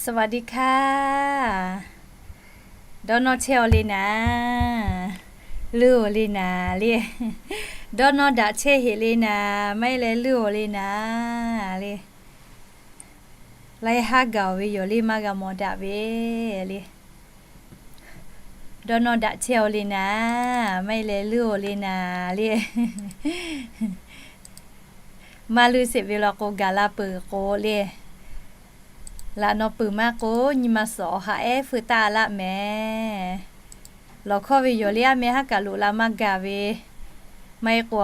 สวัสดีค่ะ Dawˇ nawˇ chehˇ-aw le naˍ, leuˇ-aw le naˍ le. Dawˇ nawˇ daꞈ chehˇ heꞈ le naˍ, maˇ heˆ leh leuˇ-aw le naˍ le. Laiˉ haˉ gaˬ-oˬ ve yoˬ le, maˇ g'a mawˬ daꞈ ve le. Dawˇ nawˇ daꞈ chehˇ-aw le naˍ, maˇ heˆ leh leuˇ-aw le naˍ le. Maˇ leuˇ sheˍ ve law k'o, gaˬ la peuˬ k'o le. Laꞈ naw peuˬ maˇ k'o, nyi ma suhˍ awˬ ha ehˉ feu taˆ laˆ mehˍ. Lawˬ hkawˇ ve yoˬ le, aˉ meh haˉ kaꞈ loꞈ la maˇ gaˬ ve. Maˇ heˆ k'o,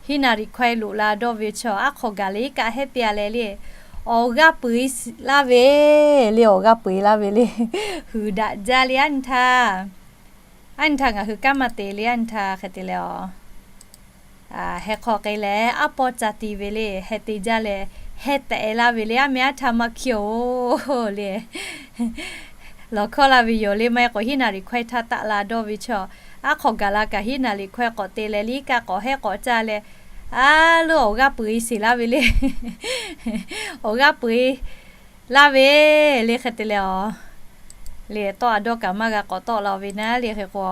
hiˉ naˍ riˍ hkawehˇ loꞈ la dawˇ ve chaw, aˉ hk'aw gaˬ le kaꞈ hehˉ te-a leh le. Awˬ g'aˇ peu-eˬ laˇ ve le, awˬ g'aˇ peu-eˬ laˇ ve le. Huiˍ daꞈ jaˇ le, aˉ nyi htaˇ, aˉ nyi htaˇ ngaˬ hui kanˉ maˇ te le, aˉ nyi htaˇ hk'e te leh-aˬ, heh hk'aw k'ai leh aˉ pawˇ ca ti ve le, heh te jaˇ leh, heh tehꞈ laˇ ve le, aˉ meh aˉ htaˇ maˇ hkiˇ-oˬ le. Lawˬ hkawˇ la ve yoˬ le, maˇ heˆ k'o hiˉ naˍ riˍ hkawehˇ htaˇ taˆ la dawˇ ve chaw, aˉ hk'aw gaˬ la kaꞈ hiˉ naˍ riˍ hkawehˇ k'awꞈ te leh liˇ kaˆ k'awꞈ hehˉ k'awꞈ caˇ leh, a loˇ awˬ g'aˇ peu-eˬ sheˍ laˇ ve le. Awˬ g'aˇ peu-eˬ laˇ ve le, hk'e te leh-aˬ, le tawˆ a dawˇ kaꞈ maˇ g'a k'awꞈ tawˆ la ve naˉ le, hk'e k'o,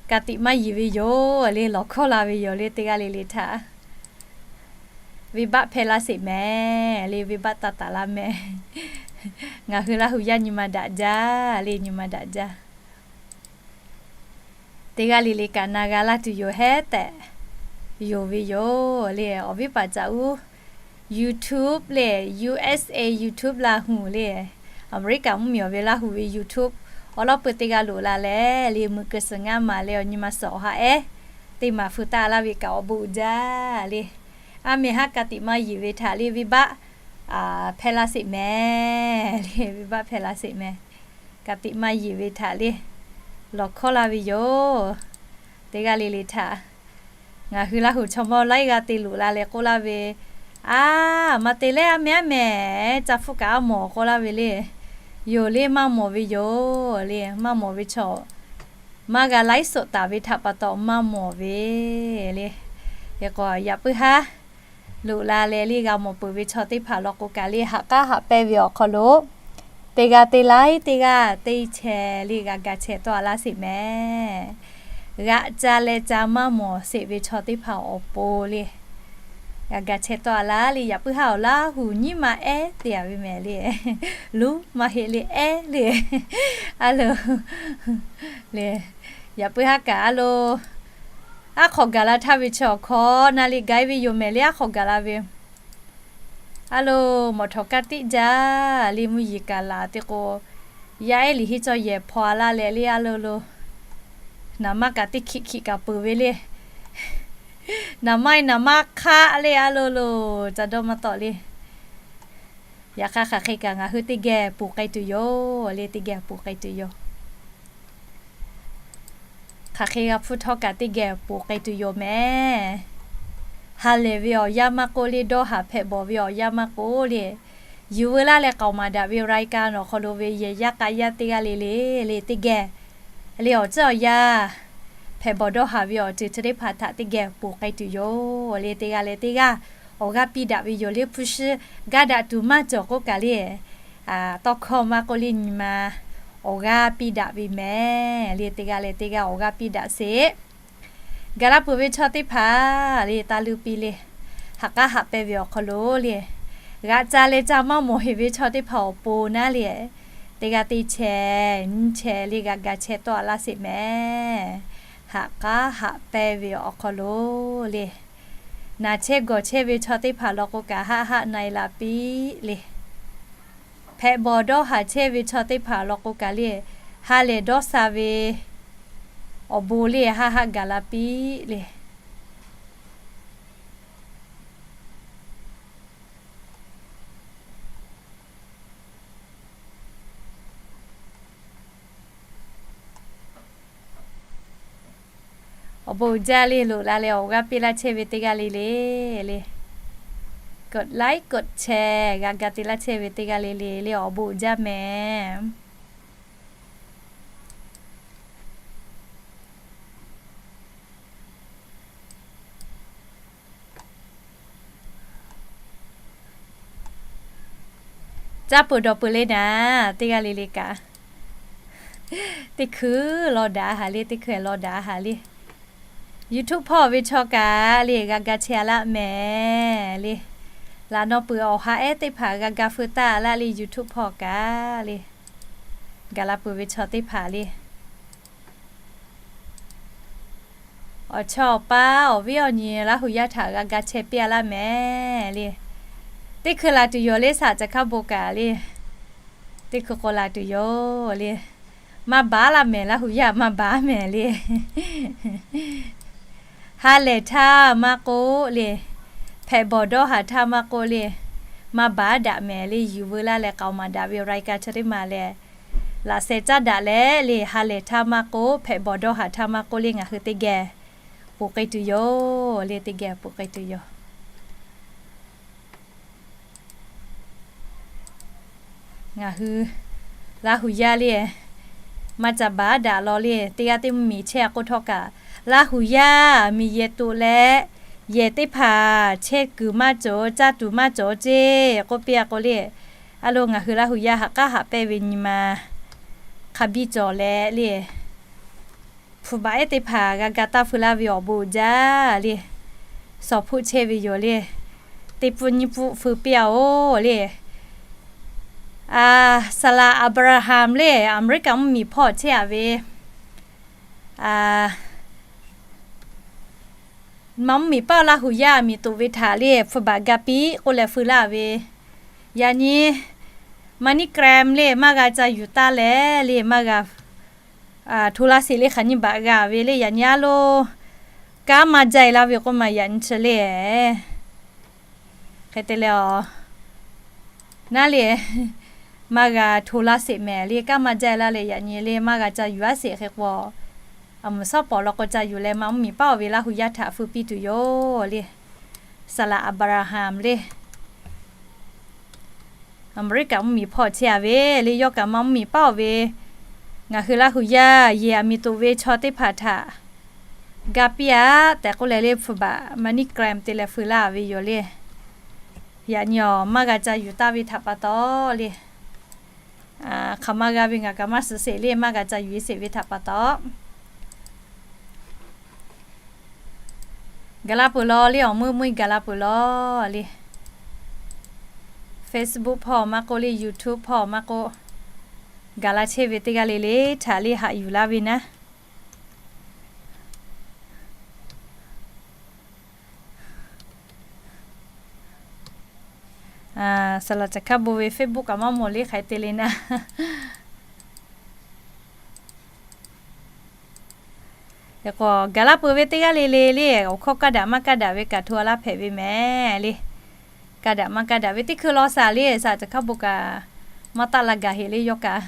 ka tiꞈ maˇ yiˍ ve yoˬ le, lawˬ hkawˇ la ve yoˬ le, teˇ g'aˇ le le htaꞈ. Venˇbaˆ hpehˇ laˇ sheˍ mehˍ le, venˇbaˆ taˇ taˍ laˇ mehˍ. Ngaˬ hui Laˇ hu yaˇ nyi ma daꞈ jaˇ le, nyi ma daꞈ jaˇ. Teˇ g'aˇ le le kaꞈ na g'a laˇ tuˬ yoˬ hehˉ tehꞈ yonˍ ve yoˬ le. Awˬ viˉ paˍ caꞈ uˉ YouTube le, U S A YouTube Laˇ hu le, Aˍmeˍriˆkaꞈ mvuhˇmiˬ ve Laˇ hu ve YouTube awˬ lawn peuˬ teˇ g'aˇ loꞈ la leh le, mui keu suhˍ ngaˇ maˬ leh awˬ nyi ma suhˍ awˬ ha ehˉ teˇ maˬ feu taˆ laˇ ve kaꞈ awˬ bon uiˍ jaˇ le. Aˉ meh haˉ ka tiꞈ maˇ yiˍ ve htaꞈ le venˇbaˆ hpehˇ laˇ sheˍ mehˍ le, venˇbaˆ hpehˇ laˇ sheˍ mehˍ. Ka tiꞈ maˇ yiˍ ve htaꞈ le lawˬ hkawˇ laˇ ve yoˬ. Teˇ g'aˇ le le htaꞈ ngaˬ hui Laˇ hu chaw mawˇ laiˉ g'aˇ te loꞈ la leh k'oˆ laˇ ve, a, maˇ te leh aˉ meh aˉ meh ca hpfuhˆ kaꞈ aˉ mawˬ k'oˆ laˇ ve le. Yoˬ le, maˇ mawˬ ve yoˬ le, maˇ mawˬ ve chaw, maˇ g'a laiˉ soꞈ taˍ ve htaꞈ pa taw maˇ mawˬ ve le. Hk'e k'o yaꞈ puiˉ haˉ loꞈ la leh le g'a mawˬ peuˬ ve chaw teˇ hpaˍ law k'o kaꞈ le, haꞈ k'aˉ haꞈ pehnˇ ve awˬ hk'aw lo teˇ g'aˇ te laiˉ teˇ g'aˇ teˇ chehˇ le g'a ga chehˇ tawˆ a laˇ sheˍ mehˍ. G'aꞈ ca leh ca maˇ mawˬ sheˍ ve chaw teˇ hpaˍ awˬ pon le g'a ga chehˇ tawˆ a laˇ le. Yaꞈ puiˉ haˉ awˬ Laˇ hu nyiˉ ma ehˉ te-a ve mehˍ le. Luˉ maˇ heˆ le, ehˉ le. A lo le, yaꞈ puiˉ haˉ kaꞈ a lo, aˉ hk'aw gaˬ la htaˇ ve chaw awˬ hkawˇ na le gaiˉ ve yoˬ mehˍ le, aˉ hk'aw gaˬ la ve. A lo, mawˬ htawꞈ ka tiˆ jaˇ le, mvuhˇ yeˬ kaꞈ laˬ te k'o, yaˇ ehˉ liꞈ henˇ cawˇ yehˬ hpaw a laˇ leh le, a lo lo, naˍ manˇ kaꞈ teˇ hkiꞈ hkiꞈ kaꞈ peuˬ ve le. Naˍ manˇ-e naˍ manˇ hk'aˆ le, a lo lo, ca dawˇ maˇ tawˆ le. Yaꞈ hk'aˇ hk'aˬ hk'e kaꞈ ngaˬ hui teˇ geh ponˬ k'ai tuˬ yoˬ le, teˇ geh ponˬ k'ai tuˬ yoˬ. Hk'aˬ hk'e g'a hpfuhˇ htawˇ kaꞈ teˇ geh ponˬ k'ai tuˬ yoˬ mehˍ. Ha lehˬ ve awˬ yanˇ maˇ k'oˆ le, dawˇ haˍ hpehꞈ bawˬ ve awˬ yanˇ maˇ k'oˆ le, yuˬ veu laˇ leh k'aoˍ maˍ daꞈ ve รายการ awˬ hk'aw lo ve yehˬ yaˇ k'a yaˇ teˇ g'aˇ le le, le teˇ geh le awˬ ceuˬ awˬ yanˇ hpehꞈ bawˬ dawˇ haˍ ve awˬ ceuˬ chi teˇ hpaˍ htaꞈ teˇ geh ponˬ k'ai tuˬ yoˬ le, teˇ g'aˇ leh teˇ g'aˇ awˬ g'aˇ piˇ daꞈ ve yoˬ le. Hpu shi gaˇ daꞈ tuˬ maˇ cawˬ k'oˆ kaꞈ le, tawˇ hkawˇ maˇ k'oˆ le, nyi ma awˬ g'aˇ piˇ daꞈ ve mehˍ le, teˇ g'aˇ leh teˇ g'aˇ awˬ g'aˇ piˇ daꞈ sheˍ. Gaˬ la peuˬ ve chaw teˇ hpaˍ le, taˇ leuˇ piˇ le. Haꞈ k'aˉ haꞈ pehnˇ ve awˬ hk'aw lo le, g'aꞈ ca leh ca maˇ mawˬ heˍ ve chaw teˇ hpaˍ awˬ pon naˉ le, teˇ g'aˇ teˇ chehˇ nyiˇ chehˇ le g'a ga chehˇ tawˆ a laˇ sheˍ mehˍ. Haꞈ k'aˉ haꞈ pehnˇ ve awˬ hk'aw lo le, naˬ chehˇ gawˬ chehˇ ve chaw teˇ hpaˍ law k'o kaꞈ haˆ haˆ na-e la piˇ le. Hpehꞈ bawˬ dawˇ haˍ chehˇ ve chaw teˇ hpaˍ law k'o kaꞈ le, ha lehˬ dawˇ sha ve awˬ bon le haˆ haˆ gaˬ la piˇ le. Awˬ bon jaˇ le, loꞈ la leh awˬ g'aˇ piˇ laˇ chehˇ ve teˇ g'aˇ le le le, กดไลค์ กดแชร์ g'a ga te laˇ chehˇ ve teˇ g'aˇ le le le, awˬ bon jaˇ mehˍ. Caˇ peuˬ dawˬ peuˬ le naˍ, teˇ g'aˇ le le kaꞈ. Teˇ hkui law daꞈ haˍ le, teˇ hkui law daꞈ haˍ le. YouTube hpawˇ ve chaw kaꞈ le g'a ga chehˇ a laˇ mehˍ le. Laꞈ naw peuˬ awˬ ha ehˉ teˇ hpaˍ g'a ga feu taˇ laˇ le, YouTube hpawˇ kaꞈ le. Gaˬ la peuˬ ve chaw teˇ hpaˍ le. Awˬ chawˇ awˬ paˇ awˬ viˉ awˬ nyi Laˇ hu yaˇ htaꞈ g'a ga chehˇ piˇ a laˇ mehˍ le. Teˇ hkui laˬ tuˬ yoˬ le, saˍ caˬ hkaˇ bon kaꞈ le. Teˇ hkui k'o laˬ tuˬ yoˬ le. Maˇ baˬ laˇ mehˍ, Laˇ hu yaˇ maˇ baˬ mehˍ le. Ha lehˬ htaˇ maˇ k'oˆ le, hpehꞈ bawˬ dawˇ haˍ htaˇ maˇ k'oˆ le, maˇ baˬ daꞈ mehˍ le. Yuˬ veu laˇ leh k'aoˍ maˍ daꞈ ve รายการ chaw teˇ maˬ lehˬ, laꞈ sheh caˉ daꞈ leh le, ha lehˬ htaˇ maˇ k'oˆ, hpehꞈ bawˬ dawˇ haˍ htaˇ maˇ k'oˆ le, ngaˬ hui teˇ geh ponˬ k'ai tuˬ yoˬ le, teˇ geh ponˬ k'ai tuˬ yoˬ. Ngaˬ hui Laˇ hu yaˇ le, maˇ ca baˬ daꞈ law le, teˇ g'aˇ teˇ mvuhˇ miˬ chehˇ a k'oˆ htawˇ kaꞈ, Laˇ hu yaˇ miˬ yehˬ toꞈ leh, yehˬ teˇ hpaˍ chehˇ kuiˬ maˇ cawˬ, caˇ tuˬ maˇ cawˬ ceˇ k'oˆ piˇ a k'o le. A lo, ngaˬ hui Laˇ hu yaˇ haꞈ k'aˉ haꞈ pehnˇ ve nyi ma hk'a biˇ cawˬ leh le, hpu baꞈ ehˉ teˇ hpaˍ g'a ga taˇ feu laˇ ve awˬ bon uiˍ jaˇ le. Shawˍ hpuˆ chehˇ ve yoˬ le. Teˇ pfuhˇ nyiˇ pfuhˇ feu piˇ a oˬ le. Saˍ laꞈ Aˍbraˍhanˍ le, Aˍmeˍriˆkaˍ mvuhˇ miˬ hpawˇ chehˇ a ve, ma mvuhˇ miˬ paˇ Laˇ hu yaˇ miˬ toꞈ ve htaꞈ le, hpu baꞈ ga piˇ k'oˆ leh feu laˇ ve. Yaꞈ nyi MoneyGram le, maˇ g'a ca yuˬ taˇ leh le, maˇ g'a hto laˇ sheˍ le, hk'aˬ nyi baꞈ g'a ve le. Yaꞈ nyi a lo, kanˉ maˇ jaˇ e laˇ ve k'oˆ ma, yaꞈ nyi chi le. Hk'e te leh a, naˉ le, maˇ g'a hto laˇ sheˍ mehˍ le, kanˉ maˇ jaˇ e laˇ leh, yaꞈ nyi le maˇ g'a ca yuˬ aˉ sheˍ hk'e k'o, aˬ mvuhˬ shawˉ pawˍ law k'o ca yuˬ leh ma mvuhˇ miˬ paˇ oˬ ve Laˇ hu yaˇ htaꞈ feu piˇ tuˬ yoˬ le. Saˍ laꞈ Aˍbraˍhanˍ le, Aˍmeˍriˆkaˍ mvuhˇ miˬ hpawˇ chehˇ a ve le, yawˇ kaꞈ ma mvuhˇ miˬ paˇ oˬ ve, ngaˬ hui Laˇ hu yaˇ yehˬ aˬ miˍ toꞈ ve chaw teˇ hpaˍ htaꞈ ga piˇ a tehꞈ k'oˆ leh le, hpu baꞈ MoneyGram te leh feu laˇ ve yoˬ le. Yaꞈ nyi a, maˇ g'a ca yuˬ taˇ ve htaꞈ pa taw le, hk'aˬ ma g'a ve ngaˬ kaꞈ maˇ suh sheˍ le, maˇ g'a ca yuˬ e sheˍ ve htaꞈ pa taw. Gaˬ la peuˬ law le, awˬ meuˇ meuˇ gaˬ la peuˬ law le. Facebook hpawˇ maˇ k'oˆ le, YouTube hpawˇ maˇ k'oˆ, gaˬ la chehˇ ve teˇ g'aˇ le le htaꞈ le haꞈ yuˬ laˇ ve naˉ. Saˍ laꞈ caˬ hkaˇ bon ve Facebook kaꞈ maˇ mawˬ le, hk'aˬ hk'e te le naˉ. Gaˬ la peuˬ ve teˇ g'aˇ le le le, awˬ hkawˇ kaˇ daꞈ maˇ kaˇ daꞈ ve kaꞈ hto a laˇ hpehꞈ ve mehˍ le. Kaˇ daꞈ maˇ kaˇ daꞈ ve teˇ hkui law shaˍ le, saˍ laꞈ caˬ hkaˇ bon kaꞈ maˇ taˆ la gaˬ heˍ le yawˇ kaꞈ.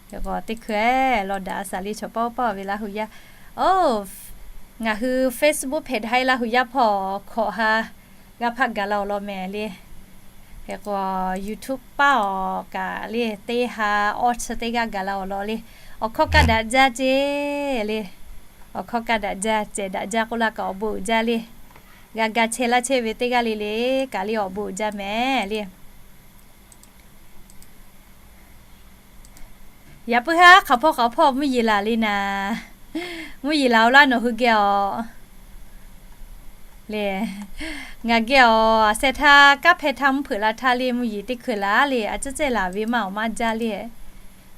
Teˇ hkui law daꞈ shaˍ le, chaw paˇ paˇ ve Laˇ hu yaˇ. Oˬ, ngaˬ hui Facebook hpehꞈ htaˇ Laˇ hu yaˇ hpawˇ hkawꞈ ha g'aˇ hpaˆ gaˬ la awˬ lawn mehˍ le. Hk'e k'o, YouTube paˇ awˬ kaꞈ le, teˇ ha awˇ chi teˇ g'aˇ gaˬ la awˬ lawn le. Awˬ hkawˇ kaˇ daꞈ jaˇ ceˇ le. Awˬ hkawˇ kaˇ daꞈ jaˇ, cehˬ daꞈ jaˇ k'oˆ laˇ kaꞈ awˬ bon uiˍ jaˇ le. G'a ga chehˇ laˇ chehˇ ve teˇ g'aˇ le le kaꞈ le awˬ bon uiˍ jaˇ mehˍ le. Yaꞈ puiˉ haˉ hk'aˬ hpawˇ hk'aˬ hpawˇ mvuhˇ yeˬ laˬ le naˍ. Mvuhˇ yeˬ laˬ-oˬ laˇ nawˬ hui geh awˬ le. Ngaˬ geh awˬ a sheh htaˇ kanˉ hpehˇ htaˇ mvuhˇ hpeuꞈ la htaˇ le, mvuhˇ yeˬ teˇ hkui laˬ le, a ciˉ cehˇ laˬ ve maˇ awˬ maˇ jaˇ le.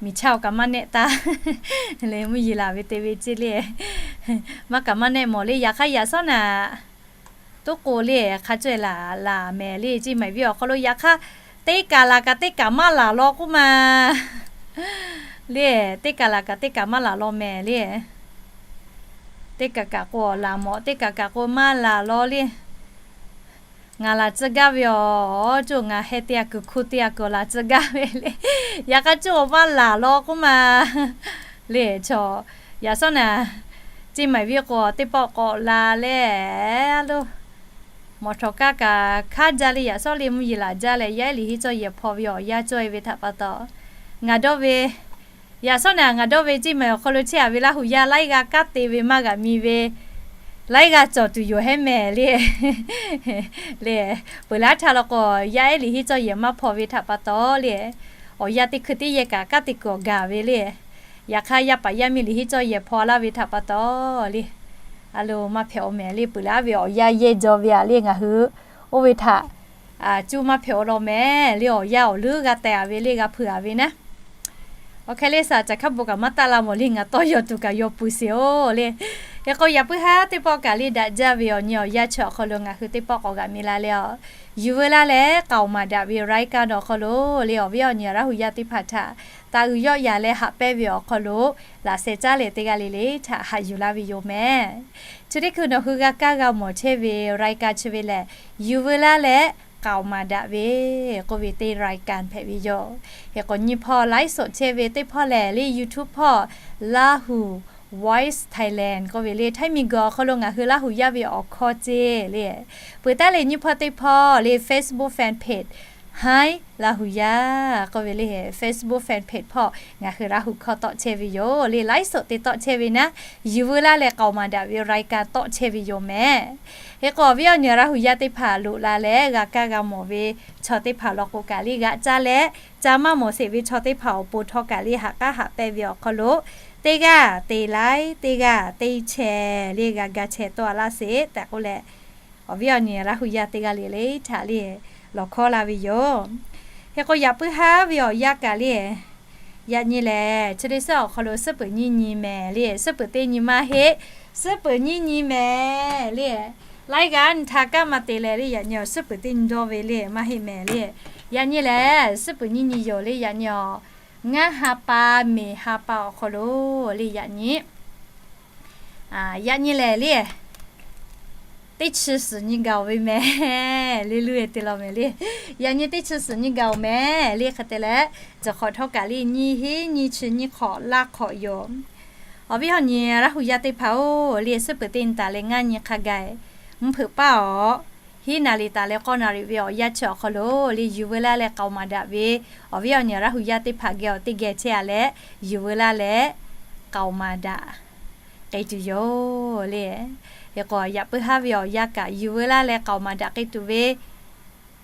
Miˬ chaˇ awˬ kaꞈ maˇ nehˆ taˇ le, mvuhˇ yeˬ laˬ ve te ve ceˇ le. Maˇ kaꞈ maˇ nehˆ mawˬ le, yaꞈ hk'aˇ yaꞈ shawˉ naˍ toˉ k'o le, hk'a caweh laˬ laˬ mehˍ le, ceˇ maiˍ viˇ awˬ hk'aw lo yaꞈ hk'aˇ teˇ kaˬ laˬ kaꞈ teˇ kaˬ maˇ laˬ law k'oˆ ma le, teˇ kaˬ laˬ kaꞈ teˇ kaˬ maˇ laˬ law mehˍ le. Teˇ kaˬ kaꞈ k'o awˬ laˬ mawꞈ, teˇ kaˬ kaꞈ k'o maˇ laˬ law le. Ngaˬ laˬ tcuh gaˇ ve awˬ, co ngaˬ heh teˇ a kuiˬ hku teˇ a kuiˬ laˬ tcuh gaˇ ve le. Yaꞈ hk'aˇ co awˬ maˇ laˬ law k'oˆ ma le. Chaw yaꞈ shawˉ naˍ, ceˇ maiˍ viˇ k'o teˇ pawˆ k'awꞈ la le, lo mawˬ htawꞈ kaˇ kaꞈ hkanˉ jaˇ le, yaꞈ shawˉ le mvuhˇ yeˬ laˬ jaˇ leh, yaˇ ehˉ liꞈ henˇ cawˇ yehˬ hpaw ve awˬ yanˇ cawˇ e ve htaꞈ pa taw, ngaˬ dawˇ ve, yaꞈ shawˉ naˍ ngaˬ dawˇ ve ceˇ maiˍ awˬ hk'aw lo chehˇ a ve Laˇ hu yaˇ laiˉ g'aˇ kanˉ te ve maˇ g'a mi ve, laiˉ g'aˇ cawˬ tuˬ yoˬ hehˉ mehˍ le. Le, peuˬ laˇ htaˇ law k'o, yaˇ ehˉ liꞈ henˇ cawˇ yehˬ maˇ hpaw ve htaꞈ pa taw le, awˬ yanˇ teˇ hkui teˇ yehˬ kaꞈ kanˉ te kuiˬ awˬ gaˬ ve le. Yaꞈ hk'aˇ, yaˇ paˍ yaˇ miˇ liꞈ henˇ cawˇ yehˬ hpaw laˇ ve htaꞈ pa taw le, a lo maˇ hpehꞈ-oˬ mehˍ le. Peuˬ laˇ ve awˬ yanˇ yehˇ jaw ve a le, ngaˬ hui oˇ ve htaꞈ cuˇ maˇ hpehꞈ-oˬ law mehˍ le. Awˬ yanˇ awˬ leuˉ g'a teh-a ve le, g'a hpeuꞈ-a ve naˉ. Awˬ hk'e le, saˍ caˬ hkaˉ bon kaꞈ maˇ taˆ la mawˬ le, ngaˬ tawˇ yaw tuˬ kaꞈ yaw pui sheˍ-oˬ le. Hk'e k'o, yaꞈ puiˉ haˉ teˇ pawˆ kaꞈ le daꞈ jaˇ ve awˬ nyi awˬ yanˇ chi awˬ hk'aw lo ngaˬ hui teˇ pawˆ k'awꞈ g'aꞈ mi la leh, a, yuˬ veu laˇ leh k'aoˍ maˍ daꞈ ve รายการ awˬ hk'aw lo le, awˬ viˉ awˬ nyi Laˇ hu yaˇ teˇ hpaˍ htaꞈ taˍ uiˍ yawˆ yaˍ leh haꞈ pehnˇ ve awˬ hk'aw lo laꞈ sheh caˉ leh teˇ g'aˇ le le htaꞈ haꞈ yuˬ laˇ ve yoˬ mehˍ. Chi teˇ hkui nawˬ hui g'a kaˇ g'a mawˬ chehˇ ve รายการ chi ve lehˬ, yuˬ veu laˇ leh k'aoˍ maˍ daꞈ ve k'oˆ ve teˇ รายการ hpehꞈ ve yoˬ. Hk'e k'o, nyi hpawˇ ไลฟ์สด chehˇ ve teˇ hpawˇ lehˬ le, YouTube hpawˇ Lahu Voice Thailand k'oˆ ve le, Htaiˇ miˬguiˬ awˬ hk'aw lo ngaˬ hui Laˇ hu yaˇ ve awˬ hkawˇ ceˇ le. Peuˬ taˉ le, nyi hpawˇ teˇ hpawˇ le, Facebook fan page Htaiˇ Laˇ hu yaˇ k'oˆ ve le, Facebook fan page hpawˇ ngaˬ hui Laˇ hu hkawˇ tawˆ chehˇ ve yoˬ le. ไลฟ์สด te tawˆ chehˇ ve naˉ, yuˬ veu laˇ leh k'aoˍ maˍ daꞈ ve รายการ tawˆ chehˇ ve yoˬ mehˍ. Hk'e k'o, awˬ viˉ awˬ nyi Laˇ hu yaˇ teˇ hpaˍ loꞈ la leh g'a kaˇ g'a mawˬ ve chaw teˇ hpaˍ law k'o kaꞈ le g'aꞈ caˇ leh, ca maˇ mawˬ sheˍ ve chaw teˇ hpaˍ awˬ pon htawˇ kaꞈ le haꞈ k'aˉ haꞈ pehnˇ ve awˬ hk'aw lo, teˇ g'aˇ te ไลค์, teˇ g'aˇ te แชร์ le g'a ga แชร์ tawˆ-a laˇ sheˍ tehꞈ k'oˆ leh, awˬ viˉ awˬ nyi Laˇ hu yaˇ teˇ g'aˇ le le htaꞈ le lawˬ hkawˇ la ve yoˬ. Hk'e k'o, yaꞈ puiˉ haˉ ve awˬ yanˇ kaꞈ le, yaꞈ nyi lehˬ, chi teˇ suhˉ awˬ hk'aw lo suhˉ peuˬ nyiˇ nyi mehˍ le, suhˉ peuˬ teˇ nyi maˇ heˆ, suhˉ peuˬ nyiˇ nyi mehˍ le. Laiˉ g'aˇ nyi htaˇ kaꞈ maˇ te leh le, yaꞈ nyi awˬ suhˉ peuˬ teˇ nyi dawˇ ve le maˇ heˆ mehˍ le. Yaꞈ nyi lehˬ, suhˉ peuˬ nyiˇ nyi yoˬ le. Yaꞈ nyi awˬ ngaˇ ha pa, meˍ ha pa awˬ hk'aw lo le, yaꞈ nyi, yaꞈ nyi lehˬ le, teˇ chi suhˍ nyi gaˬ-oˬ ve mehˍ le, luˇ-e te law mehˍ le. Yaꞈ nyi teˇ chi suhˍ nyi gaˬ-oˬ mehˍ le. Hk'e te leh, cawˬ hk'awꞈ htawˇ kaꞈ le nyiˇ hinˉ nyiˇ chi nyiˇ hk'awꞈ laˇ hk'awꞈ yoˬ. Awˬ viˉ awˬ nyi Laˇ hu yaˇ teˇ hpaˍ-oˬ le, suhˉ peuˬ teˇ nyi taˍ leh ngaˇ nyi hk'a gaˬ mvuhˇ hpeuꞈ paˇ-awˬ. Hiˉ naˍ riˍ taˍ leh k'awˇ naˍ riˍ ve awˬ yanˇ chi awˬ hk'aw lo le, yuˬ veu laˇ leh k'aoˍ maˍ daꞈ ve awˬ viˉ awˬ nyi Laˇ hu yaˇ teˇ hpaˍ geh awˬ teˇ geh chehˇ-a leh, yuˬ veu laˇ leh k'aoˍ maˍ daꞈ k'ai tuˬ yoˬ le. Hk'e k'o, yaꞈ puiˉ haˉ ve awˬ yanˇ kaꞈ yuˬ veu laˇ leh k'aoˍ maˍ daꞈ k'ai tuˬ ve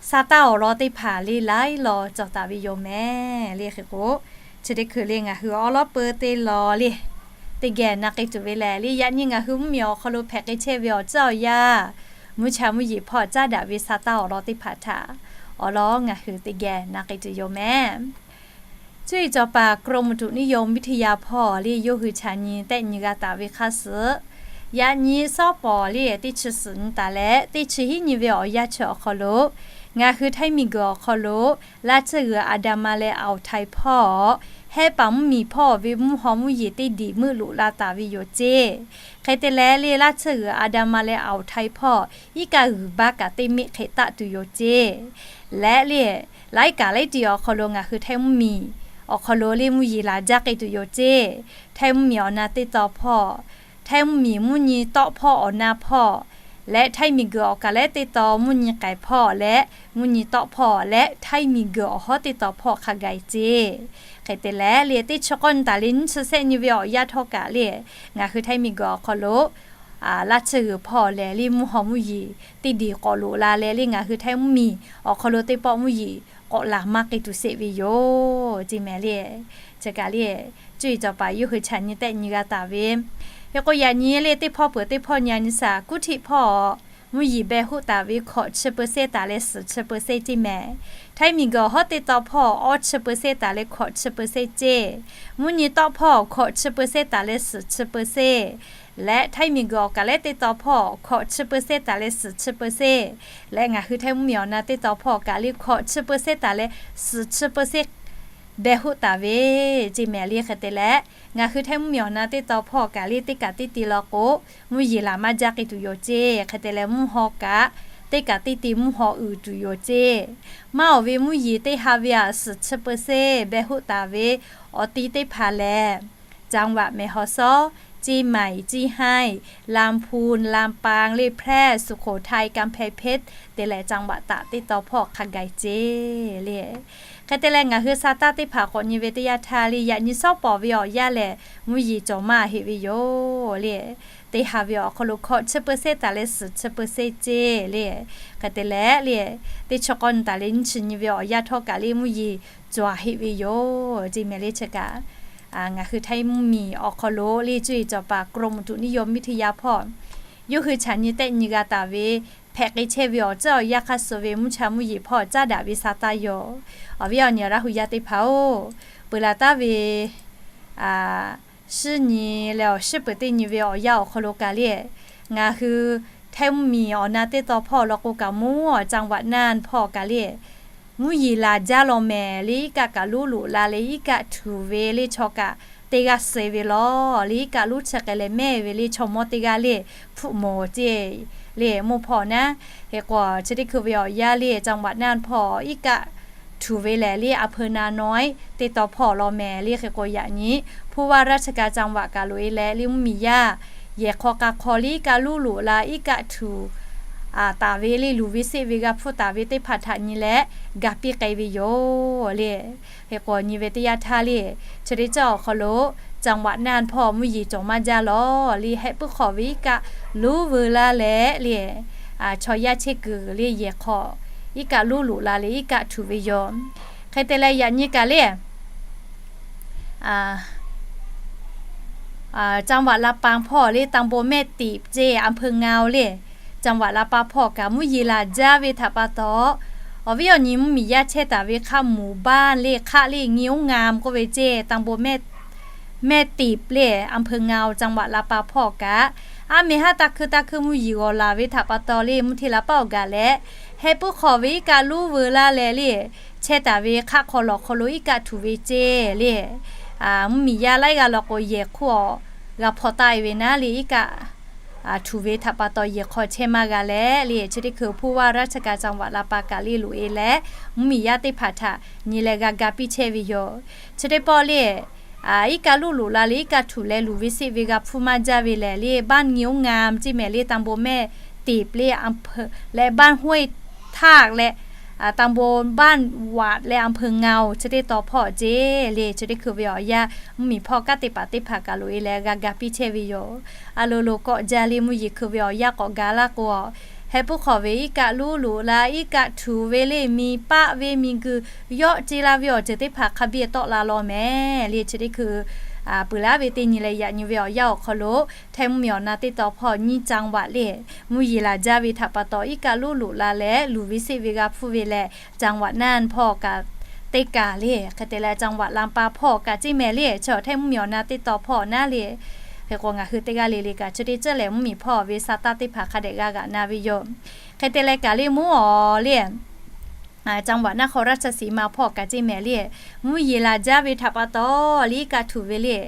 sa taˇ awˬ lawn teˇ hpaˍ le laiˉ law cawˬ taˍ ve yoˬ mehˍ le. Hk'e k'o, chi teˇ hkui le ngaˬ hui awˉ lawˉ peu teˇ law le teˇ geh na k'ai tuˬ ve lehˬ le, yaꞈ nyi ngaˬ hui mvuhˇmiˬ awˬ hk'aw lo hpehꞈ k'ai chehˇ ve awˬ tcuhˉ awˬ yanˇ, mvuhˇ cha mvuhˇ yeˬ hpawˇ caˉ daꞈ ve sa taˇ awˬ lawn teˇ hpaˍ htaꞈ awˬ lawn ngaˬ hui teˇ geh na k'ai tuˬ yoˬ mehˍ. Cuˇ yiˍ cawˬ paˍ กรมอุตุนิยมวิทยา hpawˇ le yawˇ hui chaꞈ nyi tehˆ nyi g'a taˍ ve hk'a suhˍ, yaꞈ nyi sawˉ pawˍ le teˇ chi suhˍ nyi taˍ leh teˇ chi hiˉ nyi ve awˬ yanˇ chi awˬ hk'aw lo, ngaˬ hui Htaiˇ miˬguiˬ awˬ hk'aw lo Laˇ tsuhˇ g'uiˬ อันดามัน leh อ่าวไทย hpawˇ, Hehˉ paˍ mvuhˇ miˬ hpawˇ ve mvuhˇ haw mvuhˇ yeˬ teˇ diˬ meuˆ loꞈ la taˍ ve yoˬ ceˇ. Hk'e te leh le, Laˇ tsuhˇ g'uiˬ อันดามัน leh อ่าวไทย hpawˇ iˉ kaˆ g'uiˬ baˆ kaꞈ teˇ meˆ hk'e taˆ tuˬ yoˬ ceˇ. Leh le, laiˉ kaꞈ laiˉ tiꞈ awˬ hk'aw lo ngaˬ hui Htaiˇ mvuhˇ miˬ awˬ hk'aw lo le mvuhˇ yeˬ laˬ jaˇ k'ai tuˬ yoˬ ceˇ. Htaiˇ mvuhˇ miˬ awˬ na teˇ taw hpawˇ, Htaiˇ mvuhˇ miˬ mvuhˇ nyi tawˆ hpawˇ awˬ na hpawˇ, leh Htaiˇ miˬguiˬ awˬ kaˍ lehˉ teˇ taw mvuhˇ nyi k'ai hpawˇ leh mvuhˇ nyi tawˆ hpawˇ leh Htaiˇ miˬguiˬ awˬ hawˉ teˇ taw hpawˇ hk'a gaˬ ceˇ. Hk'e te leh le, teˇ chi k'awˇ nyi taˍ leh nyiˇ chi sehˆ nyi ve awˬ yanˇ htawˇ kaꞈ le, ngaˬ hui Htaiˇ miˬguiˬ awˬ hk'aw lo Laˇ tsuhˇ g'uiˬ hpawˇ lehˬ le mvuhˇ haw mvuhˇ yeˬ teˇ diˬ k'awꞈ loꞈ la leh le, ngaˬ hui Htaiˇ mvuhˇ miˬ awˬ hk'aw lo teˇ pawˆ mvuhˇ yeˬ k'awꞈ laˬ maˇ k'ai tuˬ sheˍ ve yoˬ ceˇ mehˍ le. Chi kaꞈ le, cuˇ yiˍ cawˬ paˍ yawˇ hui chaꞈ nyi tehˆ nyi g'a taˍ ve. Hk'e k'o, yaꞈ nyi le teˇ hpawˇ peuˬ teˇ hpawˇ nyi a nyi shaˍ, กรุงเทพ hpawˇ mvuhˇ yeˬ beh hoˆ taˍ ve hkawꞈ chi เปอร์เซ็นต์ taˍ leh suhˍ chi เปอร์เซ็นต์ ceˇ mehˍ. Htaiˇ miˬguiˬ awˬ hawˉ teˇ taw hpawˇ awˇ chi เปอร์เซ็นต์ taˍ leh hkawꞈ chi เปอร์เซ็นต์ ceˇ. Mvuhˇ nyi tawˆ hpawˇ hkawꞈ chi เปอร์เซ็นต์ taˍ leh suhˍ chi เปอร์เซ็นต์ leh Htaiˇ miˬguiˬ awˬ kaˍ lehˉ teˇ taw hpawˇ hkawꞈ chi เปอร์เซ็นต์ taˍ leh suhˍ chi เปอร์เซ็นต์ leh ngaˬ hui Htaiˇ mvuhˇ miˬ awˬ na teˇ taw hpawˇ kaꞈ le hkawꞈ chi เปอร์เซ็นต์ taˍ leh suhˍ chi เปอร์เซ็นต์ beh hoˆ taˍ ve ceˇ mehˍ le. Hk'e te leh, ngaˬ hui Htaiˇ mvuhˇ miˬ awˬ na teˇ taw hpawˇ kaꞈ le teˇ kaꞈ teˇ te law k'o, mvuhˇ yeˬ laˬ maˇ jaˇ k'ai tuˬ yoˬ ceˇ. Hk'e te leh, mvuhˇ haw kaꞈ teˇ kaꞈ teˇ te mvuhˇ haw uiˍ tuˬ yoˬ ceˇ. Maˇ awˬ ve mvuhˇ yeˬ teˇ ha ve aꞈ suhˍ chi เปอร์เซ็นต์ beh hoˆ taˍ ve awˬ ti teˇ hpaˍ lehˬ, จังหวัดแม่ฮ่องสอน เชียงใหม่ เชียงราย ลำพูน ลำปาง le แพร่ สุโขทัย กำแพงเพชร te leh จังหวัดตาก teˇ taw hpawˇ hk'a gaˬ ceˇ le. Hk'e te leh ngaˬ hui sa taˇ teˇ hpaˍ k'awꞈ nyi ve teˇ yanˇ htaˇ le, yaꞈ nyi shawˉ pawˍ ve awˬ yanˇ lehˬ mvuhˇ yeˬ cawˬ maˇ heˆ ve yoˬ le. Teˇ ha ve awˬ hk'aw lo hkawꞈ chi เปอร์เซ็นต์ taˍ leh suhˍ chi เปอร์เซ็นต์ ceˇ le. Hk'e te leh le, teˇ chi k'awˇ nyi taˍ leh nyiˇ chi nyi ve awˬ yanˇ htawˇ kaꞈ le mvuhˇ yeˬ cawˬ heˆ ve yoˬ ceˇ mehˍ le. Chi kaꞈ ngaˬ hui Htaiˇ mvuhˇ miˬ awˬ hk'aw lo le cuˇ yiˍ cawˬ paˍ กรมอุตุนิยมวิทยา hpawˇ yawˇ hui chaꞈ nyi tehˆ nyi g'a taˍ ve hpehꞈ k'ai chehˇ ve awˬ tcuhˉ awˬ yanˇ hk'aˇ suh ve mvuhˇ cha mvuhˇ yeˬ hpawˇ caˉ daꞈ ve sa taˇ yoˬ. Awˬ viˉ awˬ nyi Laˇ hu yaˇ teˇ hpaˍ-oˬ, peuˬ laˬ taˍ ve shiˉ nyi leh awˬ shiˉ peuˬ teˇ nyi ve awˬ yanˇ awˬ hk'aw lo kaꞈ le, ngaˬ hui Htaiˇ mvuhˇ miˬ awˬ na teˇ taw hpawˇ law k'o kaꞈ mvuhˇ awˬ จังหวัดน่าน hpawˇ kaꞈ le, mvuhˇ yeˬ laˬ jaˇ law mehˍ le, iˉ kaˆ kaꞈ luˉ loꞈ la leh iˉ kaˆ htuꞈ ve le chaw kaꞈ teˇ g'aˇ suh ve law le, iˉ kaˆ luˉ chi k'ai leh mehˇ ve le chaw mawˇ teˇ g'aˇ le hpfuhˆ mawˬ ceˇ le mvuhˇ hpawˇ naˉ. Hk'e k'o chi teˇ hkui ve awˬ yanˇ le จังหวัดน่าน hpawˇ iˉ kaˆ htuꞈ ve lehˬ le, aˬ hpeu na nawˉ teˇ taw hpawˇ law mehˍ le. Hk'e k'o yaꞈ nyi ผู้ว่าราชการจังหวัด kaꞈ loꞈ-e leh le mvuhˇ miˬ yaˇ yehˬ hk'aw k'a hk'aw le iˉ kaˆ luˉ loꞈ la iˉ kaˆ htuꞈ taˍ ve le luˬ ve seˆ ve g'a hpfuhˇ taˍ ve teˇ hpaˍ htaꞈ nyi leh ga piˇ k'ai ve yoˬ le. Hk'e k'o nyi ve teˇ yanˇ htaˇ le, chi teˇ ceuˬ awˬ hk'aw lo จังหวัดน่าน hpawˇ mvuhˇ yeˬ cawˬ maˇ jaˇ law le, heh puiˉ hk'awꞈ ve iˉ kaˆ luˉ veu laˇ leh le, chaw yaˇ chehˇ kuiˬ le yehˬ hk'aw iˉ kaˆ luˉ loꞈ la leh iˉ kaˆ htuꞈ ve yoˬ. Hk'e te leh yaꞈ nyi kaꞈ le จังหวัดลำปาง hpawˇ le ตำบลแม่ตีบ ceˇ อำเภองาว le, จังหวัดลำปาง hpawˇ kaꞈ mvuhˇ yeˬ laˬ jaˇ ve htaꞈ pa taw, awˬ viˉ awˬ nyi mvuhˇ miˬ yaˇ chehˇ taˍ ve hk'aˆ หมู่บ้าน le hk'aˆ le งิ้วงาม k'oˆ ve ceˇ ตำบลแม่ แม่ตีบ le อำเภองาว จังหวัดลำปาง hpawˇ kaꞈ, aˉ meh haˉ taˇ hkuiˇ taˇ hkuiˇ mvuhˇ yeˬ g'awˬ laˬ ve htaꞈ pa taw le mvuhˇ hteˇ la paˉ awˬ gaˬ leh, heh puiˉ hk'awꞈ ve iˉ kaˆ luˉ veu laˇ leh le, chehˇ taˍ ve hk'aˆ hk'aw lawˬ hk'aw lo iˉ kaˆ htuꞈ ve ceˇ le. Mvuhˇ miˬ yaˇ laiˉ g'aˇ law k'o yehˬ hk'oˆ awˬ g'a hpaw taˆ-e ve naˉ le iˉ kaˆ htuꞈ ve htaꞈ pa taw yehˬ hk'aw chehˇ maˇ g'a leh le, chi teˇ hkui ผู้ว่าราชการจังหวัดลำปาง kaꞈ le loꞈ-e leh mvuhˇ miˬ yaˇ teˇ hpaˍ htaꞈ nyi leh g'a ga piˇ chehˇ ve yoˬ. Chi teˇ pawˆ le, iˉ kaˆ luˉ loꞈ la leh iˉ kaˆ htuꞈ leh luˬ ve seˆ ve g'a hpfuhˇ maˇ jaˇ ve lehˬ le บ้านงิ้วงาม ceˇ mehˍ le ตำบลแม่ตีบ le อำเภอ leh บ้านห้วยทาก leh ตำบลบ้านหวาด leh อำเภองาว chi teˇ taw hpawˇ ceˇ le. Chi teˇ hkui ve awˬ yanˇ mvuhˇ miˬ hpawˇ kaˉ teˇ hpaˍ teˇ hpaˍ kaꞈ loꞈ-e leh g'a ga piˇ chehˇ ve yoˬ. A lo lo kawꞈ jaˇ le mvuhˇ yeˬ hkui ve awˬ yanˇ k'awꞈ ga laˇ k'o, heh puiˉ hk'awꞈ ve iˉ kaˆ luˉ loꞈ la iˉ kaˆ htuꞈ ve le miˬ paˆ ve miˬ guiˬ yawˆ ce la ve awˬ ceuˬ teˇ hpaˍ hk'a biˇ tawˆ la law mehˍ le. Chi teˇ hkui peuˬ laˬ ve teˇ nyi leh yaꞈ nyi ve awˬ yanˇ awˬ hk'aw lo, Htaiˇ mvuhˇ miˬ awˬ na teˇ taw hpawˇ nyiˇ จังหวัด le mvuhˇ yeˬ laˬ jaˇ ve htaꞈ pa taw iˉ kaˆ luˉ loꞈ la leh luˬ ve seˆ ve g'a hpfuhˇ ve lehˬ จังหวัดน่าน hpawˇ kaꞈ teˇ kaˬ le. Hk'e te leh จังหวัดลำปาง hpawˇ kaꞈ ceˇ mehˍ le, chi Htaiˇ mvuhˇ miˬ awˬ na teˇ taw hpawˇ naˉ le. Hk'e k'o ngaˬ hui teˇ g'aˇ le le kaꞈ chi teˇ ceuˬ lehˬ mvuhˇ miˬ hpawˇ ve sa taˇ teˇ hpaˍ hk'a dehꞈ g'a g'aꞈ na ve yoˬ. Hk'e te leh kaꞈ le mvuhˇ awˬ le จังหวัดนครราชสีมา hpawˇ kaꞈ ceˇ mehˍ le, mvuhˇ yeˬ laˬ jaˇ ve htaꞈ pa taw le iˉ kaˆ htuꞈ ve le,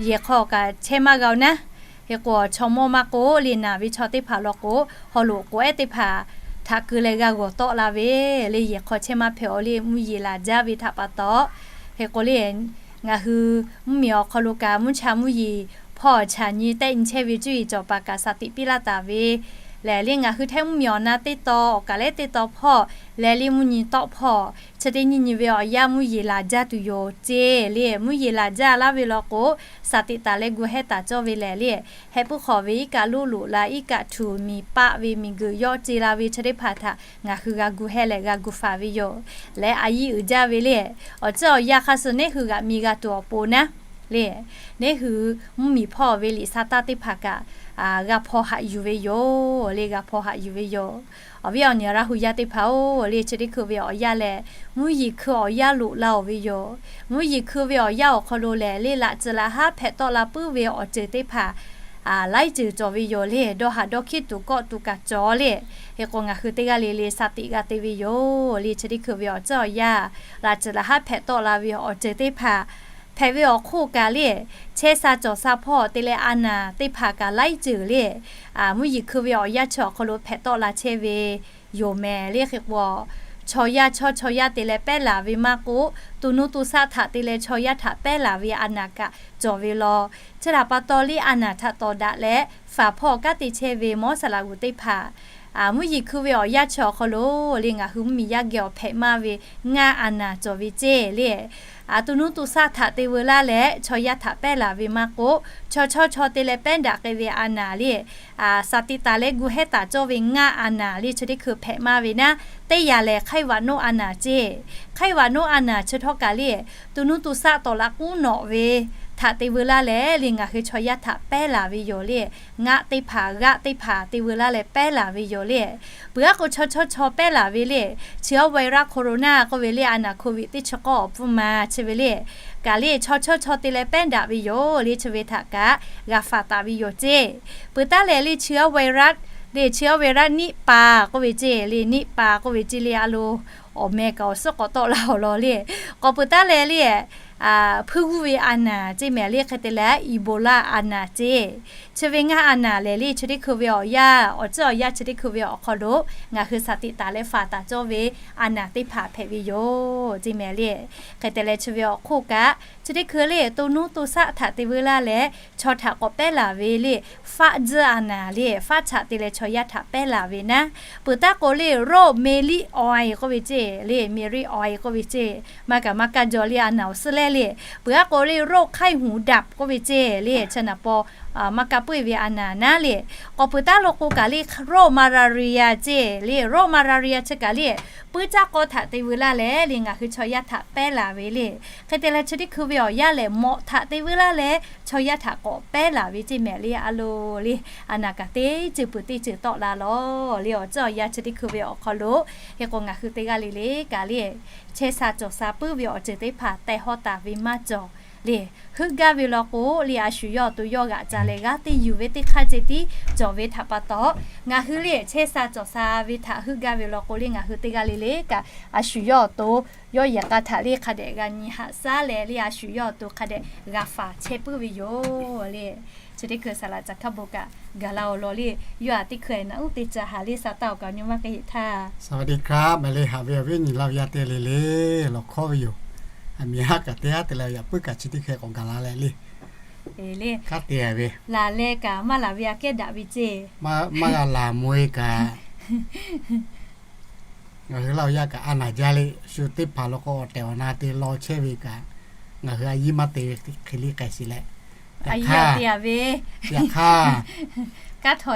yehˬ hk'aw kaꞈ chehˇ maˇ g'a-o naˉ. Hk'e k'o chaw mawˇ maˇ k'oˆ le naˬ ve chaw teˇ hpaˍ law k'o, haw loꞈ k'oꞈ-ehˉ teˇ hpaˍ htaꞈ keu leh g'a g'awˬ tawˆ la ve le, yehˬ hk'aw chehˇ maˇ hpehꞈ-o le mvuhˇ yeˬ laˬ jaˇ ve htaꞈ pa taw. Hk'e k'o le ngaˬ hui mvuhˇ miˬ awˬ hk'aw lo kaꞈ mvuhˇ cha mvuhˇ yeˬ hpawˇ chaꞈ nyi tehˆ nyi chehˇ ve cuˇ yiˍ cawˬ paˍ kaꞈ saˍ tiꞈ piˇ laˇ taˍ ve lehˬ le, ngaˬ hui Htaiˇ mvuhˇ miˬ awˬ na teˇ taw awˬ kaˍ lehˉ teˇ taw hpawˇ leh le mvuhˇ nyi tawˆ hpawˇ chi teˇ nyi nyi ve awˬ yanˇ mvuhˇ yeˬ laˬ jaˇ tuˬ yoˬ ceˇ le. Mvuhˇ yeˬ laˬ jaˇ laˇ ve law k'o, saˍ tiꞈ taˍ leh gu hehˇ taˍ cawˇ ve lehˬ le, heh puiˉ hk'awꞈ ve iˉ kaˆ luˉ loꞈ la iˉ kaˆ htuꞈ miˬ paˆ ve miˬ guiˬ yawˆ ce la ve chi teˇ hpaˍ htaꞈ ngaˬ hui g'a gu hehˇ leh g'a gu faˍ ve yoˬ. Leh a yiˇ uiˍ jaˇ ve le, awˬ ceuˬ awˬ yanˇ hk'a suh neˉ hui g'aꞈ mi g'a tuˬ awˬ pon naˉ le, neˉ hui mvuhˇ miˬ hpawˇ ve liꞈ sa taˇ teˇ hpaˍ kaꞈ g'a hpaw haꞈ yuˬ ve yoˬ le, g'a hpaw haꞈ yuˬ ve yoˬ. Awˬ viˉ awˬ nyi Laˇ hu yaˇ teˇ hpaˍ-oˬ le, chi teˇ hkui ve awˬ yanˇ lehˬ mvuhˇ yeˬ hkui awˬ yanˇ loꞈ la-oˬ ve yoˬ. Mvuhˇ yeˬ hkui ve awˬ yanˇ awˬ hk'aw lo lehˬ le laꞈ tcuh laꞈ haˉ hpehꞈ tawˆ la puiˉ ve awˬ ceuˬ teˇ hpaˍ laiˉ ceuˬ cawˬ ve yoˬ le, dawˇ haˍ dawˇ hkiˉ tuˬ kawˆ tuˬ kaꞈ cawˬ le. Hk'e k'o ngaˬ hui teˇ g'aˇ le le saˍ tiꞈ g'a te ve yoˬ le, chi teˇ hkui ve awˬ ceuˬ awˬ yanˇ laꞈ tcuh laꞈ haˉ hpehꞈ tawˆ la ve awˬ ceuˬ teˇ hpaˍ hpehꞈ ve awˬ hk'oˆ kaꞈ le, chehˇ sha cawˬ sha hpawˇ te leh a naˍ teˇ hpaˍ kaꞈ laiˉ ceuˬ le, mvuhˇ yeˬ hkui ve awˬ yanˇ chi awˬ hk'aw lo hpehꞈ tawˆ la chehˇ ve yoˬ mehˍ le. Hk'e k'o Chaw yaˇ chaw chaw yaˇ te leh pehˉ laˬ ve maˇ k'oˆ, to nuˇ to shaˆ htaꞈ te leh chaw yaˇ htaꞈ pehˉ laˬ ve a naˍ kaꞈ cawˬ ve law. Chi htaꞈ pa taw le, a naˍ htaꞈ tawˍ daꞈ leh faˍ hpawˇ kanˉ te chehˇ ve mawˇ saˍ laꞈ g'uˬ teˇ hpaˍ, mvuhˇ yeˬ hkui ve awˬ yanˇ chi awˬ hk'aw lo le, ngaˬ hui mvuhˇmiˬ yaˇ geh awˬ hpehꞈ maˇ ve ngaˇ a naˍ cawˬ ve ceˇ le. To nuˇ to shaˆ htaꞈ te veu laˇ leh chaw yaˇ htaꞈ pehˉ laˬ ve maˇ k'oˆ, chaw chaw chaw te leh pehˉ daꞈ k'ai ve a naˍ le, saˍ tiꞈ taˍ leh gu hehˉ taˍ cawˇ ve ngaˇ a naˍ le, chi teˇ hkui hpehꞈ maˇ ve naˉ, teˇ yanˇ lehˬ ไข้หวัดนก a naˍ ceˇ. ไข้หวัดนก a naˍ chi htawˇ kaꞈ le, to nuˇ to shaˆ tawˍ laꞈ k'uˉ nawꞈ ve htaꞈ te veu laˇ leh le, ngaˬ hui chaw yaˇ htaꞈ pehˉ laˬ ve yoˬ le. Ngaˆ teˇ hpaˍ g'aˆ teˇ hpaˍ te veu laˇ leh pehˉ laˬ ve yoˬ le. Peuˬ aˉ k'o chaw chaw chaw pehˉ laˬ ve le, chi awˇ virus corona k'oˆ ve le, a naˍ โควิด teˇ chi k'awˇ awˬ pfuhˇ ma chi ve le, kaꞈ le chaw chaw chaw te leh pehˉ daꞈ ve yoˬ le, chi ve htaꞈ kaꞈ g'a faˍ taˍ ve yoˬ ceˇ. Peuˬ taˉ lehˬ le, chi awˇ virus le, chi awˇ virus นิปา k'oˆ ve ceˇ le, นิปา k'oˆ ve ceˇ le, a lo awˬ meh kaꞈ awˬ suhˉ k'awꞈ tawˆ la awˬ lawn le. K'awꞈ peuˬ taˉ leh le, hpuiˇ g'uˇ ve a naˍ ceˇ mehˍ le, hk'e te leh Ebola a naˍ ceˇ. Chi ve ngaˇ a naˍ lehˬ le, chi teˇ hkui ve awˬ yanˇ, awˬ tcuhˉ awˬ yanˇ chi teˇ hkui ve awˬ hk'aw lo ngaˬ hui saˍ tiꞈ taˍ leh faˍ taˍ cawˇ ve a naˍ teˇ hpaˍ hpehꞈ ve yoˬ ceˇ mehˍ le. Hk'e te leh chi ve awˬ hk'oˆ kaꞈ chi teˇ hkui le, to nuˇ to shaˆ htaꞈ te veu laˇ leh chaw htaꞈ k'awꞈ pehˉ laˬ ve le, faˆ tzuhˇ a naˍ le, faˆ chaꞈ te leh chaw yaˇ htaꞈ pehˉ laˬ ve naˉ. Peuˬ taˉ k'o le, โรคเมลิออย k'oˆ ve ceˇ le, เมลิออย k'oˆ ve ceˇ, maˇ kaꞈ maˇ kaˇ jaw le a naˍ awˬ suhˉ leh le. Peuˬ aˉ k'o le, โรคไข้หูดับ k'oˆ ve ceˇ le, chi naˍ paw maˇ kaˇ puiˉ ve a naˍ naˉ le. K'awꞈ peuˬ taˉ lo k'o kaꞈ le, โรคมาลาเรีย ceˇ le, โรคมาลาเรีย chi kaꞈ le, puiˉ caˇ k'aw htaꞈ te veu laˇ leh le, ngaˬ hui chaw yaˇ htaꞈ pehˉ laˬ ve le. Hk'e te leh chi teˇ hkui ve awˬ yanˇ lehˬ mawꞈ htaꞈ te veu laˇ leh chaw yaˇ htaꞈ k'awꞈ pehˉ laˬ ve ceˇ mehˍ le, a lo le. A naˍ kaꞈ teˇ ceuˬ peuˬ teˇ ceuˬ tawˆ la lawˬ le, awˬ tcuhˉ awˬ yanˇ chi teˇ hkui ve awˬ hk'aw lo. Hk'e k'o ngaˬ hui teˇ g'aˇ le le kaꞈ le, chehˇ sha cawˬ sha puiˉ ve awˬ ceuˬ teˇ hpaˍ teh haw taˍ ve maˇ cawˬ le. Heuˆ gaˇ ve law k'o le, a shu yawˇ awˬ to yawˇ g'aꞈ ca leh g'aˇ teˇ yuˬ ve teˇ hk'aˇ ceh tiˉ cawˬ ve htaꞈ pa taw, ngaˬ hui le chehˇ sha cawˬ sha ve htaꞈ heuˆ gaˇ ve law k'o le, ngaˬ hui teˇ g'aˇ le le kaꞈ a shu yawˇ awˬ to yawˇ yehˬ k'a htaꞈ le hk'a dehꞈ g'a nyi haꞈ shaˉ leh le, a shu yawˇ awˬ to hk'a dehꞈ g'a faˍ chehˇ puiˉ ve yoˬ le. Chi teˇ hkui saˍ laꞈ caˬ hkaˇ bon kaꞈ gaˬ la awˬ lawn le, yawˇ aꞈ teˇ hkui naꞈ uˉ te ca haˍ le, sa taˇ awˬ kaꞈ nyi maˇ k'ai heˆ htaˇ. สวัสดีครับ mehˍ le, haꞈ ve awˬ viˉ awˬ nyi laˇ ve yaˇ teˇ g'aˇ le le, lawˬ hkawˇ ve yoˬ. A miˬ haˉ kaꞈ teˇ haˉ te leh yaꞈ puiˉ kaꞈ chi teˇ hkui k'awꞈ gaˬ la leh le. Kaˉ te ve laˬ leh kaꞈ maˇ laˬ ve aꞈ kehˉ daꞈ ve ceˇ. Maˇ g'a laˬ mawˬ e kaꞈ, ngaˬ hui laˇ awˬ yanˇ kaꞈ a naˍ jaˇ le, shu teˇ hpaˍ law k'o awˬ tehˬ awˬ na te law chehˇ ve kaꞈ, ngaˬ hui a yiˇ maˇ te ve hk'e le k'ai shiˍ leh, yaꞈ hk'aˇ, yaꞈ hk'aˇ,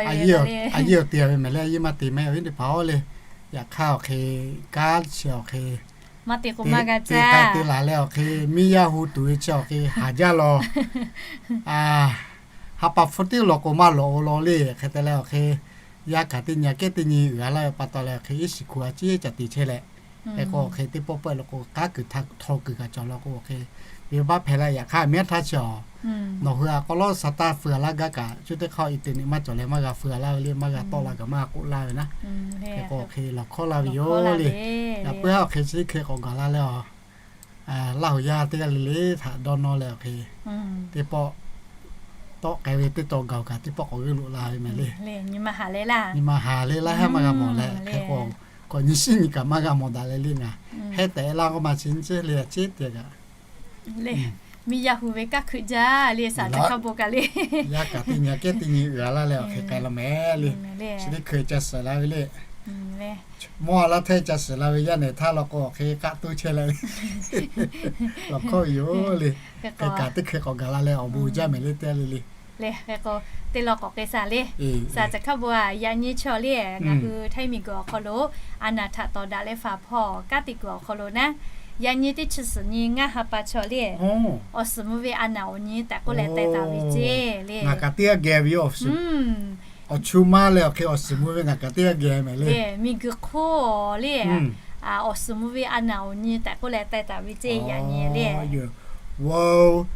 a yiˇ awˬ te ve mehˍ le, a yiˇ maˇ te maˇ heˆ, awˬ viˉ teˇ hpaˍ-oˬ le. Yaꞈ hk'aˇ awˬ hk'e kanˉ chi awˬ hk'e maˇ te k'o maˇ g'a te k'ai te laˬ leh awˬ hk'e, miˇ yaˇ hu tuˬ ve chi awˬ hk'e haˍ jaˇ law. Ha pa hpfuhˇ tiˉ law k'o maˇ lawꞈ o law le. Hk'e te leh awˬ hk'e, yaˇ kaꞈ teˇ nyi aꞈ kehˉ teˇ nyi uiˍ a laˇ ve pa taw leh awˬ hk'e, iˉ shiˍ hku a ciˉ caꞈ te chehˇ leh, hk'e k'o awˬ hk'e teˇ pawˆ pawehˇ law k'o kanˉ kuiˬ htaꞈ htaw kuiˬ kaꞈ cawˬ law k'o awˬ hk'e, ve baˆ hpehꞈ leh yaꞈ hk'aˇ miˉ htaˇ chi awˬ, nawˬ hui aꞈ k'aw lawˉ sa taˇ feu a laˇ gaˇ kaꞈ, cuˇ teˇ hk'aˇ internet maˇ cawˬ leh maˇ g'a feu a laˇ ve le, maˇ g'a tawˆ la kaꞈ maˇ g'a k'oˆ laˇ ve naˉ. Hk'e k'o awˬ hk'e lawˬ hkawˇ laˇ ve yoˬ le. Yaꞈ puiˉ haˉ awˬ hk'e chi teˇ hkui k'awꞈ gaˬ la leh awˬ, Laˇ huˍ yaˇ teˇ g'aˇ le le htaꞈ dawˇ nawˇ leh awˬ hk'e, teˇ pawˆ tawˆ k'ai ve teˇ taw gaˬ kaꞈ teˇ pawˆ k'awꞈ g'euˆ loꞈ la ve mehˍ le. Nyi ma haˍ le laˇ haˉ maˇ g'a mawˬ leh hk'e k'o, k'awꞈ nyi shiˉ nyi kaꞈ maˇ g'a mawˬ daꞈ leh le ngaˬ, hehˉ tehꞈ laˇ k'oˆ ma chi nyi ceˇ le a ceˇ te kaꞈ, miˇ yaˇ hu ve kaˇ hkuiꞈ jaˇ le, saˍ caˬ hkaˇ bon kaꞈ le, yaˇ kaꞈ teˇ nyi aꞈ kehˉ teˇ nyi uiˍ a laˇ leh awˬ hk'e k'ai law mehˍ le. Chi teˇ hkui ca suhˍ la ve le. Mawˇ a laˇ htehˇ ca suhˍ la ve yaˇ nehˬ htaˇ law k'o awˬ hk'e k'aˆ toˇ chehˇ leh, lawˬ hkawˇ ve yoˬ le. Hk'e kaꞈ teˇ hkui k'awꞈ gaˬ la leh awˬ bon jaˇ mehˍ le teˇ g'aˇ le le. Leh hk'e k'o, teˇ law k'awꞈ k'ai shaˍ le. Saˍ caˬ hkaˇ bon a, yaꞈ nyi chaw le, ngaˬ hui htaiˇ miˬ guiˬ awˬ hk'aw lo a naˍ htaꞈ tawˍ daꞈ leh faˍ hpawˇ kanˉ te kuiˬ awˬ hk'aw lo naˉ, yaꞈ nyi teˇ chi suhˍ nyi ngaˇ ha pa chaw le, awˬ suhˍ mvuh ve a naˍ awˬ nyi tehꞈ k'oˆ leh teh taˍ ve ceˇ le. Ngaˬ kaꞈ teˇ g'aˇ geh ve yoˬ. Awˬ chu maˇ leh awˬ hk'e awˬ suhˍ mvuh ve ngaˬ kaꞈ teˇ g'aˇ geh mehˍ le. Miˬ guiˬ hk'oˆ le, awˬ suhˍ mvuh ve a naˍ awˬ nyi tehꞈ k'oˆ leh teh taˍ ve ceˇ yaꞈ nyi le. World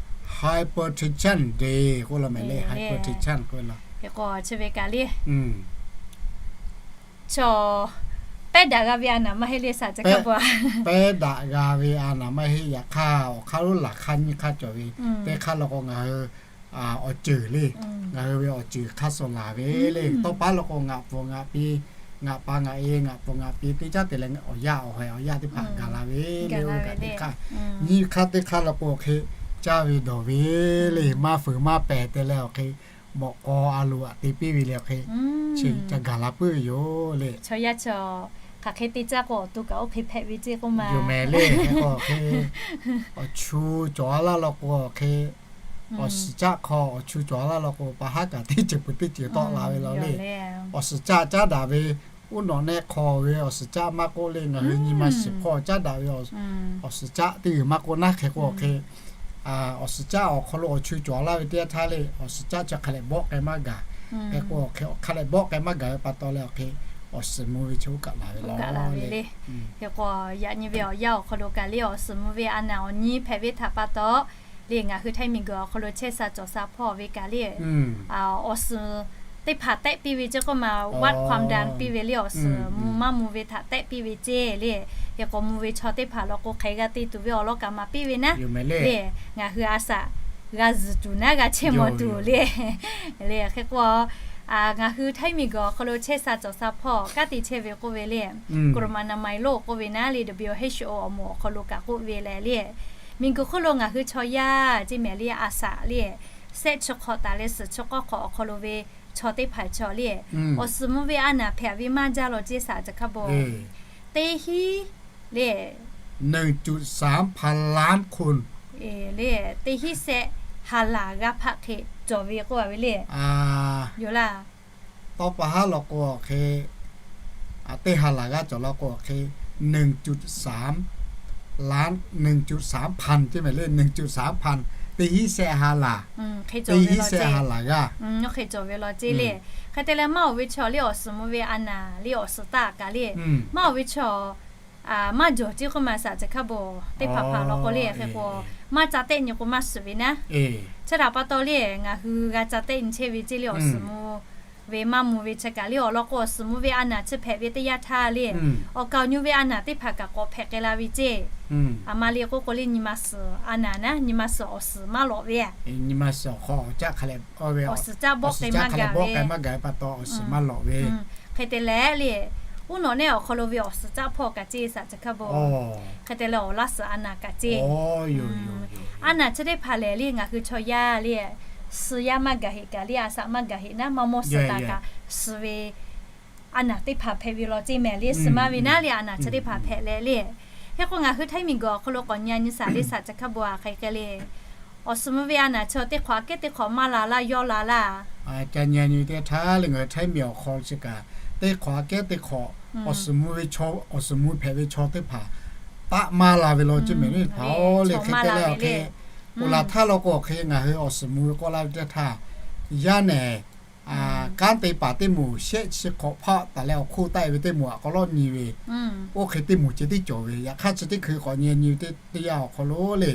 Hypertension Day k'oˆ la mehˍ le, hypertension k'oˆ la. Hk'e k'o chi ve kaꞈ le, chaw pehˉ daꞈ g'a ve a naˍ maˇ heˆ le saˍ caˬ hkaˇ bon a. Pehˉ daꞈ g'a ve a naˍ maˇ heˆ, yaꞈ hk'aˇ awˬ hk'aˇ lonˉ laˬ hk'aˇ nyiˇ hk'aˇ cawˬ ve, teˇ hk'aˇ law k'o ngaˬ hui awˬ ceuˬ le, ngaˬ hui ve awˬ ceuˬ hk'aˇ suh laˬ ve le. Tawˇ paˉ law k'o ngaˬ pfuhˍ ngaˬ pi ngaˬ pa ngaˬ e ngaˬ pfuhˍ ngaˬ pi teˇ caˉ te leh awˬ yaˇ awˬ haiˬ awˬ yaˇ teˇ hpaˍ gaˬ la ve le. Oˇ ve kaꞈ teˇ hk'aˇ nyiˇ hk'aˇ teˇ hk'aˇ law k'o hk'e caˇ ve dawˬ ve le. Maˇ fuiˍ maˇ pehˍ te leh awˬ hk'e, mawꞈ k'aw a loˍ aꞈ te piˇ ve le awˬ hk'e, chi ca gaˬ la puiˉ ve yoˬ le. Chaw yaˇ chi hk'aˬ hk'e te caˇ k'o awˬ to kaꞈ oˇ hk'e hpehꞈ ve ceˇ k'oˆ ma yoˬ mehˍ le. Hk'e k'o awˬ hk'e, awˬ chu cawˬ a laˇ law k'o awˬ hk'e, awˬ suhˍ caˆ hk'aw awˬ chu cawˬ a laˇ law k'o pa haˉ kaꞈ teˇ ceuˬ peuˬ teˇ ceuˬ tawˆ la ve law le. Awˬ suhˍ caˆ caˉ daꞈ ve, uˉ nawꞈ nehˆ hk'aw ve awˬ suhˍ caˆ maˇ k'oˆ le, ngaˬ hui nyi ma shiˍ hk'aw caˉ daꞈ ve awˬ suhˍ caˆ teˇ g'uiˬ maˇ k'oˆ naˉ hk'e k'o awˬ hk'e, awˬ suhˍ caˆ awˬ hk'aw lo awˬ chu cawˬ laˇ ve teˇ yanˇ htaˇ le, awˬ suhˍ caˆ chi hk'a lehˬ bawˆ k'ai maˇ gaˬ. Hk'e k'o awˬ hk'e hk'a lehˬ bawˆ k'ai maˇ gaˬ ve pa taw leh awˬ hk'e, awˬ suhˍ mvuh ve chi oˇ kaꞈ laˬ ve law le. Hk'e k'o yaꞈ nyi ve awˬ yanˇ awˬ hk'aw lo kaꞈ le awˬ suhˍ mvuh ve a naˍ awˬ nyi hpehꞈ ve htaꞈ pa taw le, ngaˬ hui htaiˇ miˬ guiˬ awˬ hk'aw lo chehˇ sha cawˬ sha hpawˇ ve kaꞈ le, awˬ suhˍ teˇ hpaˍ tehˆ piˇ ve ceˇ k'oˆ ma, whatความดัน piˇ ve le, awˬ suhˍ mvuh maˇ mvuh ve htaꞈ tehˆ piˇ ve ceˇ le. Hk'e k'o mvuh ve chaw teˇ hpaˍ law k'o hk'e g'a te tuˬ ve awˬ lawn kaꞈ maˍ piˇ ve naˉ le. Ngaˬ hui a shaꞈ g'a zuhˬ tuˬ naˉ g'a chehˇ mawˬ tuˬ le. Le hk'e k'o ngaˬ hui htaiˇ miˬ guiˬ awˬ hk'aw lo chehˇ sha cawˬ sha hpawˇ kanˉ te chehˇ ve k'oˆ ve le, กรมอนามัยโลก k'oˆ ve naˉ le, WHO awˬ moˍ awˬ hk'aw lo kaꞈ k'oˆ ve leh le, miˬ guiˬ hk'oˆ lo ngaˬ hui chaw yaˇ ceˇ mehˍ le, a shaꞈ le, sehˆ chi hk'awꞈ taˍ leh suhˍ chi k'awˇ hk'awꞈ awˬ hk'aw lo ve chaw teˇ hpaˍ chaw le, awˬ suhˍ mvuh ve a naˍ hpehꞈ ve maˇ jaˇ law ceˇ shaꞈ caˬ hkaˇ bon. Teˇ hinˉ le หนึ่งจุดสามพันล้านคน le, teˇ hinˉ sehˆ ha laˬ g'aˇ hpaˆ hk'e cawˬ ve k'oˆ a ve le. Yoˬ laˇ. Tawˇ pa haˉ law k'o awˬ hk'e, teˇ ha laˬ g'aˇ cawˬ law k'o awˬ hk'e, หนึ่งจุดสามล้าน หนึ่งจุดสามพัน ceˇ mehˍ le, หนึ่งจุดสามพัน teˇ hinˉ sehˆ ha laˬ, teˇ hinˉ sehˆ ha laˬ g'aˇ hk'e cawˬ ve law ceˇ le. Hk'e te leh maˇ oˬ ve chaw le awˬ suhˍ mvuh ve a naˍ le awˬ suhˍ taˆ kaꞈ le, maˇ oˬ ve chaw maˇ jawˬ ceˇ k'oˆ ma shaꞈ caˬ hkaˇ bon teˇ hpaˍ hpaˍ law k'o le, hk'e k'o maˇ ca tehˆ nyi k'o maˇ shiˍ ve naˉ. Chi htaꞈ pa taw le ngaˬ hui g'a ca tehˆ nyi chehˇ ve ceˇ le awˬ suhˍ mvuh ve maˇ mvuh ve chi kaꞈ le awˬ lawn k'o awˬ suhˍ mvuh ve a naˍ chi hpehꞈ ve teˇ yanˇ htaˇ le, awˬ kaˍ awˬ nyu ve a naˍ teˇ hpaˍ kaꞈ k'awꞈ hpehꞈ k'ai la ve ceˇ. A ma le k'oˆ k'o le nyi ma suhˍ a naˍ naˉ, nyi ma suhˍ awˬ suhˍ maˇ lawꞈ ve, nyi ma suhˍ awˬ hk'aw awˬ caˆ hk'a leh, awˬ suhˍ caˆ bawˆ k'ai maˇ gaˬ ve pa taw awˬ suhˍ maˇ lawꞈ ve. Hk'e te leh le, uˉ nawꞈ nehˆ awˬ hk'aw lo ve awˬ suhˍ caˆ hpawˇ kaꞈ ceˇ shaꞈ caˬ hkaˇ bon. Hk'e te leh awˬ laˇ suhˍ a naˍ kaꞈ ceˇ. A naˍ chi teˇ hpaˍ lehˬ le ngaˬ hui chaw yaˇ le, suh yaˇ maˇ gaˬ heꞈ kaꞈ le a shaꞈ maˇ gaˬ heꞈ naˉ maˇ mawˇ suhˍ taˍ kaꞈ suh ve a naˍ teˇ hpaˍ hpehꞈ ve law ceˇ mehˍ le, suh maˇ ve naˉ le a naˍ chi teˇ hpaˍ hpehꞈ leh le. Hk'e k'o ngaˬ hui htaiˇ miˬ guiˬ awˬ hk'aw lo k'awꞈ nyi a nyi shaꞈ le shaꞈ caˬ hkaˇ bon a hk'e k'ai le. Awˬ suhˍ mvuh ve a naˍ chi teˇ hk'awꞈ aꞈ kehˉ teˇ hk'awꞈ maˇ la laˇ yawˇ la laˇ. Ca nyi a nyi teˇ htaˇ le ngaˬ hui htaiˇ miˬ awˬ hk'aw chi kaꞈ teˇ hk'awꞈ aꞈ kehˉ teˇ hk'awꞈ awˬ suhˍ mvuh ve chaw, awˬ suhˍ mvuh hpehꞈ ve chaw teˇ hpaˍ taˆ maˇ la ve law ceˇ mehˍ le. Hpaˍ le hk'e te leh awˬ hk'e, oˬ laˬ htaˇ law k'o awˬ hk'e ngaˬ hui awˬ suhˍ mvuh ve k'awꞈ la ve teˇ htaˇ, yaˇ nehˬ kanˉ te paˍ teˇ moˍ shehˆ chi hk'awꞈ hpaˆ taˍ leh awˬ hk'oˆ taˆ e ve teˇ moˍ aꞈ k'aw lawˇ nyi ve, oˇ hk'e teˇ moˍ ceh tiˉ cawˬ ve. Yaꞈ hk'aˇ chi teˇ hkui k'awꞈ nyi nyi ve teˇ yanˇ awˬ hk'aw lo le,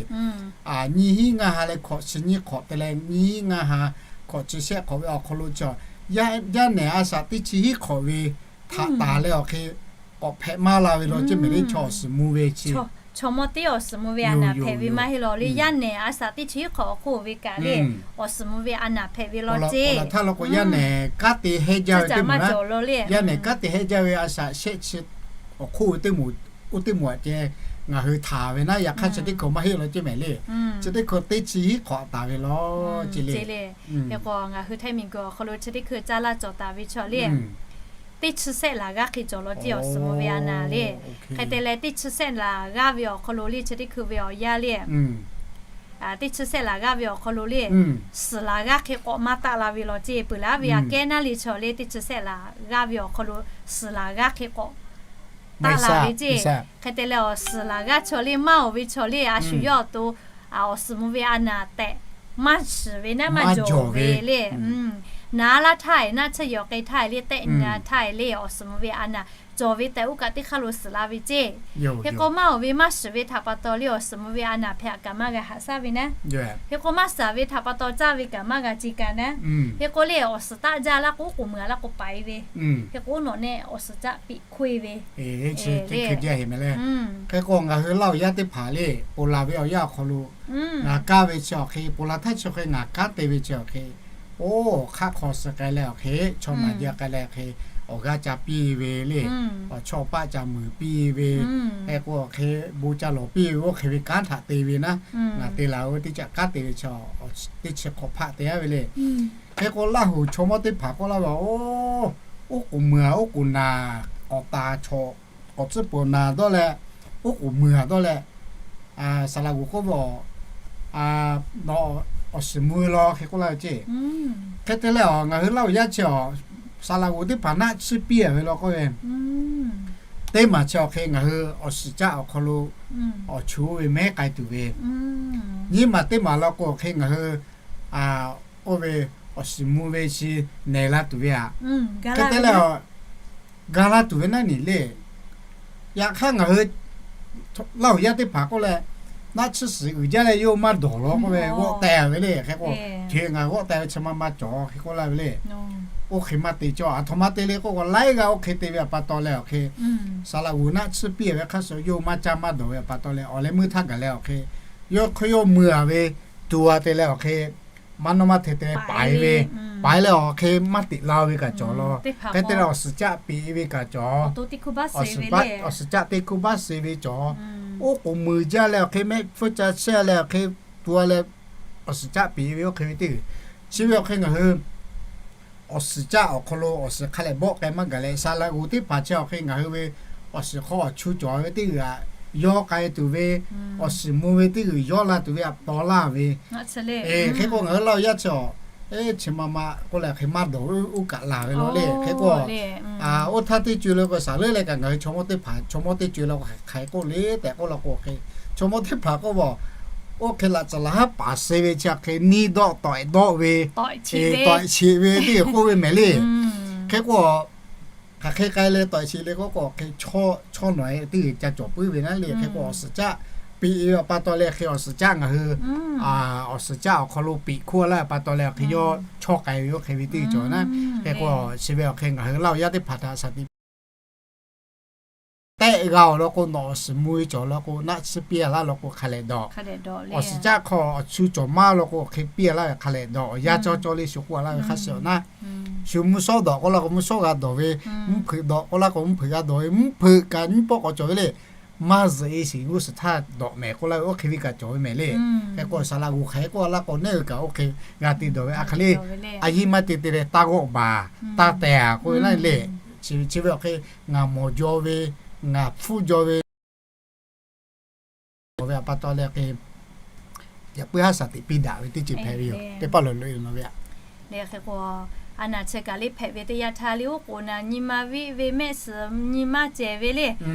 nyiˇ hinˉ ngaˇ ha leh hkawꞈ chi nyiˇ hk'awꞈ te leh nyiˇ hinˉ ngaˇ ha hkawꞈ chi shehˆ hk'awꞈ ve awˬ hk'aw lo chi, yaˇ nehˬ a shaꞈ teˇ chi hiˉ hk'awꞈ ve htaꞈ taˍ leh awˬ hk'e k'awꞈ hpehꞈ maˇ la ve law ceˇ mehˍ le. Chaw awˬ suhˍ mvuh ve chi, chaw mawˇ teˇ awˬ suhˍ mvuh ve a naˍ hpehꞈ ve maˇ heˆ law le. Yaˇ nehˬ a shaꞈ teˇ chi hiˉ hk'awꞈ awˬ hk'oˆ ve kaꞈ le awˬ suhˍ mvuh ve a naˍ hpehꞈ ve law ceˇ. Htaˇ law k'o yaˇ nehˬ kanˉ te hehˇ jaˇ ve teˇ moˍ, yaˇ nehˬ kanˉ te hehˇ jaˇ ve a shaꞈ shehˆ chi awˬ hk'oˆ ve teˇ moˍ, oˇ teˇ moˍ aꞈ ceh ngaˬ hui htaˍ ve naˉ, yaꞈ hk'aˇ chi teˇ hkui maˇ heˆ law ceˇ mehˍ le. Chi teˇ hkui teˇ chi hiˉ hk'awꞈ taˍ ve law ceˇ le. Hk'e k'o ngaˬ hui htaiˇ miˬ guiˬ awˬ hk'aw lo chi teˇ hkui caˇ laˇ cawˬ taˍ ve chaw le, teˇ chi sehˆ laˬ g'aˇ hk'e cawˬ law ceˇ awˬ suhˍ mvuh ve a naˍ le. Hk'e te leh teˇ chi sehˆ laˬ g'aˇ ve awˬ hk'aw lo le chi teˇ hkui ve awˬ yaˇ le, teˇ chi sehˆ laˬ g'aˇ ve awˬ hk'aw lo le, suhˍ laˬ g'aˇ hk'e k'awꞈ maˇ taˆ la ve law ceˇ. Peuˬ laˇ ve aꞈ kehˉ naˉ le chaw le teˇ chi sehˆ laˬ g'aˇ ve awˬ hk'aw lo suhˍ laˬ g'aˇ hk'e k'awꞈ taˆ la ve ceˇ. Hk'e te leh awˬ suhˍ laˬ g'aˇ chaw le maˇ oˬ ve chaw le a shu yawˇ awˬ to awˬ suhˍ mvuh ve a naˍ tehꞈ maˇ shiˍ ve naˉ maˇ jawˬ ve le. Naˍ laˇ htaˇ e naˆ tsuhˇ yawˬ k'ai htaˇ e le tehˆ nyi htaˇ e le awˬ suhˍ mvuh ve a naˍ cawˬ ve tehꞈ oˇ kaꞈ teˇ hk'aˇ lo suhˍ la ve ceˇ. Hk'e k'o maˇ oˬ ve maˇ shiˍ ve htaꞈ pa taw le awˬ suhˍ mvuh ve a naˍ hpehꞈ kaꞈ maˇ g'a haꞈ shaˉ ve naˉ. Hk'e k'o maˇ shiˍ ve htaꞈ pa taw caˇ ve kaꞈ maˇ g'a ce kaꞈ naˉ. Hk'e k'o le awˬ suhˍ taˆ jaˇ laˇ k'o k'oˍ meuˍ laˇ k'o paiˍ ve. Hk'e k'o nawˬ nehˆ awˬ suhˍ caˆ piˇ hk'oˆ e ve. Hk'e k'o ngaˬ hui laˇ oˬ yaˇ teˇ hpaˍ le ponˬ laˬ ve awˬ yanˇ awˬ hk'aw lo ngaˬ kaˇ ve chi awˬ hk'e, ponˬ laˬ htaˇ chi awˬ hk'e ngaˬ kanˉ te ve chi awˬ hk'e, oˇ hk'aˆ hk'aw suh k'ai leh awˬ hk'e, chaw maˍ jaˇ k'ai leh awˬ hk'e, awˬ g'aˇ ca piˇ ve le, awˬ chawˇ paˆ ca muiˬ piˇ ve, hk'e k'o awˬ hk'e bon ca lawˬ piˇ ve, oˇ hk'e ve kanˉ htaꞈ te ve naˉ, ngaˬ te laˬ-o ve teˇ caꞈ kanˉ te ve chi, teˇ chi hk'awꞈ hpaˆ te-a ve le. Hk'e k'o Laˇ huˍ chaw mawˇ teˇ hpaˍ k'oˆ laˇ ve, Oˇ, oˉ k'oˍ muiˬ-a, oˉ k'oˍ naˬ, k'awꞈ taˍ chaw k'awꞈ tcuhˉ peuˬ naˬ dawˇ leh, oˉ k'oˍ muiˬ-a dawˇ leh, Saˍ laꞈ g'uˬ k'oˆ ve, Nawˬ awˬ shiˍ mvuh ve law, hk'e k'oˆ laˇ ve ceˇ. Hk'e te leh, ngaˬ hui Laˇ huˍ yaˇ chi awˬ, Saˍ laꞈ g'uˬ teˇ hpaˍ naˆ tsuhˇ piˇ-a ve law k'oˆ ve, teˇ maˬ chi awˬ hk'e ngaˬ hui awˬ shiˍ caˆ awˬ hk'aw lo awˬ chu oˇ ve mehˉ k'ai tuˬ ve, nyiˇ maˬ teˇ maˬ law k'o awˬ hk'e ngaˬ hui oˇ ve awˬ shiˍ mvuh ve chi nehˬ la tuˬ ve aꞈ. Hk'e te leh, ga laˇ tuˬ ve naˉ neˬ le. Yaꞈ hk'aˇ ngaˬ hui Laˇ huˍ yaˇ teˇ hpaˍ k'oˆ leh, naˆ tsuhˇ shiˍ uiˍ jaˇ leh yawˇ maˇ dawˬ law k'oˆ ve, g'awˆ teh ve le. Hk'e k'o, hteꞈ ngaˬ g'awˆ teh ve chi ma ma cawˬ, hk'e k'oˆ laˇ ve le. Oˇ hk'e maˇ te cawˇ, aˬ htoꞈ ma te le k'oˆ k'o, laiˉ g'aˇ oˇ hk'e te ve aꞈ pa taw leh awˬ hk'e, Saˍ laꞈ g'uˬ naˆ tsuhˇ piˇ ve hk'a shuˍ yawˇ maˇ caˇ maˇ dawˬ ve aꞈ pa taw leh, awˬ leh meuˇ htaˇ gaˬ leh awˬ hk'e, yawˇ hk'e yawˇ mui-a ve, tuˬ-a te leh awˬ hk'e, maˇ nawˇ maˇ hteꞈ te paiˍ ve, paiˍ leh awˬ hk'e maˇ teꞈ la ve kaꞈ cawˬ law. Hk'e te leh awˬ shiˍ caˆ piˇ ve kaꞈ cawˬ. Awˬ shiˍ caˆ teˇ hkuˇ baˇ seˍ ve cawˬ. Oˉ k'oˍ muiˬ jaˇ leh awˬ hk'e, mehˆ hpfuhˇ ca shehˇ leh awˬ hk'e, tuˬ-a leh awˬ shiˍ caˆ piˇ ve oˇ hk'e ve teˇ g'uiˬ. Chi ve awˬ hk'e ngaˬ hui awˬ shiˍ caˆ awˬ hk'aw lo awˬ shiˍ hk'a lehˬ bawˆ k'ai maˇ gaˬ leh, Saˍ laꞈ g'uˬ teˇ hpaˍ chi awˬ hk'e ngaˬ hui ve awˬ shiˍ hk'aw awˬ chu cawˬ ve teˇ g'uiˬ aꞈ, yawˇ k'ai tuˬ ve, awˬ shiˍ mvuh ve teˇ g'uiˬ yawˇ la tuˬ ve aꞈ paw laˇ ve. Hk'e k'o ngaˬ hui Laˇ huˍ yaˇ chi awˬ, eˉ, chi ma ma k'oˆ leh hk'e maˇ dawˬ oˇ kaꞈ laˬ ve law le. Hk'e k'o, oˇ htaˇ teˇ co le k'o, saˍ leuˉ leh kaꞈ ngaˬ hui chaw mawˇ teˇ hpaˍ, chaw mawˇ teˇ co le k'o hk'aˬ hk'e k'oˆ le tehꞈ k'oˆ law k'o hk'e, chaw mawˇ teˇ hpaˍ k'oˆ ve, oˇ hk'e laꞈ tcuhˍ laꞈ haˉ paˍ suh ve chi hk'e niˇ dawˆ tawꞈ dawˆ ve, tawꞈ sheˍ ve teˇ g'uiˬ k'oˆ ve mehˍ le. Hk'e k'o, hk'aˬ hk'e k'ai leh tawꞈ sheˍ le k'oˆ k'o, hk'e chaw nawˬ-e teˇ g'uiˬ ca cawˬ puiˉ ve naˉ le. Hk'e k'o awˬ shiˍ caˆ piˇ ve aꞈ pa taw leh hk'e awˬ shiˍ caˆ ngaˬ hui awˬ shiˍ caˆ awˬ hk'aw lo piꞈ hkuˇ laˇ ve pa taw leh awˬ hk'e yawˇ chawˇ k'ai ve oˇ hk'e ve teˇ g'uiˬ cawˬ naˉ. Hk'e k'o chi ve awˬ hk'e ngaˬ hui Laˇ huˍ yaˇ teˇ hpaˍ htaꞈ shaˍ tiꞈ tehˆ g'a-oˬ law k'o, nawˬ awˬ shiˍ mvuh ve cawˬ law k'o, naˆ tsuhˇ piˇ-a laˇ law k'o hk'a lehˬ dawˬ. Awˬ shiˍ caˆ hk'aw awˬ chu cawˬ maˇ law k'o hk'e piˇ-a laˇ ve hk'a lehˬ dawˬ. Awˬ yanˇ cawˇ cawˇ le shu k'oˆ-a laˇ ve hk'a shuˍ naˉ, shu mvuhˇ shawˉ dawˬ k'oˆ law k'o mvuhˇ shawˉ g'a dawˬ ve, mvuhˇ hpeuꞈ dawˬ k'oˆ laˇ k'o mvuhˇ hpeuꞈ g'a dawˬ ve, mvuhˇ hpeuꞈ kaꞈ nyiˇ pawˆ k'awꞈ cawˬ ve le. Maˇ zuhꞈ-e shiˍ g'uˇ suhˍ htaˇ dawꞈ mehˍ k'oˆ laˇ ve oˇ hk'e ve kaꞈ cawˬ ve mehˍ le. Hk'e k'o saˍ laꞈ g'uˬ hk'aˬ hk'e k'oˆ laˇ k'o, neˇ hui kaꞈ oˇ hk'e g'a te dawˬ ve aˬ hk'aˬ le. A yiˇ maˇ te te leh taˇ g'awˆ baˬ, taˇ tehˬ-a k'oˆ ve naˉ le. Chi ve awˬ hk'e ngaˬ mawˬ jaw ve, ngaˬ hpfuhˇ jaw ve ve aꞈ pa taw leh hk'e, yaꞈ puiˉ haˉ shaˍ tiꞈ piˇ daꞈ ve teˇ ceuˬ hpehꞈ ve yoˬ. Teˇ pawˆ lo loꞈ-e nawˬ ve aꞈ. Hk'e k'o, a naˬ chi kaꞈ le hpehꞈ ve teˇ yanˇ htaˇ le, oˉ k'oˍ naˬ nyi ma viˆ ve mehˆ suhˍ nyi ma cehˬ ve le,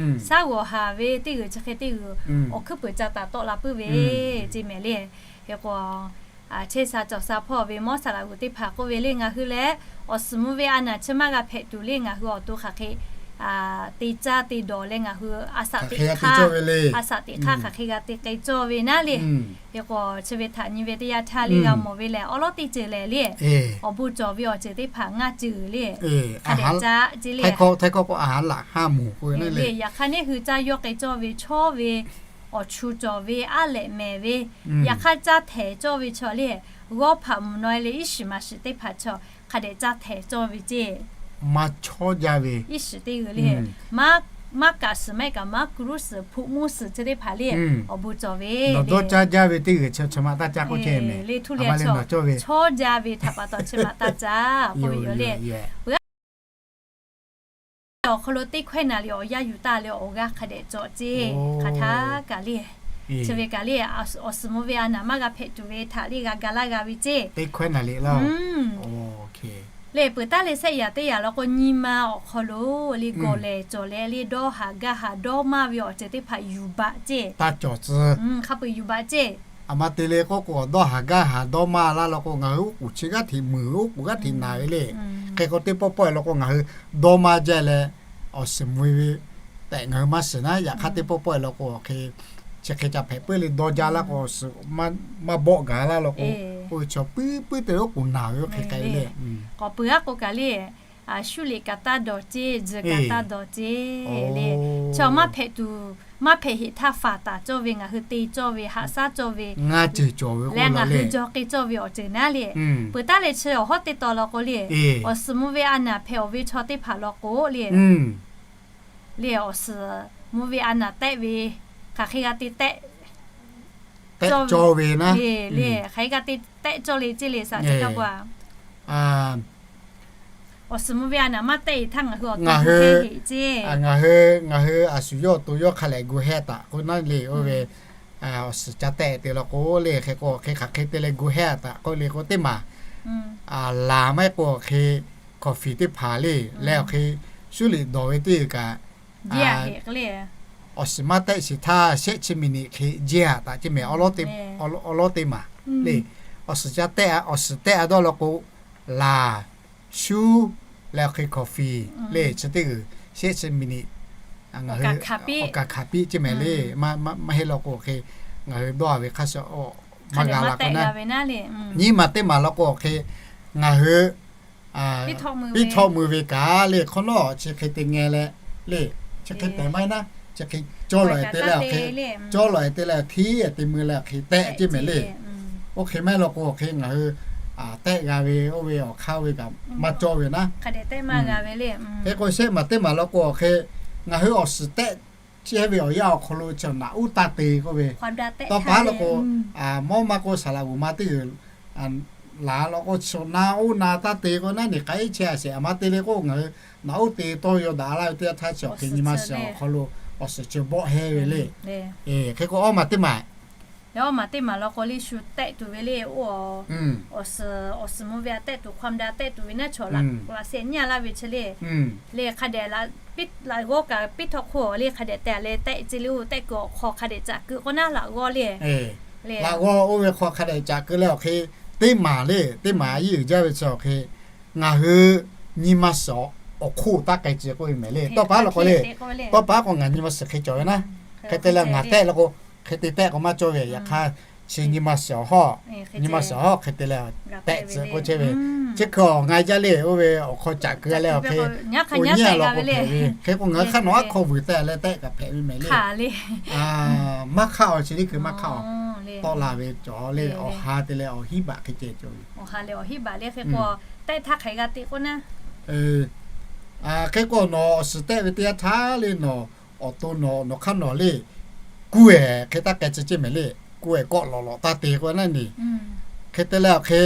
shaˉ g'awˬ haˍ ve teˇ g'uiˬ chi hk'e teˇ g'uiˬ awˬ hkuiˉ puiˍ ca taˍ tawˆ la puiˉ ve ceˇ mehˍ le. Hk'e k'o, chehˇ sha cawˬ sha hpawˇ ve mawˇ saˍ laꞈ g'uˬ teˇ hpaˍ k'oˆ ve le, ngaˬ hui leh awˬ suhˍ mvuh ve a naˬ chi maˇ g'a hpehꞈ tuˬ le, ngaˬ hui awˬ to hk'aˬ hk'e te caˇ te dawˬ leh ngaˬ hui a shaꞈ teꞈ hk'aˇ, a shaꞈ teꞈ hk'aˇ hk'aˬ hk'e g'a te k'ai cawˇ ve naˉ le. Hk'e k'o chi ve htaꞈ nyi ve teˇ yanˇ htaˇ le g'a mawˬ ve lehˬ, awˉ lawˉ teˇ ceuˬ lehˬ le, awˬ bon cawˬ ve awˬ ceuˬ teˇ hpaˍ ngaˇ ceuˬ le, hk'a dehꞈ caˇ ceˇ le. Yaꞈ hk'aˇ neˇ hui caˇ yawˇ k'ai cawˇ ve chawˇ ve, awˬ chu cawˬ ve aˉ lehꞈ mehˍ ve, yaꞈ hk'aˇ caˇ htehˍ cawˇ ve chaw le, g'awˇ hpaꞈ mvuhˬ naw-e le iˉ shiˍ maˍ shiˍ teˇ hpaˍ chaw hk'a dehꞈ caˇ htehˍ cawˇ ve ceˇ. Maˇ chawˇ jaˇ ve iˉ shiˍ teˇ g'uiˬ le, maˇ kaꞈ suhˍ maˇ kaꞈ maˇ kuˬ ruˇ suhˍ hpu mvuhˇ suhˍ chi teˇ hpaˍ le, awˬ bon cawˬ ve dawˇ caˇ jaˇ ve teˇ g'uiˬ chi chi ma taˇ caˇ k'oˆ ceh mehˍ. Le htuˇ le chawˇ jaˇ ve htaꞈ pa taw chi ma taˇ caˇ k'oˆ ve yoˬ le. Awˬ hk'aw lo teˇ hkawehˇ naˍ riˍ awˬ yanˇ yuˬ taˇ leh awˬ g'aˇ hk'a dehꞈ cawˬ ceˇ. Hk'aˬ htaˇ kaꞈ le, chi ve kaꞈ le, awˬ suhˍ mvuh ve a naˬ maˇ g'a hpehꞈ tuˬ ve htaꞈ le g'a ga laˇ g'a ve ceˇ. Teˇ hkawehˇ naˍ riˍ laˇ. Le peuˬ taˉ leh shehˆ yaꞈ teˇ yaꞈ law k'o nyi ma awˬ hk'aw lo le gawˬ lehˬ cawˬ leh le dawˇ haˍ gaˇ haˍ dawˇ maˇ ve awˬ ceuˬ teˇ hpaˍ yuˬ baꞈ ceˇ. Taˇ cawˬ tcuh. Hk'a peu-eˬ yuˬ baꞈ ceˇ. Aˬ ma te le k'oˆ k'o dawˇ haˍ gaˇ haˍ dawˇ maˇ laˇ law k'o ngaˬ hui oˉ k'oˍ chi g'aˇ hteꞈ muiˬ oˉ k'oˍ g'aˇ hteꞈ naˬ ve le. Hk'e k'o teˇ pawˆ pawˆ-e law k'o ngaˬ hui dawˇ maˇ jaˇ leh awˬ suhˍ mvuh ve tehꞈ ngaˬ hui maˇ shiˍ naˉ. Yaꞈ hk'aˇ teˇ pawˆ pawˆ-e law k'o hk'e chi hk'e ca hpehꞈ puiˉ le dawˇ jaˇ laˇ k'o awˬ suhˍ maˇ bawˆ gaˬ laˇ law k'o, oˇ ve chaw puiˉ puiˉ te oˉ k'oˍ naˬ ve oˇ hk'e k'ai ve le. K'awꞈ peuˬ aˉ k'o kaꞈ le, Shuˉ liꞈ kaꞈ taˇ dawˬ ceˇ, tzuhˬ kaꞈ taˇ dawˬ ceˇ le. Chaw maˇ hpehꞈ tuˬ, maˇ hpehꞈ heꞈ htaˇ faˍ taˍ cawˇ ve, ngaˬ hui te cawˇ ve, haꞈ shaˉ cawˇ ve, leh ngaˬ hui jaw k'ai cawˇ ve awˬ ceuˬ naˉ le. Peuˬ taˉ leh chi awˬ hawˉ teˇ taw law k'o le, awˬ suhˍ mvuh ve a naˍ hpehꞈ awˬ ve chaw teˇ hpaˍ law k'o le, le awˬ suhˍ mvuh ve a naˍ tehˆ ve, hk'aˬ hk'e g'a te tehˆ cawˇ ve naˉ le, hk'aˬ hk'e g'a te tehˆ cawˇ le ceˇ le, saˍ teˇ kaˇ pa. Awˬ suhˍ mvuh ve a naˍ maˇ tehˆ e htaˇ ngaˬ hui awˬ to hk'e heˆ ceˇ. Ngaˬ hui, ngaˬ hui a shu yawˇ awˬ to yawˇ hk'a lehˬ gu hehˇ taꞈ k'oˆ naˉ le, oˇ ve awˬ suhˍ ca tehˆ te law k'o le, hk'e k'o hk'e hk'aˬ hk'e te leh gu hehˇ taꞈ k'oˆ le k'o teˇ maˬ, laˬ maˇ heˆ k'o hk'e, coffee teˇ hpaˍ le, leh awˬ hk'e shuˉ liꞈ dawˬ ve teˇ g'uiˬ kaꞈ, awˬ suhˍ maˇ tehˆ sheˍ htaˇ shehˆ chi miˬniꞈ hk'e jeˇ aꞈ taꞈ ceˇ mehˍ. Awˬ lawn teˇ maˬ le, awˬ suhˍ ca tehˆ, awˬ suhˍ tehˆ a dawˇ law k'o, laˬ, shuˉ, leh awˬ hk'e coffee le chi teˇ g'uiˬ shehˆ chi miˬniꞈ ngaˬ hui awˬ kaˍ hkanˍ piˇ ceˇ mehˍ le. Maˇ heˆ law k'o hk'e ngaˬ hui dawˇ a ve hk'a shuˍ maˇ g'a la k'o naˉ, nyiˇ maˬ teˇ maˬ law k'o awˬ hk'e ngaˬ hui piˇ htawˆ mui ve kaꞈ le, hk'awꞈ nawˉ chi hk'e te ngeh leh le, chi hk'e tehꞈ maˇ heˆ naˉ, chi hk'e cawˇ lawˬ e te leh awˬ hk'e, cawˇ lawˬ e te leh hteˇ te mui leh awˬ hk'e tehˆ ceˇ mehˍ le. Oˇ hk'e maˇ heˆ law k'o awˬ hk'e ngaˬ hui tehˆ g'a ve oˇ ve awˬ hk'aˇ oˇ ve kaꞈ maˇ cawˇ ve naˉ. Hk'e k'o shehˆ maˬ teˇ maˬ law k'o awˬ hk'e ngaˬ hui awˬ suhˍ tehˆ chehˇ ve awˬ yanˇ awˬ hk'aw lo chi naꞈ uˉ taˇ te k'oˆ ve, tawˇ pa law k'o, mawˇ maˇ k'o saˍ laꞈ g'uˬ ma teˇ g'uiˬ laˬ law k'o, chi naꞈ uˉ na taˇ te k'o naˉ, neˬ k'ai chehˇ a shehˍ a ma te le k'o, ngaˬ hui naꞈ uˉ te tawˇ yaw daꞈ laˇ ve teˇ yanˇ htaˇ chi awˬ hk'e nyi ma shiˍ awˬ hk'aw lo awˬ suhˍ chi bawˆ hehˇ ve le. Hk'e k'o awˇ maˬ teˇ maˬ, awˇ maˬ teˇ maˬ law k'o le shu tehˆ tuˬ ve le, oˇ awˬ suhˍ, awˬ suhˍ mvuh ve a tehˆ tuˬ ความดัน tehˆ tuˬ ve naˉ, chaw laꞈ seh nyiˇ a laˇ ve chi le. Le hk'a dehꞈ laꞈ g'awˇ kaꞈ piˇ htawˇ hk'oˆ le hk'a dehꞈ tehˬ leh tehˆ ceˇ le, oˇ tehˆ kuiˬ awˬ hk'aw hk'a dehꞈ caꞈ keu k'o naˉ laꞈ g'awˇ le. Laꞈ g'awˇ oˇ ve hk'aw hk'a dehꞈ caꞈ keu leh awˬ hk'e teˇ maˬ le, teˇ maˬ a yiˉ uiˍ jaˇ ve chi awˬ hk'e ngaˬ hui nyi ma shiˍ awˬ hk'oˆ taˇ k'ai ce k'oˆ ve mehˍ le. Tawˇ pa law k'o le, tawˇ pa k'o ngaˬ nyi ma shiˍ hk'e cawˬ ve naˉ, hk'e te leh ngaˬ tehˆ law k'o, hk'e te tehˆ k'o maˇ cawˇ ve yaꞈ hk'aˇ, chi nyi ma shiˍ awˬ hawˉ, nyi ma shiˍ awˬ hawˉ hk'e te leh tehˆ tcuh k'oˆ chehˇ ve. Chi hk'e awˬ nga jaˇ le, oˇ ve awˬ hk'aw caꞈ keu leh awˬ hk'e, oˇ nyi a law k'o hpehꞈ ve. Hk'e k'o ngaˬ hui hk'aˇ nawˬ aˉ hk'aw vuiˬ tehꞈ leh tehˆ kaꞈ hpehꞈ ve mehˍ le. Maˇ hk'aˇ awˬ chi teˇ hkui maˇ hk'aˇ awˬ tawˆ la ve cawˬ le, awˬ ha te leh awˬ hiˉ baꞈ hk'e ceh cawˬ ve. Awˬ ha leh awˬ hiˉ baꞈ le hk'e k'o tehˆ htaˇ hk'aˬ hk'e g'a te k'oˆ naˉ, hk'e k'o nawˬ awˬ suhˍ tehˆ ve teˇ yanˇ htaˇ le nawˬ awˬ to nawˬ nawˬ hk'aˇ nawˬ le, kuˇ ehˍ hk'e taˇ k'ai ce ceˇ mehˍ le. Kuˇ ehˍ kawˆ lawꞈ lawꞈ taˇ te k'o naˉ neˬ, hk'e te leh awˬ hk'e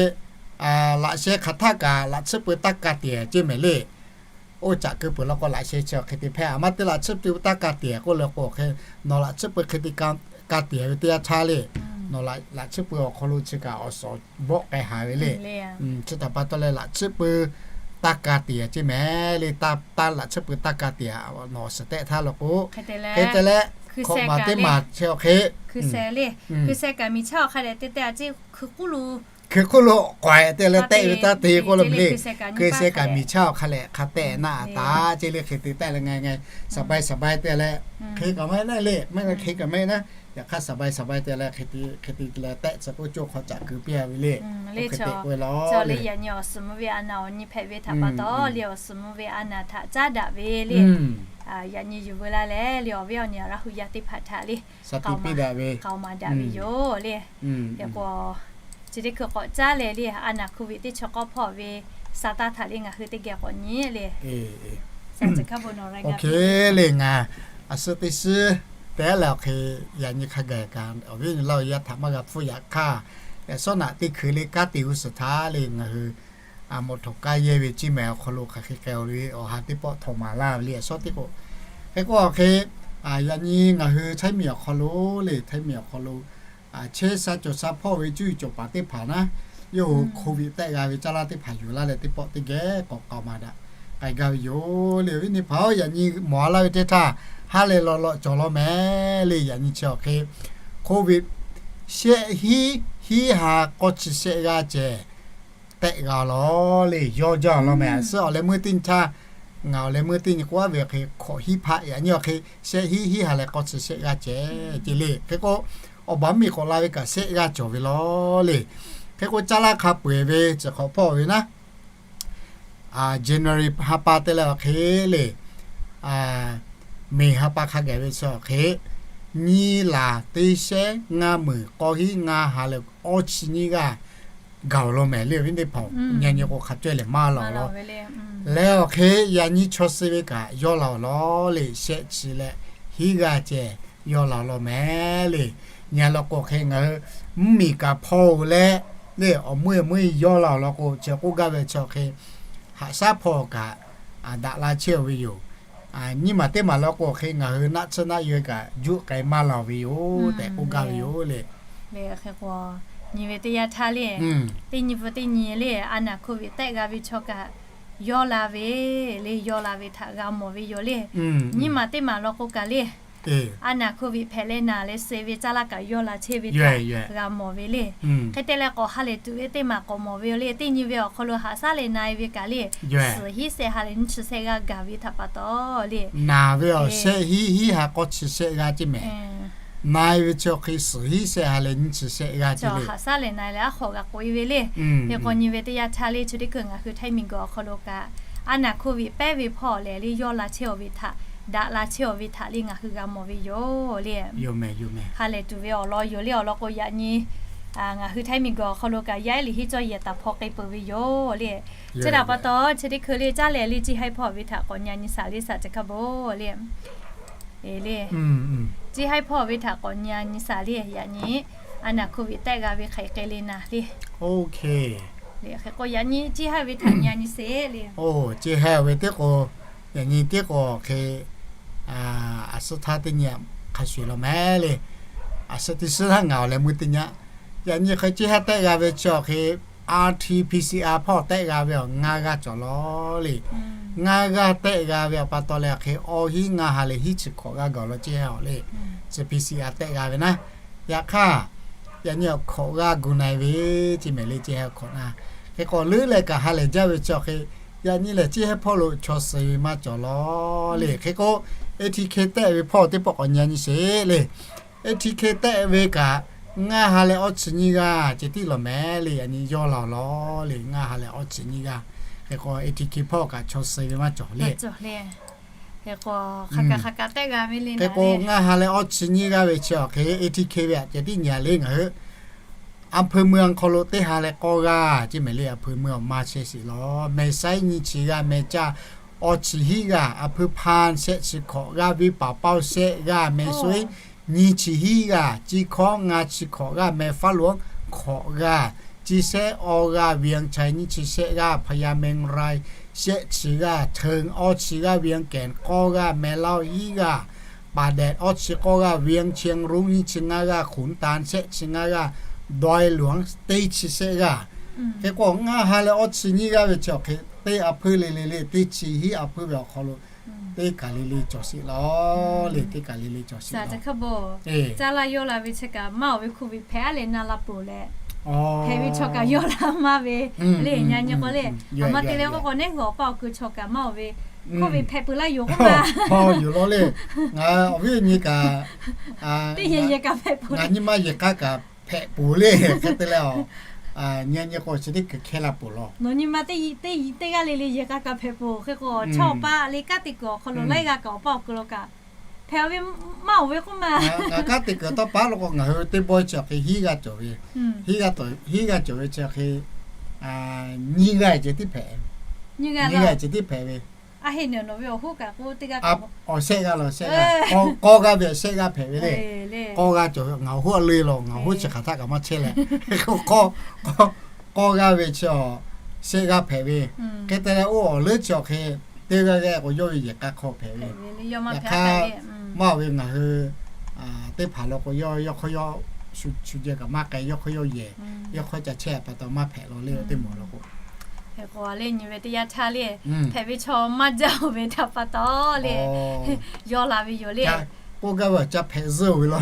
laꞈ sheh hk'aˬ htaˆ kaꞈ laꞈ tsuhˇ pui taˇ ka tiˍ ceˇ mehˍ le. Oˇ caꞈ keu peuˬ law k'o laꞈ sheh chi awˬ hk'e te hpehꞈ a maˇ te laꞈ tsuhˇ pui taˇ ka tiˍ k'oˆ le k'o hk'e, nawˬ laꞈ tsuhˇ pui hk'e te ka tiˍ ve teˇ yanˇ htaˇ le, nawˬ laꞈ tsuhˇ pui awˬ hk'aw lo chi kaꞈ awˬ suhˍ bawˆ k'ai haˍ ve le. Chi htaꞈ pa taw leh laꞈ tsuhˇ pui taˇ ka tiˍ ceˇ mehˍ le. Taˇ laꞈ tsuhˇ pui taˇ ka tiˍ nawˬ awˬ suhˍ tehˆ htaˇ law k'o, hk'e te leh hk'awꞈ maˬ teˇ maˬ chi awˬ hk'e, hkui sheh kaꞈ miˬ chaˇ awˬ hk'a dehꞈ te te a ceˇ, hkui k'oˆ lo k'awehꞈ te leh tehˆ ve taˇ te k'oˆ le mehˍ le. Hkui sheh kaꞈ miˬ chaˇ awˬ hk'a leh hk'a tehˆ naˆ a taˍ ceˇ le. Hk'e te tehˆ leh ngaˬ ngaˬ สบาย สบาย te leh, hk'e kaꞈ maˇ heˆ naˉ le, maˇ heˆ hk'e kaꞈ maˇ heˆ naˉ, yaꞈ hk'aˇ สบาย สบาย te leh hk'e te hk'e te leh tehˆ tcuh k'oˆ coˇ hk'aw caꞈ keu piˇ a ve le. Hk'e te k'oˆ ve law le. Yaꞈ nyi awˬ suhˍ mvuh ve a naˍ awˬ nyi hpehꞈ ve htaꞈ pa taw le, awˬ suhˍ mvuh ve a naˍ htaꞈ caˉ daꞈ ve le. Yaꞈ nyi yuˬ veu la leh le awˬ viˉ awˬ nyi a Laˇ hu yaˇ teˇ hpaˍ htaꞈ le, k'aoˍ maˍ daꞈ ve yoˬ le. Hk'e k'o chi teˇ hkui k'awꞈ caˉ leh le a naˍ โควิด teˇ chi k'awˇ hpawˇ ve sa taˇ htaꞈ le ngaˬ hui teˇ geh k'awꞈ nyi le. Awˬ hk'e le ngaˬ a suhˉ teˇ suhˉ te leh awˬ hk'e yaꞈ nyi hk'a gaˬ kaꞈ awˬ viˉ awˬ nyi Laˇ hu yaˇ htaꞈ maˇ g'a hpfuhˇ yaꞈ hk'aˇ, yaꞈ shawˉ naꞈ teˇ hkui le kanˉ te g'uˇ suhˍ htaˇ le ngaˬ hui a mawꞈ htawnˍ k'aˇ yehˇ ve ciˇ mehˍ awˬ hk'aw lo hk'aˬ hk'e k'ai-o le awˬ ha teˇ pawˆ htawnˍ maˍ laˇ ve le. Yaꞈ shawˉ teˇ k'o, hk'e k'o awˬ hk'e yaꞈ nyi ngaˬ hui Htaiˇ miˬ awˬ hk'aw lo le, Htaiˇ miˬ awˬ hk'aw lo chehˇ sha cawˬ sha hpawˇ ve cuˇ yiˍ cawˬ paˍ teˇ hpaˍ naˉ, yawˇ hui โควิด tehˆ g'a ve caˇ laˇ teˇ hpaˍ yuˬ laˇ leh teˇ pawˆ teˇ geh k'awꞈ k'aoˍ maˍ daꞈ k'ai gaˇ ve yoˬ le. Awˬ viˉ nyi hpaˍ-oˬ, yaꞈ nyi mawˬ a laˇ ve teˇ htaˇ ha lehˬ lawꞈ lawꞈ cawˬ law mehˍ le. Yaꞈ nyi chi awˬ hk'e โควิด shehˆ hiˉ hiˉ ha k'awˇ chi shehˆ g'aˇ ceh tehˆ g'a law le, yawˇ jaˇ law mehˍ. Suhˉ awˬ leh meuˇ teˇ nyi htaˇ ngaˬ awˬ leh meuˇ teˇ nyi k'oˆ a ve hk'e hkawꞈ hiˉ hpaˆ, yaꞈ nyi awˬ hk'e shehˆ hiˉ hiˉ ha leh k'awˇ chi shehˆ g'aˇ ceh ce le. Hk'e k'o awˬ baˬ mvuhˇ miˬ k'awꞈ la ve kaꞈ shehˆ g'aˇ cawˬ ve law le. Hk'e k'o caˇ laˇ hk'a peu-eˬ ve ciˬ hk'awꞈ hpawˇ ve naˉ January ha pa te leh awˬ hk'e le, May ha pa hk'a gaˬ ve chi awˬ hk'e, nyiˇ laˬ teˇ shehnˉ ngaˇ meunˍ k'awˇ hiˉ ngaˇ ha leh awˇ chi nyiˇ g'aˇ gaˬ awˬ lawn mehˍ le, awˬ viˉ teˇ hpaˍ-oˬ, nyi nyi k'o hk'a cawehˇ lehˬ maˇ laˬ awˬ lawn. Leh awˬ hk'e yaꞈ nyi chaw suh ve kaꞈ yawˇ laˬ awˬ lawn le, shehˆ chi leh hiˉ g'aˇ ceh yawˇ laˬ awˬ lawn mehˍ le. Nyi law k'o hk'e ngaˬ hui mvuhˇmiˬ kaꞈ hpaw-oˬ leh le, awˬ meuˇ awˬ meuˇ yawˇ laˬ awˬ lawn k'o, chi k'oˆ gaˇ ve chi awˬ hk'e, haꞈ shaˉ hpaw kaꞈ daꞈ la chehˇ-oˬ ve yoˬ. Nyiˇ maˬ teˇ maˬ law k'o hk'e ngaˬ hui naˆ tsuhˇ naˆ yawˇ kaꞈ juˆ k'ai maˇ laˬ ve yoˬ tehꞈ k'oˆ gaˇ ve yoˬ le. Hk'e k'o, nyi ve teˇ yanˇ htaˇ le, teˇ nyi pfuhˇ teˇ nyi le, a naˬ hko viꞈ tehˆ g'a ve chaw kaꞈ yawˇ la ve le, yawˇ la ve htaꞈ g'a mawˬ ve yoˬ le. Nyiˇ maˬ teˇ maˬ law k'o kaꞈ le, a naˬ hko viꞈ hpehꞈ leh naˬ leh suh ve caˇ laˇ kaꞈ yawˇ la chehˇ ve htaꞈ g'a mawˬ ve le. Hk'e te leh k'awꞈ ha lehˬ tuˬ ve teˇ maˬ k'awꞈ mawˬ ve yoˬ le. Teˇ nyi ve awˬ hk'aw lo haꞈ shaˉ leh na-e ve kaꞈ le, suhˍ hiˉ shehˆ ha leh nyiˇ chi shehˆ g'aˇ gaˬ ve htaꞈ pa taw le, naˬ ve awˬ shehˆ hiˉ hiˉ ha k'awˇ chi shehˆ g'aˇ ceˇ mehˍ. Na-e ve chi awˬ hk'e suhˍ hiˉ shehˆ ha leh nyiˇ chi shehˆ g'aˇ ceˇ le. Haꞈ shaˉ leh na-e leh aˉ hk'awꞈ g'a k'oꞈ-e ve le. Hk'e k'o nyi ve teˇ yanˇ htaˇ le, chi teˇ hkui ngaˬ hui Htaiˇ miˬguiˬ awˬ hk'aw lo kaꞈ, a naˬ hko viꞈ pehˉ ve hpawˇ lehˬ le, yawˇ la chehˇ-oˬ ve htaꞈ, daꞈ la chehˇ-oˬ ve htaꞈ le ngaˬ hui g'a mawˬ ve yoˬ le. Ha lehˬ tuˬ ve awˬ lawn yoˬ le. Awˬ lawn k'o yaꞈ nyi ngaˬ hui Htaiˇ miˬguiˬ awˬ hk'aw lo kaꞈ yaˇ ehˉ liꞈ hiˉ cawˇ yehˬ taˍ hpaw k'ai peuˬ ve yoˬ le. Chi htaꞈ pa taw chi teˇ hkui le caˇ lehˬ le, Ciˇ Haiˇ hpawˇ ve htaꞈ k'awꞈ nyi nyi shaˍ le, shaˍ chi hk'a bon le. E le, Ciˇ Haiˇ hpawˇ ve htaꞈ k'awꞈ nyi nyi shaˍ le. Yaꞈ nyi a naˬ hko viꞈ tehˆ g'a ve hk'aˬ hk'e le naˬ le. Hk'e k'o yaꞈ nyi Ciˇ Haiˇ ve htaꞈ nyi nyi sheˍ le. Ciˇ Haiˇ ve teˇ k'o, yaꞈ nyi teˇ k'o hk'e, aˬ suhˉ htaˇ teˇ nyi hk'a shuˍ law mehˍ le. Aˬ suhˉ teˇ suhˉ htaˇ ngaˬ awˬ leh meuˇ teˇ nyi, yaꞈ nyi hk'e Ciˇ Haiˇ tehˆ g'a ve chi awˬ hk'e, R T P C R hpawˇ tehˆ g'a ve awˬ ngaˇ g'aˇ cawˬ law le. Ngaˇ g'aˇ tehˆ g'a ve awˬ pa taw leh awˬ hk'e awˇ hiˉ ngaˇ ha leh hiˉ chi hkawꞈ g'aˇ gaˬ law Ciˇ Haiˇ awˬ le. Chi P C R tehˆ g'a ve naˉ, yaꞈ hk'aˇ yaꞈ nyi awˬ hkawꞈ g'aˇ gu na-e ve ceˇ mehˍ le, Ciˇ Haiˇ awˬ hkawꞈ naˉ. Hk'e k'o leuˉ leh kaꞈ ha lehˬ jaˇ ve chi awˬ hk'e, yaꞈ nyi lehˬ Ciˇ Haiˇ hpawˇ lo chaw suh ve maˇ cawˬ law le. Hk'e k'o A T K tehˆ ve hpawˇ teˇ pawˆ k'awꞈ nyi nyi sheˍ le. A T K tehˆ ve kaꞈ ngaˇ ha leh awˇ chi nyiˇ g'aˇ ceh tiˉ law mehˍ le. Yaꞈ nyi yawˇ laˬ law le, ngaˇ ha leh awˇ chi nyiˇ g'aˇ. Hk'e k'o A T K hpawˇ kaꞈ chaw suh ve maˇ cawˬ le. Hk'e k'o ngaˇ ha leh awˇ chi nyiˇ g'aˇ ve chi awˬ hk'e A T K ve aꞈ ceh tiˉ nyi le ngaˬ hui A hpui mui awˬ hk'aw lo teˇ ha leh k'awˇ g'aˇ ceˇ mehˍ le. A hpui mui awˬ ma chehˇ sheˍ law, meh shaiˉ nyiˇ chi g'aˇ, meh caˇ awˇ chi hiˉ g'aˇ, a hpui hpan shehˆ chi hkawꞈ g'aˇ, venˇ paˍ paoˇ shehˆ g'aˇ, meh suiˉ nyiˇ chi hiˉ g'aˇ, ciˇ hkawˉ ngaˇ chi hkawꞈ g'aˇ, meh faˉ lonˉ hkawꞈ g'aˇ, ciˇ shehˆ awˇ g'aˇ, venˇ chai nyiˇ chi shehˆ g'aˇ, hpaˍ yaˇ meh rai shehˆ chi g'aˇ, cheu awˇ chi g'aˇ, venˇ kehˬ k'awˇ g'aˇ, meh laoˇ hiˉ g'aˇ, paˍ dehꞈ awˇ chi k'awˇ g'aˇ, venˇ chi nruˉ nyiˇ chi ngaˇ g'aˇ, hk'oꞈ tanˍ shehˆ chi ngaˇ g'aˇ, dawˇ lonˉ teˇ chi shehˆ g'aˇ. Hk'e k'o ngaˇ ha leh awˇ chi nyiˇ g'aˇ ve chi awˬ hk'e teˇ a hpui le le le, teˇ chi hiˉ a hpui ve awˬ hk'aw lo teˇ kaˬ le le cawˬ sheˍ law le, teˇ kaˬ le le cawˬ sheˍ law. Caˇ laˇ yawˇ la ve chi kaꞈ maˇ oˬ ve hkoˇ ve hpehꞈ a leh na la peuˬ leh, hpehꞈ ve chaw kaꞈ yawˇ la maˇ ve le. Nyi nyi k'o le, aˬ ma te leh k'o k'o neˉ hui awˬ paˇ awˬ kui chaw kaꞈ maˇ oˬ ve hkoˇ ve hpehꞈ peuˬ laˇ yoˬ k'oˆ ma. Yoˬ law le. Ngaˬ awˬ viˉ awˬ nyi kaꞈ, teˇ yehˬ yehˬ kaꞈ hpehꞈ peuˬ, ngaˬ nyi ma yehˬ k'a kaꞈ hpehꞈ peuˬ le. Hk'e te leh, nyi nyi k'o chi teˇ kuiˬ hkehˇ la peuˬ law. Nawˬ nyi ma teˇ teˇ teˇ g'aˇ le le yehˬ k'a kaꞈ hpehꞈ peuˬ. Hk'e k'o chaw awˬ pa le kanˉ te kuiˬ awˬ hk'aw lo laiˉ g'aˇ kaꞈ awˬ paˇ awˬ kui lo kaꞈ hpehꞈ ve maˇ oˬ ve k'oˆ ma. Ngaˬ kanˉ te kuiˬ tawˇ pa lo k'o ngaˬ hui teˇ bawehˇ chi awˬ hk'e hiˉ g'aˇ cawˬ ve, hiˉ g'aˇ cawˬ ve chi hk'e nyiˇ g'aˇ ceh tiˉ hpehꞈ, nyiˇ g'aˇ ceh tiˉ hpehꞈ ve. Awˬ shehˆ g'aˇ law, shehˆ g'aˇ, k'awˇ g'aˇ ve shehˆ g'aˇ hpehꞈ ve le. K'awˇ g'aˇ cawˬ ve ngaˬ hoˉ a le law, ngaˬ hoˉ chi hk'aˬ htaˇ kaꞈ maˇ chehˇ leh, k'awˇ g'aˇ ve chi awˬ shehˆ g'aˇ hpehꞈ ve. Hk'e te leh oˇ awˬ leuˉ chi awˬ hk'e teˇ g'aˇ g'aˇ k'o yawˇ ve yehˬ k'a hk'aw hpehꞈ ve. Yaꞈ hk'aˇ maˇ oˬ ve ngaˬ hui teˇ hpaˍ law k'o yawˇ yawˇ hk'aw yawˇ shu jeh kaꞈ maˇ k'ai, yawˇ hk'aw yawˇ yehˬ, yawˇ hk'aw ca chehˇ pa taw maˇ hpehꞈ law le, teˇ moˍ law k'o. Hk'e k'o le nyi ve teˇ yanˇ htaˇ le, hpehꞈ ve chaw maˇ jaˇ oˬ ve htaꞈ pa taw le, yawˇ la ve yoˬ le. K'oˆ gaˇ ve ca hpehꞈ zuhˆ oˬ ve law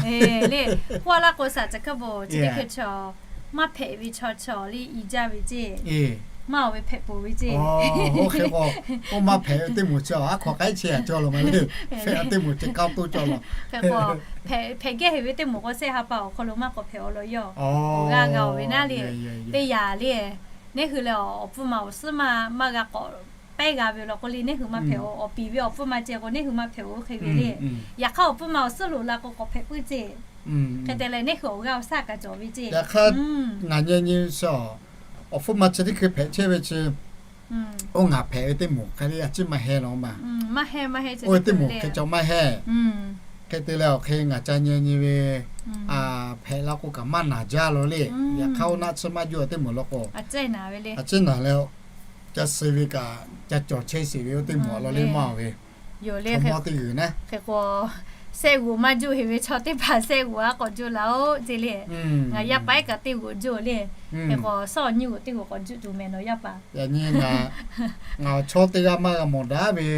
le. K'oˆ laˇ k'o shaˍ caˬ hk'aˇ bon chi teˇ hkui chaw maˇ hpehꞈ ve chaw chaw le i jaˇ ve ceˇ, maˇ oˬ ve hpehꞈ peuˬ ve ceˇ. Oˇ hk'e k'o, oˇ maˇ hpehꞈ ve teˇ moˍ chi aˬ hk'aw k'ai chehˇ a cawˇ law ma le. Hpehꞈ teˇ moˍ chi k'aw toˇ cawˇ law. Hk'e k'o hpehꞈ gehˇ heˍ ve teˇ moˍ k'o shehˆ ha pa awˬ hk'aw lo maˇ k'awꞈ hpehꞈ awˬ lawn yawˇ awˬ g'aˇ g'a oˬ ve naˉ le. Teˇ yanˇ le, neˉ hui leh awˬ pfuhˇ ma awˬ suhˉ maˇ g'a k'awꞈ pehˇ g'a ve law k'o le, neˇ hui maˇ hpehꞈ-oˬ. Awˬ piˍ ve awˬ pfuhˇ ma ceh k'o, neˇ hui maˇ hpehꞈ-oˬ hk'e ve le. Yaꞈ hk'aˇ awˬ pfuhˇ ma awˬ suhˉ loꞈ la k'o, k'awꞈ hpehꞈ puiˉ ceˇ. Hk'e te leh, neˇ hui awˬ g'aˇ awˬ shaˉ kaꞈ cawˬ ve ceˇ. Yaꞈ hk'aˇ, ngaˬ nyi nyi ve chi, awˬ hpfuhˇ ma chi teˇ hkui hpehꞈ chehˇ ve chi, oˇ ngaˬ hpehꞈ ve teˇ moˍ hk'a le, a ciˉ maˇ heˆ law ma. Oˇ ve teˇ moˍ hk'e cawˬ maˇ heˆ. Hk'e te leh awˬ hk'e ngaˬ ca nyi nyi ve, hpehꞈ la k'o kaꞈ maˇ naˬ jaˇ law le. Yaꞈ hk'aˇ oˇ naˆ tsuhˇ maˇ juˇ teˇ moˍ law k'o, a ciˉ naˬ leh, ca suh ve kaꞈ ca cawˬ chehˇ sheˍ ve oˇ teˇ moˍ law le maˇ ve. Yoˬ le, hk'e k'o, sehˆ g'uˬ maˇ juˇ heˍ ve chaw teˇ hpaˍ sehˆ g'uˬ a k'awꞈ juˇ laˇ-oˆ ceˇ le. Ngaˬ yaˇ paˍ ehˉ kaꞈ teˇ g'uˬ juˇ le. Hk'e k'o, sawˉ nyiˇ g'uˬ teˇ g'uˬ k'awꞈ juˇ tuˬ mehˍ nawˬ yaˇ paˍ. Yaꞈ nyi ngaˬ awˬ chawˇ teˇ g'aˇ maˇ g'a mawˬ daꞈ ve,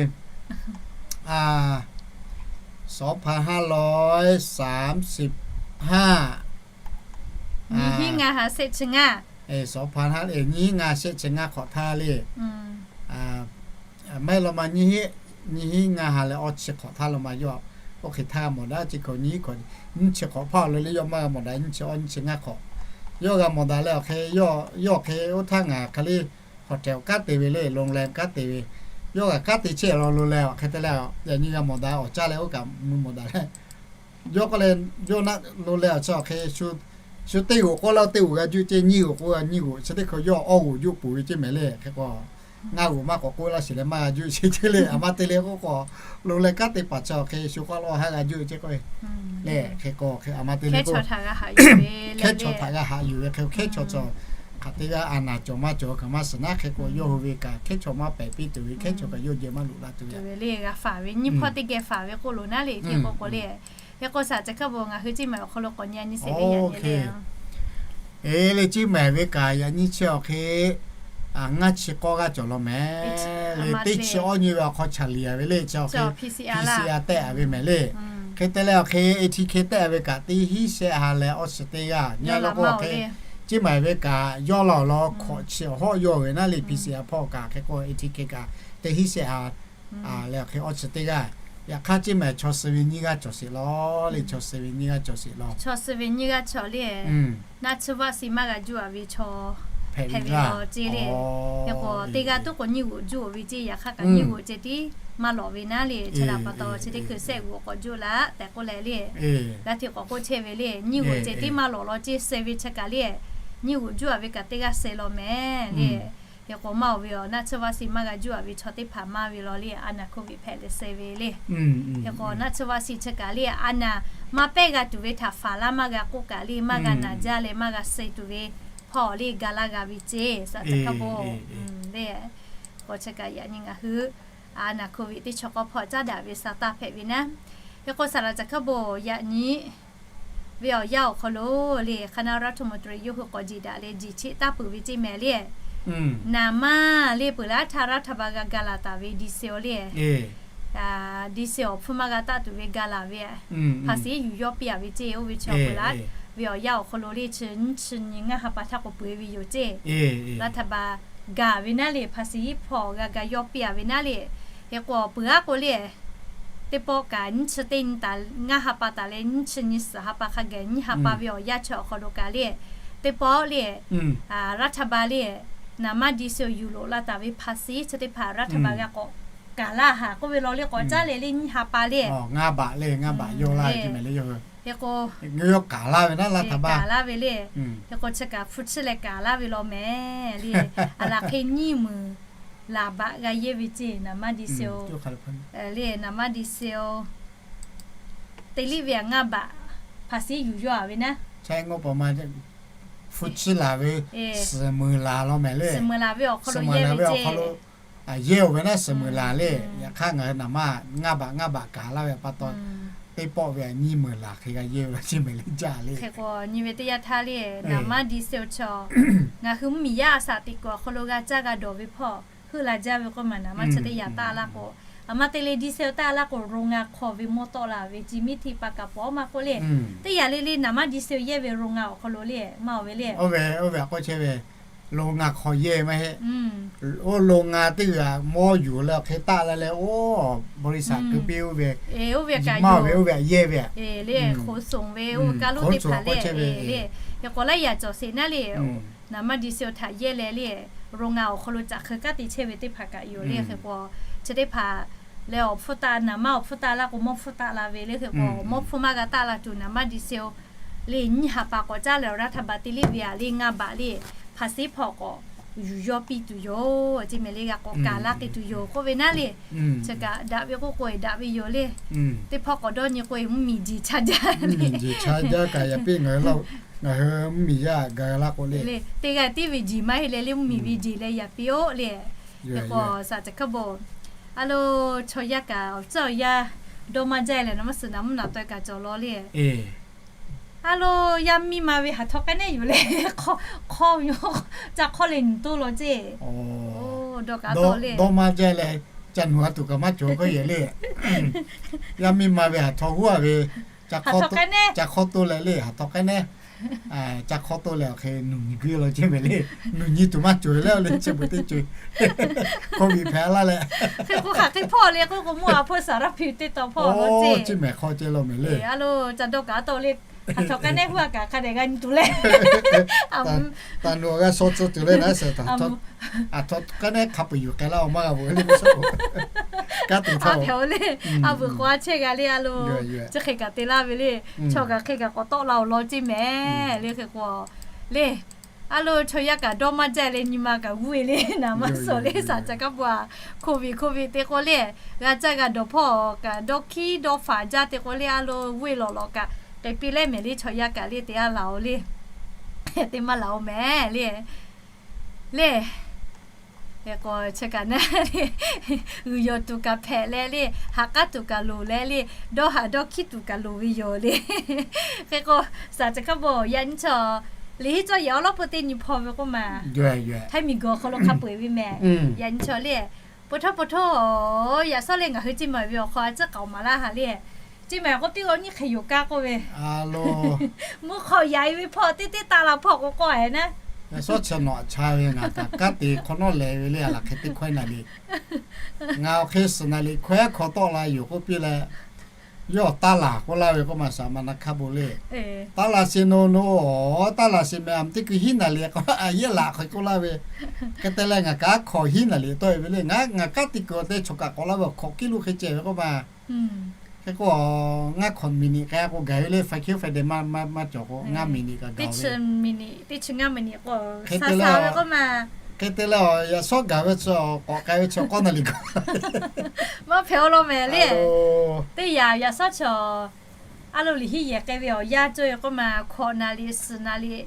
สองพันห้าร้อยสามสิบห้า nyiˇ hinˉ ngaˇ ha shehˆ chi ngaˇ, สองพันห้า nyiˇ hinˉ ngaˇ shehˆ chi ngaˇ hk'awꞈ htaˇ le. Maˇ heˆ law ma, nyiˇ hinˉ ngaˇ ha leh awˇ chi hk'awꞈ htaˇ law ma yawˇ, oˇ hk'e htaˇ g'a mawˬ daꞈ ceˇ k'o, nyiˇ hinˉ hk'awꞈ, nyiˇ chi hk'awꞈ hpawˇ lo le yawˇ maˇ g'a mawˬ daꞈ, nyiˇ chi awˇ nyiˇ chi ngaˇ hk'awꞈ yawˇ g'a mawˬ daꞈ leh awˬ hk'e, yawˇ hk'e oˇ htaˇ ngaˬ hk'e le, hotel kanˉ te ve le, โรงแรม kanˉ te ve, yawˇ g'a kanˉ te chehˇ law lo leh awˬ hk'e te leh, yaꞈ nyi g'a mawˬ daꞈ awˬ caˇ leh oˇ kaꞈ mui mawˬ daꞈ leh, yawˇ k'oˆ le, yawˇ naˆ lo leh awˬ chi awˬ hk'e, shu teˇ g'uˬ k'oˆ laˇ, teˇ g'uˬ g'a juˇ ceˇ, nyiˇ g'uˬ k'oˆ, nyiˇ g'uˬ chi teˇ hkui yawˇ awˇ g'uˬ juˇ peuˬ ve ceˇ mehˍ le. Hk'e k'o, ngaˇ g'uˬ maˇ k'awꞈ k'oˆ laˇ sheˍ leh maˇ g'a juˇ sheˍ ceˇ le. A ma te le k'oˆ k'o, lo leh kanˉ te paˍ chi awˬ hk'e shu k'awꞈ lawˇ haˉ g'a juˇ ceˇ k'o, le hk'e k'o hk'e a ma te le k'o, hkehˉ chaw htaꞈ g'a haꞈ yuˬ ve hk'e, hkehˉ chaw cawˬ hk'aˬ teˇ g'aˇ a naˍ cawˬ maˇ cawˬ kaꞈ maˇ suhˍ naˉ. Hk'e k'o yawˇ hui ve kaꞈ hkehˉ chaw maˇ pehˍ piˇ tuˬ ve, hkehˉ chaw kaꞈ yawˇ jehˬ maˇ loꞈ la tuˬ ve le. G'a faˍ ve nyiˇ hpawˇ teˇ geh faˍ ve k'oˆ lo naˉ le, hk'e k'o k'o le. Hk'e k'o shaˍ ca hk'aˇ bon ngaˬ hui Ciˇ mehˍ awˬ hk'aw lo k'awꞈ nyi nyi sheˍ le yaꞈ nyi le. Eˬ le, Ciˇ mehˍ ve kaꞈ yaꞈ nyi chi awˬ hk'e ngaˇ chi k'awˇ g'aˇ cawˬ law mehˍ le. Teˇ chi awˇ nyi ve awˬ hk'aw chaˬ liꞈ a ve le, chi awˬ hk'e P C R tehˆ a ve mehˍ le. Hk'e te leh awˬ hk'e A T K tehˆ a ve kaꞈ teˇ hinˉ shehˆ ha leh awˇ chi teˇ g'aˇ nyi law k'o, awˬ hk'e Ciˇ mehˍ ve kaꞈ yawˇ law law hkawꞈ chi awˬ hawˉ yawˇ ve naˉ le, P C R hpawˇ kaꞈ hk'e k'o A T K kaꞈ teˇ hinˉ shehˆ ha leh awˬ hk'e awˇ chi teˇ g'aˇ. Yaꞈ hk'aˇ Ciˇ mehˍ chaw suh ve nyiˇ g'aˇ cawˬ sheˍ law le, chaw suh ve nyiˇ g'aˇ cawˬ sheˍ law. Chaw suh ve nyiˇ g'aˇ cawˬ le. Naˆ tsuhˇ vaˆ si maˇ g'a juˇ a ve chaw hpehꞈ ve law ceˇ le. Hk'e k'o teˇ g'aˇ tuˉ k'o nyiˇ g'uˬ juˇ a ve ceˇ. Yaꞈ hk'aˇ kaꞈ nyiˇ g'uˬ ceh tiˉ maˇ lawˬ ve naˉ le. Chi htaꞈ pa taw chi teˇ hkui shehˆ g'uˬ k'awꞈ juˇ la tehꞈ k'oˆ leh le, g'aˇ hteꞈ k'awꞈ k'oˆ chehˇ ve le. Nyiˇ g'uˬ ceh tiˉ maˇ lawˬ law ceˇ, suh ve chi kaꞈ le, nyiˇ g'uˬ juˇ a ve kaꞈ teˇ g'aˇ suh law mehˍ le. Hk'e k'o maˇ oˬ ve awˬ naˆ tsuhˇ vaˆ si maˇ g'a juˇ a ve chaw teˇ hpaˍ maˇ ve law le, a naˍ hk'oˆ viꞈ hpehꞈ leh suh ve le. Hk'e k'o naˆ tsuhˇ vaˆ si chi kaꞈ le, a naˍ maˇ pehˇ g'a tuˬ ve htaꞈ faˍ laˇ maˇ g'a k'oˆ kaꞈ le, maˇ g'a naˬ jaˇ leh maˇ g'a suh tuˬ ve hpawˇ le ga laˇ g'a ve ceˇ. Shaˍ ca hk'aˇ bon le. K'o chi kaꞈ yaꞈ nyi ngaˬ hui a naˍ hk'oˆ viꞈ teˇ chaw k'awˇ hpawˇ caˉ daꞈ ve sa taˇ hpehꞈ ve naˉ. Hk'e k'o shaˍ laꞈ ca hk'aˇ bon yaꞈ nyi ve awˬ yanˇ awˬ hk'aw lo le, คณะรัฐมนตรี yawˇ hui k'awꞈ jeˬ daꞈ leh jeˬ cheˆ taˇ peuˬ ve ceˇ mehˍ le. Naˍ maˇ le peuˬ laˇ htaˇ รัฐบาล g'a ga laˬ taˍ ve ดีเซล le, ดีเซล awˬ hpfuhˇ maˇ g'a taˆ tuˬ ve ga laˬ ve, ภาษี yuˬ yawˇ piˇ a ve ceˇ. Oˇ ve chaw peuˬ laˇ ve awˬ yanˇ awˬ hk'aw lo le chi nyiˇ chi nyi ngaˇ ha pa htaˇ k'o peuˬ e ve yoˬ ceˇ. รัฐบาล gaˬ ve naˉ le ภาษี hpawˇ g'a ga yawˇ piˇ a ve naˉ le. Hk'e k'o peuˬ aˉ k'o le, teˇ pawˆ kaꞈ nyiˇ chi teˇ nyi taˍ ngaˇ ha pa taˍ leh nyiˇ chi nyi suhˍ ha pa hk'a gaˬ nyiˇ ha pa ve awˬ yanˇ chi awˬ hk'aw lo kaꞈ le, teˇ pawˆ le, รัฐบาล le, naˍ maˇ ดีเซล yuˬ loꞈ la taˍ ve ภาษี chi teˇ hpaˍ รัฐบาล g'a k'awꞈ gaˬ laˇ haˍ k'oˆ ve law le. K'awꞈ caˉ leh le nyiˇ ha pa le, ngaˇ baꞈ le, ngaˇ baꞈ yawˇ laˇ ve ceˇ mehˍ le. Hk'e k'o yawˇ kaˍ laˇ ve naˉ, รัฐบาล kaˍ laˇ ve le. Hk'e k'o chi kaꞈ hpu chiˇ leh kaˍ laˇ ve law mehˍ le. A laˬ hk'e nyiˇ meunˍ laˬ baꞈ g'a yehˇ ve ceˇ. Naˍ maˇ ดีเซล le, naˍ maˇ ดีเซล te liˇ ve a ngaˇ baꞈ ภาษี yuˬ yawˇ a ve naˉ, hpu chiˇ laˬ ve suhˍ meunˍ laˬ law mehˍ le. Suhˍ meunˍ laˬ ve awˬ hk'aw lo yehˇ ve ceˇ. Yehˇ oˬ ve naˉ suhˍ meunˍ laˬ le. Yaꞈ hk'aˇ ngaˬ hui naˍ maˇ ngaˇ baꞈ ngaˇ baꞈ kaˍ laˇ ve pa taw, teˇ pawˆ ve a nyiˇ meunˍ laˬ hk'e g'a yehˇ ve law ceˇ mehˍ le jaˇ le. Hk'e k'o nyi ve teˇ yanˇ htaˇ le, naˍ maˇ ดีเซล chaw ngaˬ hui mvuhˇmiˬ yaˇ a shaꞈ teꞈ kuiˬ awˬ hk'aw lo g'a caˇ g'a dawˬ ve hpawˇ heuˆ la jaˇ ve k'oˆ maˬ naˍ maˇ chi teˇ yanˇ taˆ laˇ k'o, a ma te le ดีเซล taˆ laˇ k'o โรงงาน hk'aw ve mawˇ tawˆ la ve ceˇ, miˇ htiˇ pa kaꞈ pawˍ maˇ k'oˆ le. Teˇ yanˇ le le naˍ maˇ ดีเซล yehˇ ve โรงงาน awˬ hk'aw lo le maˇ oˬ ve le. Oˇ ve oˇ ve a k'oˆ chehˇ ve, โรงงาน hk'aw yehˇ maˇ heˆ. Oˇ โรงงาน teˇ g'aˇ mawˇ yuˬ leh awˬ hk'e taˆ la leh, oˇ บริษัท keu piˇ oˇ ve, maˇ ve oˇ ve yehˇ ve aꞈ, hk'oˍ soˍ ve oˇ ve kaˇ lonˉ teˇ hpaˍ le le, hk'e k'o laiˉ yaꞈ cawˬ sheˍ naˉ le, naˍ maˇ di se htaꞈ yehˇ leh le, โรงงาน awˬ hk'aw lo caꞈ hk'eu kanˉ te chehˇ ve teˇ hpaˍ kaꞈ yoˬ le. Hk'e k'o chi teˇ hpaˍ leh awˬ hpfuhˇ taˆ, naˍ maˇ awˬ hpfuhˇ taˆ laˇ k'o mawˇ hpfuhˇ taˆ la ve le. Hk'e k'o mawˇ hpfuhˇ maˇ g'a taˆ la tuˬ naˍ maˇ di se le, nyiˇ ha pa k'awꞈ caˉ leh awˬ raˇ htaˇ ba te liˇ ve aꞈ le, ngaˇ baꞈ le, hpaˍ seˉ hpawˇ k'awꞈ yuˬ yawˇ piˇ tuˬ yoˬ. Ceˇ mehˍ le, g'a k'awꞈ kaˍ laˇ k'ai tuˬ yoˬ k'oˆ ve naˉ le. Chi kaꞈ daꞈ ve k'oˆ k'o daꞈ ve yoˬ le. Teˇ hpawˇ k'awꞈ dawˇ nyi k'o mvuhˇmiˬ jeˬ chaˇ jaˇ le. Mvuhˇmiˬ jeˬ chaˇ jaˇ kaꞈ yaꞈ piˇ ngaˬ hui laˇ, ngaˬ hui mvuhˇmiˬ yaˇ gaˬ la k'o le, teˇ g'aˇ tiˉ ve jeˬ maˇ heˆ leh le, mvuhˇmiˬ ve jeˬ leh yaꞈ piˇ-oˆ le. Hk'e k'o shaˍ caˬ hkaˇ bon, a lo, chaw yaˇ kaꞈ awˬ tcuhˉ awˬ yanˇ dawˇ maˇ jaˇ leh naˍ maˇ suhˍ naˍ mvuhˇ naˍ taweh kaꞈ cawˬ law le. A lo, yaˇ miˇ ma ve haˍ htaw k'ai nehˉ yuˬ leh hk'aw, hk'aw ve ca hk'awˇ leh nyi toˇ law ceˇ. Dawˇ kaꞈ tawˆ le, dawˇ maˇ jaˇ leh, ca nuˬ a tuˬ kaꞈ maˇ cawˬ k'oˆ yehˬ le. Yaˇ miˇ ma ve haˍ htaw huˉ a ve, ca hk'awˇ to leh le, haˍ htaw k'ai nehˉ, ca hk'awˇ to leh awˬ hk'e nuˬ nyi guiˇ law ceˇ mehˍ le. Nuˬ nyi tuˬ maˇ cawˬ leh le, chi beuꞈ teˇ ceuˬ hk'oˆ viꞈ hpehꞈ laˇ leh, hk'e k'o hk'aˬ hk'e hpawˇ le k'oˆ k'o, mvuhˇ a hpawˇ saˍ raˇ hpiˇ teˇ taw hpawˇ law ceˇ. Chi mehˍ hk'aw ceh law mehˍ le. A lo, ca dawˇ kaꞈ tawˆ le, haˍ htaw k'ai nehˉ huˉ a kaꞈ hk'a dehꞈ g'a nyi tuˬ le. Taˍ nuˬ awˬ g'a shaw tcuh tuˬ le naˉ shehˍ, haˍ htaw k'ai nehˉ hk'a peu-eˬ yuˬ k'ai laˇ-oˬ maˇ g'a veuꞈ le. Kanˉ te htaˇ hpehꞈ-o le. A veuꞈ k'o a chehˇ g'a le a lo, chi hk'e kaꞈ te laˇ ve le. Chaw kaꞈ hk'e kaꞈ k'awꞈ tawˆ la-oˬ law ceˇ mehˍ le. Hk'e k'o le, a lo, chaw yaˇ kaꞈ dawˇ maˇ jaˇ leh nyi ma kaꞈ g'uˇ-e le, naˍ maˇ suhˍ le, shaˍ caˬ kaˇ bon a, hk'oˆ viꞈ hk'oˆ viꞈ te k'o le, g'a caˇ g'a dawˬ hpawˇ kaꞈ dawˇ hkiˉ dawˇ faˍ jaˇ te k'o le, a lo, g'uˇ-e lawꞈ lawꞈ kaꞈ k'e piˇ leh mehˍ le, chaw yaˇ kaꞈ le te a laˬ-oˬ le, te maˇ laˬ-oˬ mehˍ le. Le, hk'e k'o chi kaꞈ naˉ le, g'uiˬ yawˬ tuˬ kaꞈ hpehꞈ leh le, haꞈ k'aˉ tuˬ kaꞈ loˍ leh le, dawˇ haꞈ dawˇ hkiˉ tuˬ kaꞈ loˍ ve yoˬ le. Hk'e k'o, shaˍ caˬ hkaˇ bon yaꞈ nyi chaw, liꞈ henˇ cawˇ yehˬ awˉ lawˉ peu teˇ nyi hpaw ve k'oˆ ma, htaiˇ miˬ guiˬ awˬ hk'aw lo hk'a peu-eˬ ve mehˍ. Yaꞈ nyi chaw le, po htawˇ po htawˇ, yaꞈ shawˉ leh ngaˬ hui ceˇ maˬ ve awˬ hk'aw a ciˉ k'aoˍ maˍ laˇ ha le. Ceˇ maˬ k'oˆ piˇ k'o nyiˇ hk'e yoˬ kaˇ k'oˆ ve, mvuhˇ hk'aw yaꞈ-e ve hpawˇ teˇ teˇ taˆ la hpawˇ k'o k'awˇ-e naˉ, yaꞈ shawˉ chi nawꞈ cha ve ngaˬ kaꞈ kanˉ te hk'awꞈ nawˉ leh ve le, a laˬ hk'e teˇ hkawehˇ naˍ liꞈ, ngaˬ awˬ hk'e suhˍ naˍ liꞈ hkawehˇ hk'aw tawˆ la yoˬ k'oˆ piˇ leh, yawˇ taˇ laˬ k'oˆ laˇ ve k'oˆ ma, shaˍ ma na hkaˇ bon le. Taˇ laˬ sheˍ no no, taˇ laˬ sheˍ mehˍ, a teˇ kuiˬ hiˉ naˍ liꞈ k'o a yehˇ laꞈ hk'e k'oˆ laˇ ve. Hk'e te leh ngaˬ kaꞈ hk'awꞈ hiˉ naˍ liꞈ tawˆ-e ve le. Ngaˬ ngaˬ kanˉ te kuiˬ awˬ te chaw kaꞈ k'awꞈ laˇ ve, hk'awꞈ kiˉ lo hk'e ceh ve k'oˆ ma. Hk'e k'o, ngaˇ hk'awꞈ miˬ niꞈ k'ai k'o gaˬ ve le, faiˍ hkiˉ faiˍ dehꞈ maˇ cawˬ k'o ngaˇ miˬ niꞈ kaꞈ gaˬ ve. Ngaˇ miˬ niꞈ k'o, hk'e te leh, hk'e te leh, yaꞈ shawˉ gaˬ ve chi k'awꞈ k'ai ve chi k'awˇ naˍ liꞈ gaˬ, maˇ hpehꞈ-o law mehˍ le. Teˇ yanˇ yaꞈ shawˉ chi a lo liꞈ henˇ yehˬ k'ai ve awˬ yanˇ cawˇ ve k'oˆ ma, hkawꞈ naˍ liꞈ suhˍ naˍ liꞈ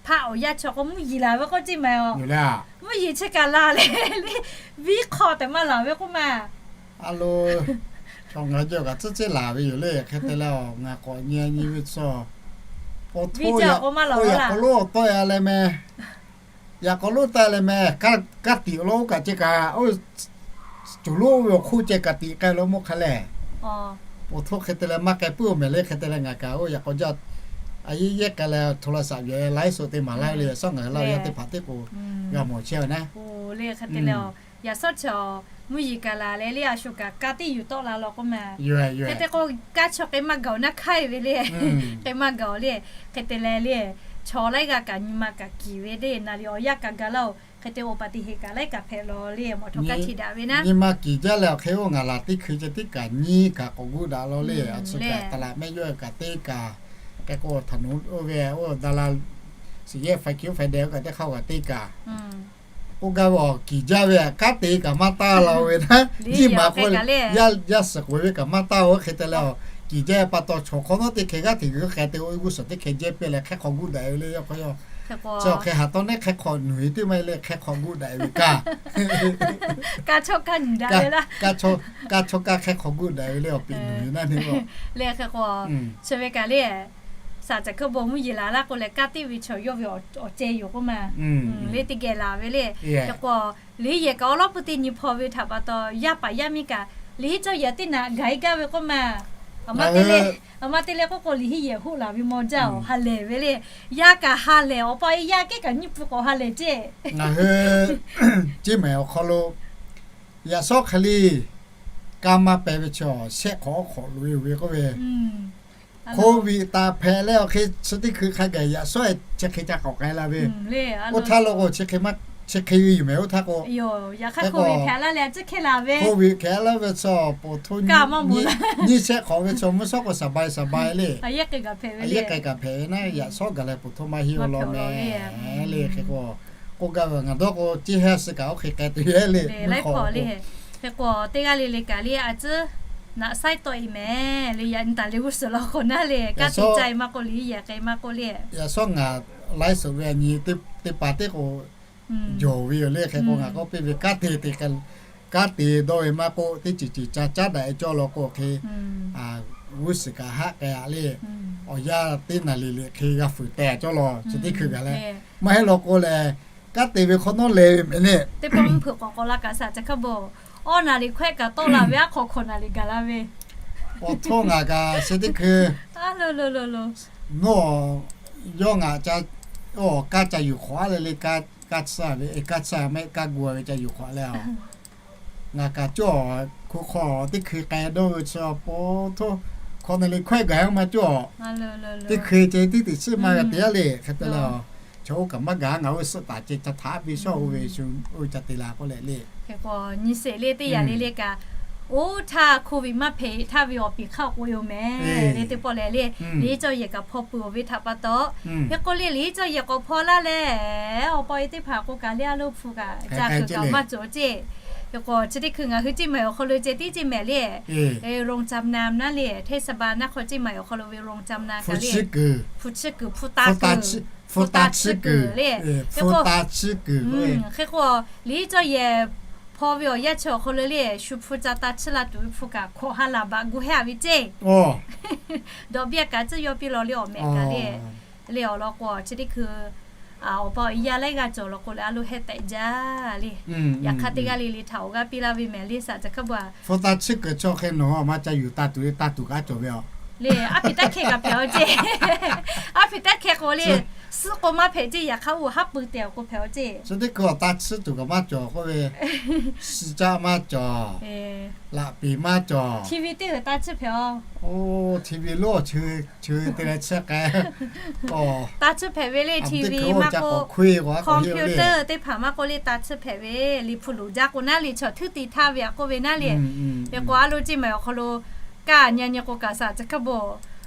hpaˆ awˬ yanˇ chi k'o mvuhˇ yeˬ laˬ ve k'oˆ ceˇ maˬ-oˬ. Mvuhˇ yeˬ chi kaꞈ laˬ leh le, viˉ hk'aw tehꞈ maˇ laˬ ve k'oˆ ma. A lo, chaw ngaˬ hui cawˬ kaꞈ tcuhˉ tcuhˉ laˬ ve yoˬ le. Hk'e te leh, ngaˬ k'awꞈ nyi nyi ve chi, oˇ yaꞈ k'aw lonˉ awˬ tawˆ-e leh mehˍ. Yaꞈ k'aw lonˉ tawˆ-e leh mehˍ, kanˉ tiꞈ lo oˇ kaꞈ ceh kaꞈ, oˇ cuˬ lonˉ oˇ ve awˬ hk'oˆ ceh kaꞈ tiꞈ k'ai lo mawˇ hk'a lehˬ, oˇ htoˆ hk'e te leh maˇ k'ai puiˉ-oˬ mehˍ le. Hk'e te leh ngaˬ kaꞈ oˇ yaꞈ k'aw jaˇ, a yehˇ yehˇ k'ai leh โทรศัพท์ yehˬ laiˉ suhˍ te maˍ laˇ ve le, yaꞈ shawˉ ngaˬ hui laˇ ve yaˇ teˇ hpaˍ teˇ k'o g'a mawˬ chehˇ ve naˉ. Yaꞈ shawˉ chi, mvuhˇ yeˬ kaꞈ laˬ leh le, a shu kaꞈ kanˉ teˇ yuˬ tawˆ la law k'oˆ ma. Hk'e te k'o, kanˉ chaw k'ai maˇ gaˬ-oˬ naˉ hk'aˇ-e ve le. K'ai maˇ gaˬ-oˬ le. Hk'e te leh le, chaw laiˉ g'aˇ kaꞈ nyi ma kaꞈ kiˬ ve le, naˍ liꞈ awˬ yanˇ kaꞈ gaˬ laˇ-oˬ. Hk'e te อุบัติเหตุ kaꞈ laiˉ kaꞈ hpehꞈ law le, mawˬ htawˇ kaˇ chi daꞈ ve naˉ. Nyi ma kiˬ jaˇ leh awˬ hk'e oˇ ngaˬ laˬ teˇ hkui ceh teˇ kaꞈ nyiˇ kaꞈ k'awꞈ guˇ daꞈ law le. A shu kaꞈ taˍ laꞈ mehˆ yawˇ kaꞈ teˇ kaꞈ, hk'e k'o htaꞈ nu oˇ ve oˇ da la, suhˍ yehˇ faiˍ kiˉ faiˍ dehꞈ oˇ kaꞈ teˇ hk'aˇ kaꞈ teˇ kaꞈ k'oˆ gaˇ ve awˬ kiˬ jaˇ ve, kanˉ te kaꞈ maˇ taˇ la-o ve naˉ. Jiˇ maˍ k'o, yaˇ suhˍ k'oꞈ-e ve kaꞈ maˇ taˇ-o. Hk'e te leh, awˬ kiˬ jaˇ pa taw chaw hk'awꞈ nawˉ teˇ hkeh g'aˇ hteꞈ g'uˇ suhˍ teˇ hkeh jehˇ piˇ leh hk'e hk'aw guˇ daꞈ ve le. Yaꞈ hk'aˇ yawˇ chi awˬ hk'e haꞈ tawˇ nehˉ hk'e hk'awꞈ nuˬ-e teˇ maˇ le, hk'e hk'aw guˇ daꞈ ve kaꞈ, kaˇ chaw kaˇ hk'e hk'aw guˇ daꞈ ve le. Awˬ piˍ nuˬ ve naˉ ne, leh hk'e k'o, chi ve kaꞈ le, shaˍ caˬ hkuˇ bon mvuhˇ yeˬ laˬ laˇ k'o leh, kanˉ teˇ ve chaw yawˇ ve awˬ ceh yoˬ k'oˆ ma. Le teˇ geh laˬ ve le. Hk'e k'o, liꞈ henˇ yehˬ kaꞈ awˉ lawˉ peu teˇ nyi hpaw ve htaꞈ pa taw, yaˇ paˍ yaˇ miˇ kaꞈ liꞈ henˇ cawˇ yehˬ teˇ naꞈ gaˬ-e gaˇ ve k'oˆ ma. A ma te le k'oˆ k'o, liꞈ henˇ yehˬ hoˆ laˬ ve maw jaˇ-oˬ, ha lehˬ ve le. Yaˇ kaꞈ ha lehˬ, awˬ pa e yaˇ kehˉ kaꞈ nyiˇ pui k'awꞈ ha lehˬ ceˇ. Ngaˬ hui Ceˇ mehˍ awˬ hk'aw lo yaꞈ shawˉ hk'e le, ka maˇ peh ve chaw shehˆ hk'awꞈ awˉ hk'awꞈ loꞈ e-oˬ ve k'oˆ ve, Covid taˍ hpehꞈ leh awˬ hk'e chi teˇ hkui hk'a gaˬ yaꞈ shawˉ e chi hk'e ca k'awꞈ k'ai la ve. Oˇ htaˇ lo k'o, chi hk'e ve yoˬ mehˍ. Oˇ htaˇ k'o, Covid hpehꞈ laˇ ve chaw po hto nyiˇ shehˆ hk'awꞈ ve chaw mvuhˇ shawˉ k'o, saˍ bai saˍ bai le, a yehˉ k'ai kaꞈ hpehꞈ ve le. Yaꞈ shawˉ gaˬ leh po hto maˇ heˆ-oˬ law mehˍ le. Hk'e k'o, k'oˆ gaˇ ve ngaˬ dawˇ k'o, ceˇ hehnˇ suh kaꞈ oˇ hk'e k'ai tuˬ yehˬ le. Hk'e k'o, teˇ g'aˇ le le kaꞈ le a tcuhˉ naꞈ saiˉ tawˆ e mehˍ le. Yaꞈ nyi taˍ le g'uˇ suhˍ law k'o naˉ le, kanˉ te ca e maˇ k'oˆ, liꞈ henˇ yehˬ k'ai maˇ k'oˆ le. Yaꞈ shawˉ ngaˬ laiˉ suhˍ ve a nyi teˇ paˍ teˇ k'o jawˬ ve yoˬ le. Hk'e k'o ngaˬ k'oˆ piˇ ve, kanˉ te te, kanˉ te dawˇ ve maˇ k'oˆ, teˇ ceuˬ ceuˬ ca caˉ daꞈ e cawˇ law k'o hk'e, g'uˇ suhˍ kaꞈ haˆ k'ai-a le. Awˬ yanˇ teˇ naˍ riˍ liꞈ hk'e g'a fuiˍ teh cawˇ law, chi teˇ hkui gaˬ leh, maˇ heˆ law k'o lehˬ, kanˉ te ve hk'awꞈ nawˉ leh ve mehˍ le. Teˇ pawˆ mvuhˇ hpeuꞈ k'awꞈ k'awꞈ la kaꞈ shaˍ ca hk'a bawˬ, awˇ naˍ riˍ hkawehˆ kaꞈ tawˆ la ve aˉ hk'awꞈ hkawꞈ naˍ riˍ gaˬ la ve. Awˬ htoˇ ngaˬ kaꞈ chi teˇ hkui, nawˬ yawˇ ngaˬ ca, awˬ kaˇ ca yuˬ hk'awꞈ-a le le, kaˇ tsuhˇ ve, kaˇ tsuhˇ mehˆ kaˇ gu ve ca yuˬ hk'awꞈ leh a. Ngaˬ kaꞈ cawˇ hku hk'aw teˇ hkui k'ai dawˇ ve chi po htoˇ, hk'awꞈ naˍ riˍ hkawehˆ gaˬ-a maˇ cawˇ. Teˇ hkui ceh teˇ teꞈ chiˉ maˇ g'a te-a le. Hk'e te leh, chaw oˇ kaꞈ maˇ gaˬ, ngaˬ oˇ ve suhˆ taˍ ceh ca htaꞈ piˇ shawˉ oˇ ve shu oˇ ve ca te la k'oˆ leh le. Hk'e k'o nyi sheˍ le, teˇ yanˇ le le kaꞈ, oˇ htaˇ Covid maˇ hpehꞈ htaˇ ve awˬ piˍ hk'aˇ k'oꞈ e-oˬ mehˍ le. Teˇ pawˆ lehˬ le, liꞈ henˇ cawˇ yehˬ kaꞈ hpaw peuˬ-oˬ ve htaꞈ pa taw, hk'e k'o le liꞈ henˇ cawˇ yehˬ k'awꞈ hpaw laˇ leh, awˬ pa e teˇ hpaˍ k'o kaꞈ le a lo hpu kaꞈ ca hk'e kaꞈ maˇ cawˬ ceˇ. Hk'e k'o chi teˇ hkui ngaˬ hui ceˇ mehˍ awˬ hk'aw lo ceh tiˉ ceˇ mehˍ le, โรงจำนำ naˉ le, เทศบาลนครเชียงใหม่ awˬ hk'aw lo ve โรงจำนำ kaꞈ le, hpu chiˇ kuiˬ, hpu taˍ kuiˬ, hpu taˍ chiˇ kuiˬ le. Hk'e k'o, hk'e k'o liꞈ henˇ cawˇ yehˬ hpaw ve awˬ yanˇ chi awˬ hk'aw lo le, shu hpu ca taˍ chiˇ la tuˬ ve hpu kaꞈ hkawꞈ ha laˬ baꞈ gu hehˉ-a ve ceˇ. Dawꞈ biˇ kaꞈ tcuhˉ yawˇ piˇ law le, awˬ mehꞈ kaꞈ le, le awˬ lawn k'o chi teˇ hkui awˬ pa awˬ e yaˇ laiˉ g'aˇ cawˬ law k'o leh a lo heh tehꞈ jaˇ le. Yaꞈ hk'aˇ teˇ g'aˇ le le htaꞈ awˬ g'aˇ piˇ laˇ ve mehˍ le shaˍ ca hk'a bawˬ-a. Hpu taˍ chiˇ kuiˬ chaw hk'e nawˬ maˇ ca yuˬ taˍ tuˬ le, taˍ tuˬ kaꞈ cawˬ ve a le. Aˉ hpiꞈ taˇ hkeh kaꞈ hpehꞈ-a ceˇ. Aˉ hpiꞈ taˇ hkeh k'o le, suhˉ k'o maˇ hpehꞈ ceˇ, yaꞈ hk'aˇ oˇ haˉ pui tehꞈ awˬ k'o hpehꞈ-a ceˇ. Chi teˇ hkui awˬ taˍ chiˇ tuˬ kaꞈ maˇ cawˬ k'oˆ ve, shi caˆ maˇ cawˬ, laꞈ peˍ maˇ cawˬ, TV teˇ g'uiˬ taˇ chiˇ hpehꞈ-a. Oˇ, TV lonˉ chi, chi te leh chiˇ k'ai. Taˇ chiˇ hpehꞈ ve le, TV maˇ k'oˆ, computer teˇ hpaˍ maˇ k'oˆ le, taˇ chiˇ hpehꞈ ve. Liꞈ hpu loˍ jaˇ k'o naˉ le, chaw htuˉ te htaˇ ve a k'oˆ ve naˉ le. Hk'e k'o a lo ceˇ mehˍ awˬ hk'aw lo kaˇ nyi nyi k'o kaꞈ shaˍ ca hk'a bawˬ,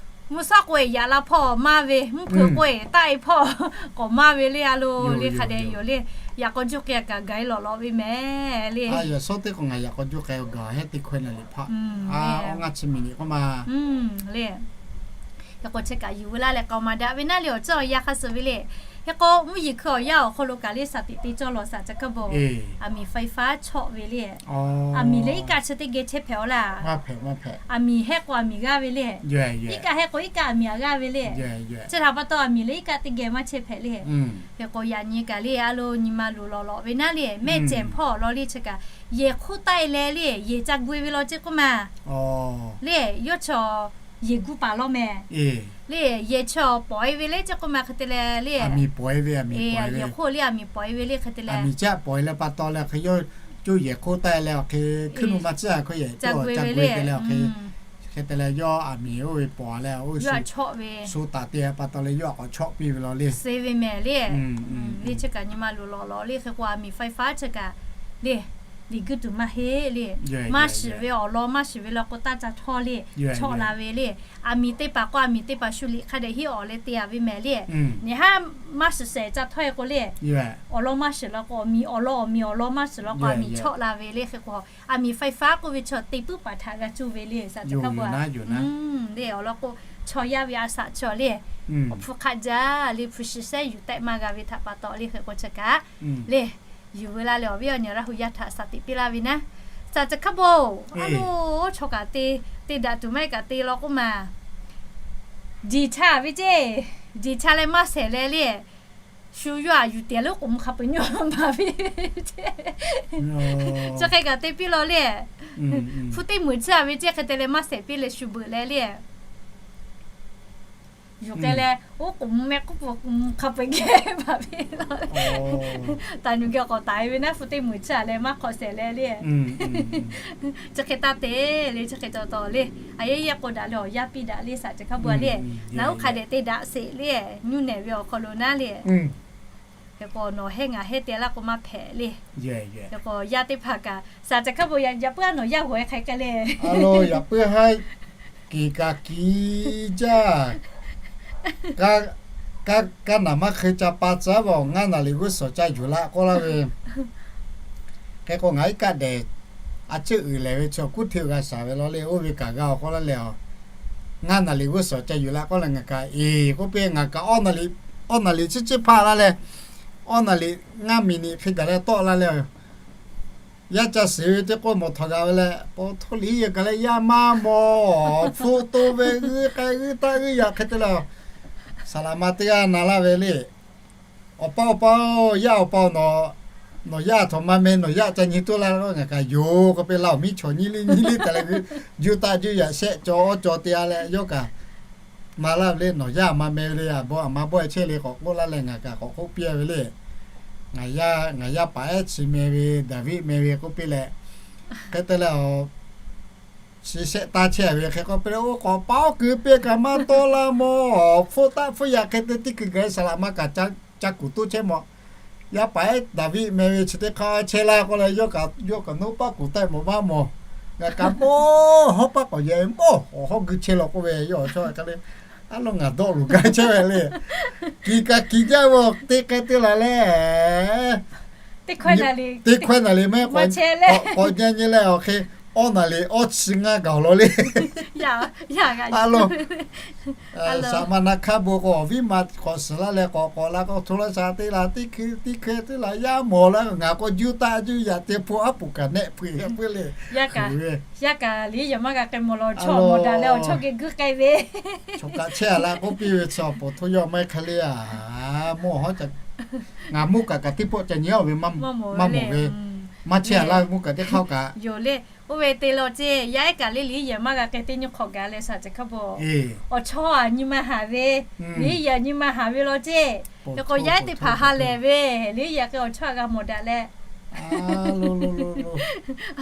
mvuhˇ shawˉ k'oˆ-e yaꞈ la hpawˇ maˇ ve, mvuhˇ hpeuꞈ k'oˆ-e taˆ-e hpawˇ k'awꞈ maˇ ve le a lo le. Hk'a dehꞈ yoˬ le. Yaꞈ k'aw juˇ k'ai kaꞈ gaˬ-e lawꞈ lawꞈ ve mehˍ le. Yaꞈ shawˉ teˇ k'o ngaˬ yaꞈ k'aw juˇ k'ai gaˬ hehˉ teˇ hkawehˇ naˍ liꞈ hpaˆ, a, awˇ ngaˇ chi miˬ liꞈ k'oˆ ma le. Hk'e k'o chi kaꞈ yuˬ ve laˇ leh k'aoˍ maˍ daꞈ ve naˉ le, awˬ cawˇ awˬ yanˇ hk'a suh ve le. Hk'e k'o mvuhˇ yeˬ hkui awˬ yanˇ awˬ hk'aw lo kaꞈ le shaˍ tiꞈ te cawˇ lawˬ shaˍ ca hk'a bawˬ, aˬ miˍ ไฟฟ้า chawˆ ve le. Aˬ miˍ leh iˉ kaˆ chi teˇ geh chehˇ hpehꞈ-a laˇ. Aˬ miˍ hehˆ k'o aˬ miˍ g'aˇ ve le. Iˉ kaˆ hehˆ k'o iˉ kaˆ aˬ miˍ aꞈ g'aˇ ve le. Chi htaꞈ pa taw aˬ miˍ leh iˉ kaˆ teˇ geh maˇ chehˇ hpehꞈ le. Hk'e k'o yaꞈ nyi kaꞈ le a lo nyi ma luˬ lawꞈ lawꞈ ve naˉ le, mehˆ cehˬ hpawˇ awˬ lawn le chi kaꞈ, yehˬ hk'oˆ taˆ-e leh le, yehˬ ca gu-e ve law ceˇ k'oˆ ma le. Yawˇ chaw yehˬ gu paˍ law mehˍ le. Yehˬ chaw pawˍ-e ve le ceˇ k'oˆ ma hk'e te leh le, yehˬ hk'oˆ le aˬ miˍ pawˍ-e ve le hk'e te leh, aˬ miˍ caˆ pawˍ-e leh pa taw leh hk'e yawˇ coˇ yehˬ hk'oˆ taˆ-e leh awˬ hk'e hkuiˉ nuˇ ma tcuhˉ a hk'e yehˬ ca gu-e ve le. Hk'e te leh yawˇ aˬ miˍ oˇ ve pawˍ leh oˇ shu taˍ te pa taw leh yawˇ a k'awꞈ chawˆ piˇ ve law le. Suh ve mehˍ le. Le chi kaꞈ nyi ma luˬ lawꞈ lawꞈ le. Hk'e k'o aˬ miˍ ไฟฟ้า chi kaꞈ le, liꞈ guiˇ tuˬ maˇ heˆ le. Maˇ shiˍ ve awˬ lawn maˇ shiˍ ve law k'o taˇ ca htawˇ le, chawˆ la ve le. Aˬ miˍ teˇ paˍ k'o aˬ miˍ teˇ paˍ shu liꞈ hk'a dehꞈ hiˉ awˬ leh te-a ve mehˍ le. Nyi haˉ maˇ shiˍ shehˍ ca htawˇ-e k'o le, awˬ lawn maˇ shiˍ law k'o aˬ miˍ awˬ lawn, aˬ miˍ awˬ lawn maˇ shiˍ law k'o aˬ miˍ chawˆ la ve le. Hk'e k'o aˬ miˍ ไฟฟ้า k'oˆ ve chaw te puiˉ paˍ htaꞈ g'a cuˇ ve le shaˍ ca hk'a bawˬ-a. Le awˬ lawn k'o, chaw yaˇ ve a shaꞈ chaw le, awˬ hpu hk'aˆ jaˇ le, hpu shi shehˉ yuˬ tehꞈ maˇ g'a ve htaꞈ pa taw le. Hk'e k'o chi kaꞈ le, yuˬ ve laˇ leh awˬ viˉ awˬ nyi Laˇ hu yaˇ htaꞈ shaˍ tiꞈ piˇ laˇ ve naˉ, shaˍ ca hk'a bawˬ-oˬ. A lo, chaw kaꞈ te, te daꞈ tuˬ maˇ heˆ kaꞈ te law k'oˆ ma, diˬ cha ve ceˇ, diˬ cha leh maˇ shehˍ leh le, shu yawˇ aꞈ yuˬ teꞈ leh oˉ k'oˍ mvuh hk'a peu-eˬ nyawˇ maˍ ve. Chi hk'e kaꞈ te piˇ law le. Hpu teˇ meunˍ chiˇ a ve ceˇ hk'e te leh maˇ shehˍ piˇ leh shu beuꞈ leh le. Yuˬ k'ai leh oˉ k'oˍ mvuh meh k'oˆ peuˬ, k'oˍ mvuh hk'a peu-eˬ geh maˍ ve law. Taˍ nyuˬ geh k'awꞈ taˍ ve naˉ, hpu teˇ meunˍ chiˇ a leh maˇ hk'awꞈ shehˍ leh le. Chi hk'e taˇ te le, chi hk'e taw taw le. A yehˉ yehˉ k'oˆ daꞈ le, awˬ yaˇ piˇ daꞈ le, saˍ ceuˬ hk'a bu a le. Naˬ uˉ hk'a dehꞈ te daꞈ sheˍ le, nyuˇ nehˬ ve awˬ hk'aw lo naˉ le. Hk'e k'o nawˬ hehˉ ngaˬ hehˉ te laˇ k'o maˇ hpehꞈ le. Hk'e k'o yaˇ teˇ hpaˍ kaꞈ saˍ ceuˬ hk'a bu yaꞈ puiˉ a nawˬ yaˇ g'awˬ e hk'a k'ai le. A lo yaꞈ puiˉ haˉ, kiˬ kaꞈ kiˬ jaˇ. Kaˇ naˬ maˇ hk'e ca pa tcuh ve, ngaˇ naˬ liꞈ g'uˇ suhˍ ca yuˬ laꞈ k'oˆ laˇ ve. Hk'e k'o ngaˬ iˉ kaˆ dehꞈ a ciˉ uiˍ lehˬ ve chi kuˉ hteˇ g'a shaˍ ve law le, oˇ ve kaꞈ g'a awˬ k'oˆ laˇ leh a. Ngaˇ naˬ liꞈ g'uˇ suhˍ ca yuˬ laꞈ k'oˆ leh ngaˬ kaꞈ eˬ k'oˆ piˇ, ngaˬ kaꞈ awˇ naˬ liꞈ, awˇ naˬ liꞈ ciˉ ciˉ hpaˇ laˇ leh, awˇ naˬ liꞈ ngaˇ miˬ niꞈ hk'e gaˬ leh tawˆ laˇ leh, yaˇ ca shiˍ ve teˇ k'oˆ mawˬ htawꞈ g'a ve leh, pa htoˇ liꞈ yehˬ kaꞈ leh yaˇ maˇ mawˬ, hpfuhˆ to ve g'uiˇ k'ai g'uiˇ taˆ g'uiˇ yaꞈ hk'e te le. Saˍ laꞈ ma teˇ g'aˇ na laˇ ve le. Awˬ pa-oˬ, awˬ pa-oˬ, yaˇ awˬ pa-oˬ, nawˬ yaˇ htawꞈ ma meh, nawˬ yaˇ ca nyi toˇ laˇ k'o, ngaˬ kaꞈ yoˬ k'oˆ piˇ laˇ-oˬ. Miˉ chaw nyiˇ liˇ nyiˇ liˇ taˍ leh, juˇ taˆ juˇ yaꞈ shehˆ caw awˇ caw te a leh yawˇ kaꞈ na laˇ ve le. Nawˬ yaˇ ma meh ve le, a bawˇ a ma bawˆ e chehˇ le k'awꞈ k'oˆ laˇ leh ngaˬ kaꞈ k'awꞈ k'oˆ piˇ ve le. Ngaˬ yaˇ paˍ ehˉ chi meh ve, Daˍviˆ meh ve k'oˆ piˇ leh, hk'e te leh, chi shehˆ taˇ chehˇ ve hk'e k'oˆ piˇ leh, oˇ k'awꞈ pa awˉ kuiˬ piˇ kaꞈ maˇ tawˆ laˇ mawˬ. Hpfuhˆ taˆ hpfuhˆ yaꞈ hk'e te teˇ kuiˬ gaˬ saˍ laꞈ ma kaꞈ ca kuˬ toˇ chehˇ mawˬ. Yaˇ paˍ ehˉ Daˍviˆ meh ve chi teˇ hk'aˇ chehˇ laˇ k'oˆ leh, yawˇ kaꞈ nawˉ paˆ kuˬ taˆ mawˬ maˇ mawˬ. Ngaˬ kaꞈ mawˬ hawˉ paˆ k'awꞈ yehˬ mawˬ awˬ hawˉ gui chehˇ law k'oˆ ve, yawˇ awˬ chawˇ hk'a le, a lo ngaˬ dawˆ luˬ gaˇ chehˇ ve le. Kiˬ kaꞈ kiˬ jaˇ ve teˇ k'ai teˇ la le. Teˇ hkawehˇ naˍ liꞈ mehˉ k'awꞈ nyi nyi leh awˬ hk'e, awˇ naˍ liꞈ awˇ chi ngaˇ gaˬ awˬ lawn le. A lo, saˍ ma na hkaˇ bon k'o awˬ viˉ ma k'awꞈ suhˍ laˇ leh k'awꞈ k'awꞈ la k'o, hto la shaˍ teˇ la teˇ hkui teˇ hkui teˇ la yaˇ mawˬ laˇ, ngaˬ k'o juˇ taˆ juˇ yaꞈ te hpu aˉ puˍ kaꞈ nehˆ hpu e puiˉ le. Yaˇ kaꞈ liꞈ yehˬ maˇ g'a k'ai mawˬ law, chaw mawˬ daꞈ leh awˬ chawˇ geh guiˇ k'ai ve. Chaw kaꞈ chehˇ a la k'oˆ piˇ ve chi awˬ pon htoˇ yawˇ maˇ hk'e le a, mawˬ hawˉ ca, ngaˬ mvuhˇ kaꞈ kaꞈ teˇ pawˆ ca nyi a ve maˇ mawˬ ve, maˇ chehˇ a laˇ ve mvuhˇ kaꞈ teˇ hk'aˇ kaꞈ yoˬ le. Oˇ ve te law ceˇ, yaˇ ehˉ kaꞈ le liꞈ yehˬ maˇ g'a k'ai teˇ nyi hk'awꞈ gaˬ leh saˍ ceuˬ hk'a bawˬ, awˬ chawˇ a nyi ma haˍ ve, liꞈ yehˬ nyi ma haˍ ve law ceˇ. Hk'e k'o yaˇ ehˉ teˇ hpaˍ ha lehˬ ve, liꞈ yehˬ k'ai awˬ chawˇ a g'a mawˬ daꞈ leh a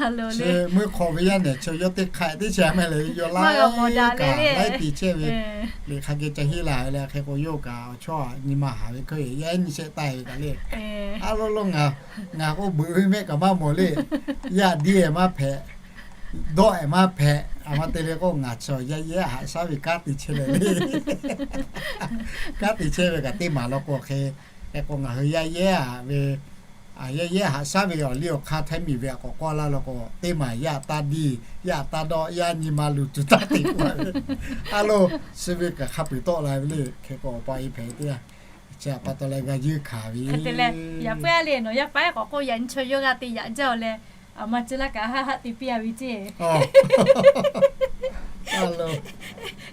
lo le, meuˇ hk'aw ve yaˇ nehˬ chi yawˇ teˇ hk'aꞈ teˇ chi a meh le, yawˇ laiˉ kaꞈ laiˉ te chehˇ ve, liꞈ hk'a geh ca hiˉ la ve le. Hk'e k'o yawˇ kaꞈ awˬ chawˇ a nyi ma haˍ ve hk'e, yaˇ ehˉ nyi shehˆ taˇ ve kaꞈ le. A lo lo ngaˬ, ngaˬ k'o beuꞈ ve mehˆ kaꞈ maˇ mawˬ le. Yaˇ diˇ ehˍ maˇ hpehꞈ, dawˆ ehˍ maˇ hpehꞈ, a ma te le k'o ngaˬ chi yaˇ yehˉ haꞈ shaˉ ve kanˉ te chehˇ leh le. Kanˉ te chehˇ ve kaꞈ teˇ maˬ law k'o hk'e, hk'e k'o ngaˬ hui yaˇ yehˉ a ve, yaˇ yehˉ haꞈ shaˉ ve awˬ liˇ awˬ hk'aˇ htaiˇ miˬ ve a k'awꞈ k'awˇ laˇ law k'o, teˇ maˬ yaˇ taˇ diˇ, yaˇ taˇ dawˆ, yaˇ nyi ma luˬ tuˬ taˇ te k'oˆ a ve. A lo, chi ve kaꞈ hk'a peu-eˬ tawˆ la ve le. Hk'e k'o awˬ pa e hpehꞈ teˇ g'aˇ, chi a pa taw leh g'a yeunˇ hkanˍ ve. Yaꞈ puiˉ a le, nawˬ yaˇ paˍ ehˉ k'awꞈ k'oˆ yaꞈ nyi chaw yawˇ g'a te yaꞈ jaˇ-oˬ leh, a ma ci laˇ kaꞈ haˆ haˆ te piˇ a ve ceˇ.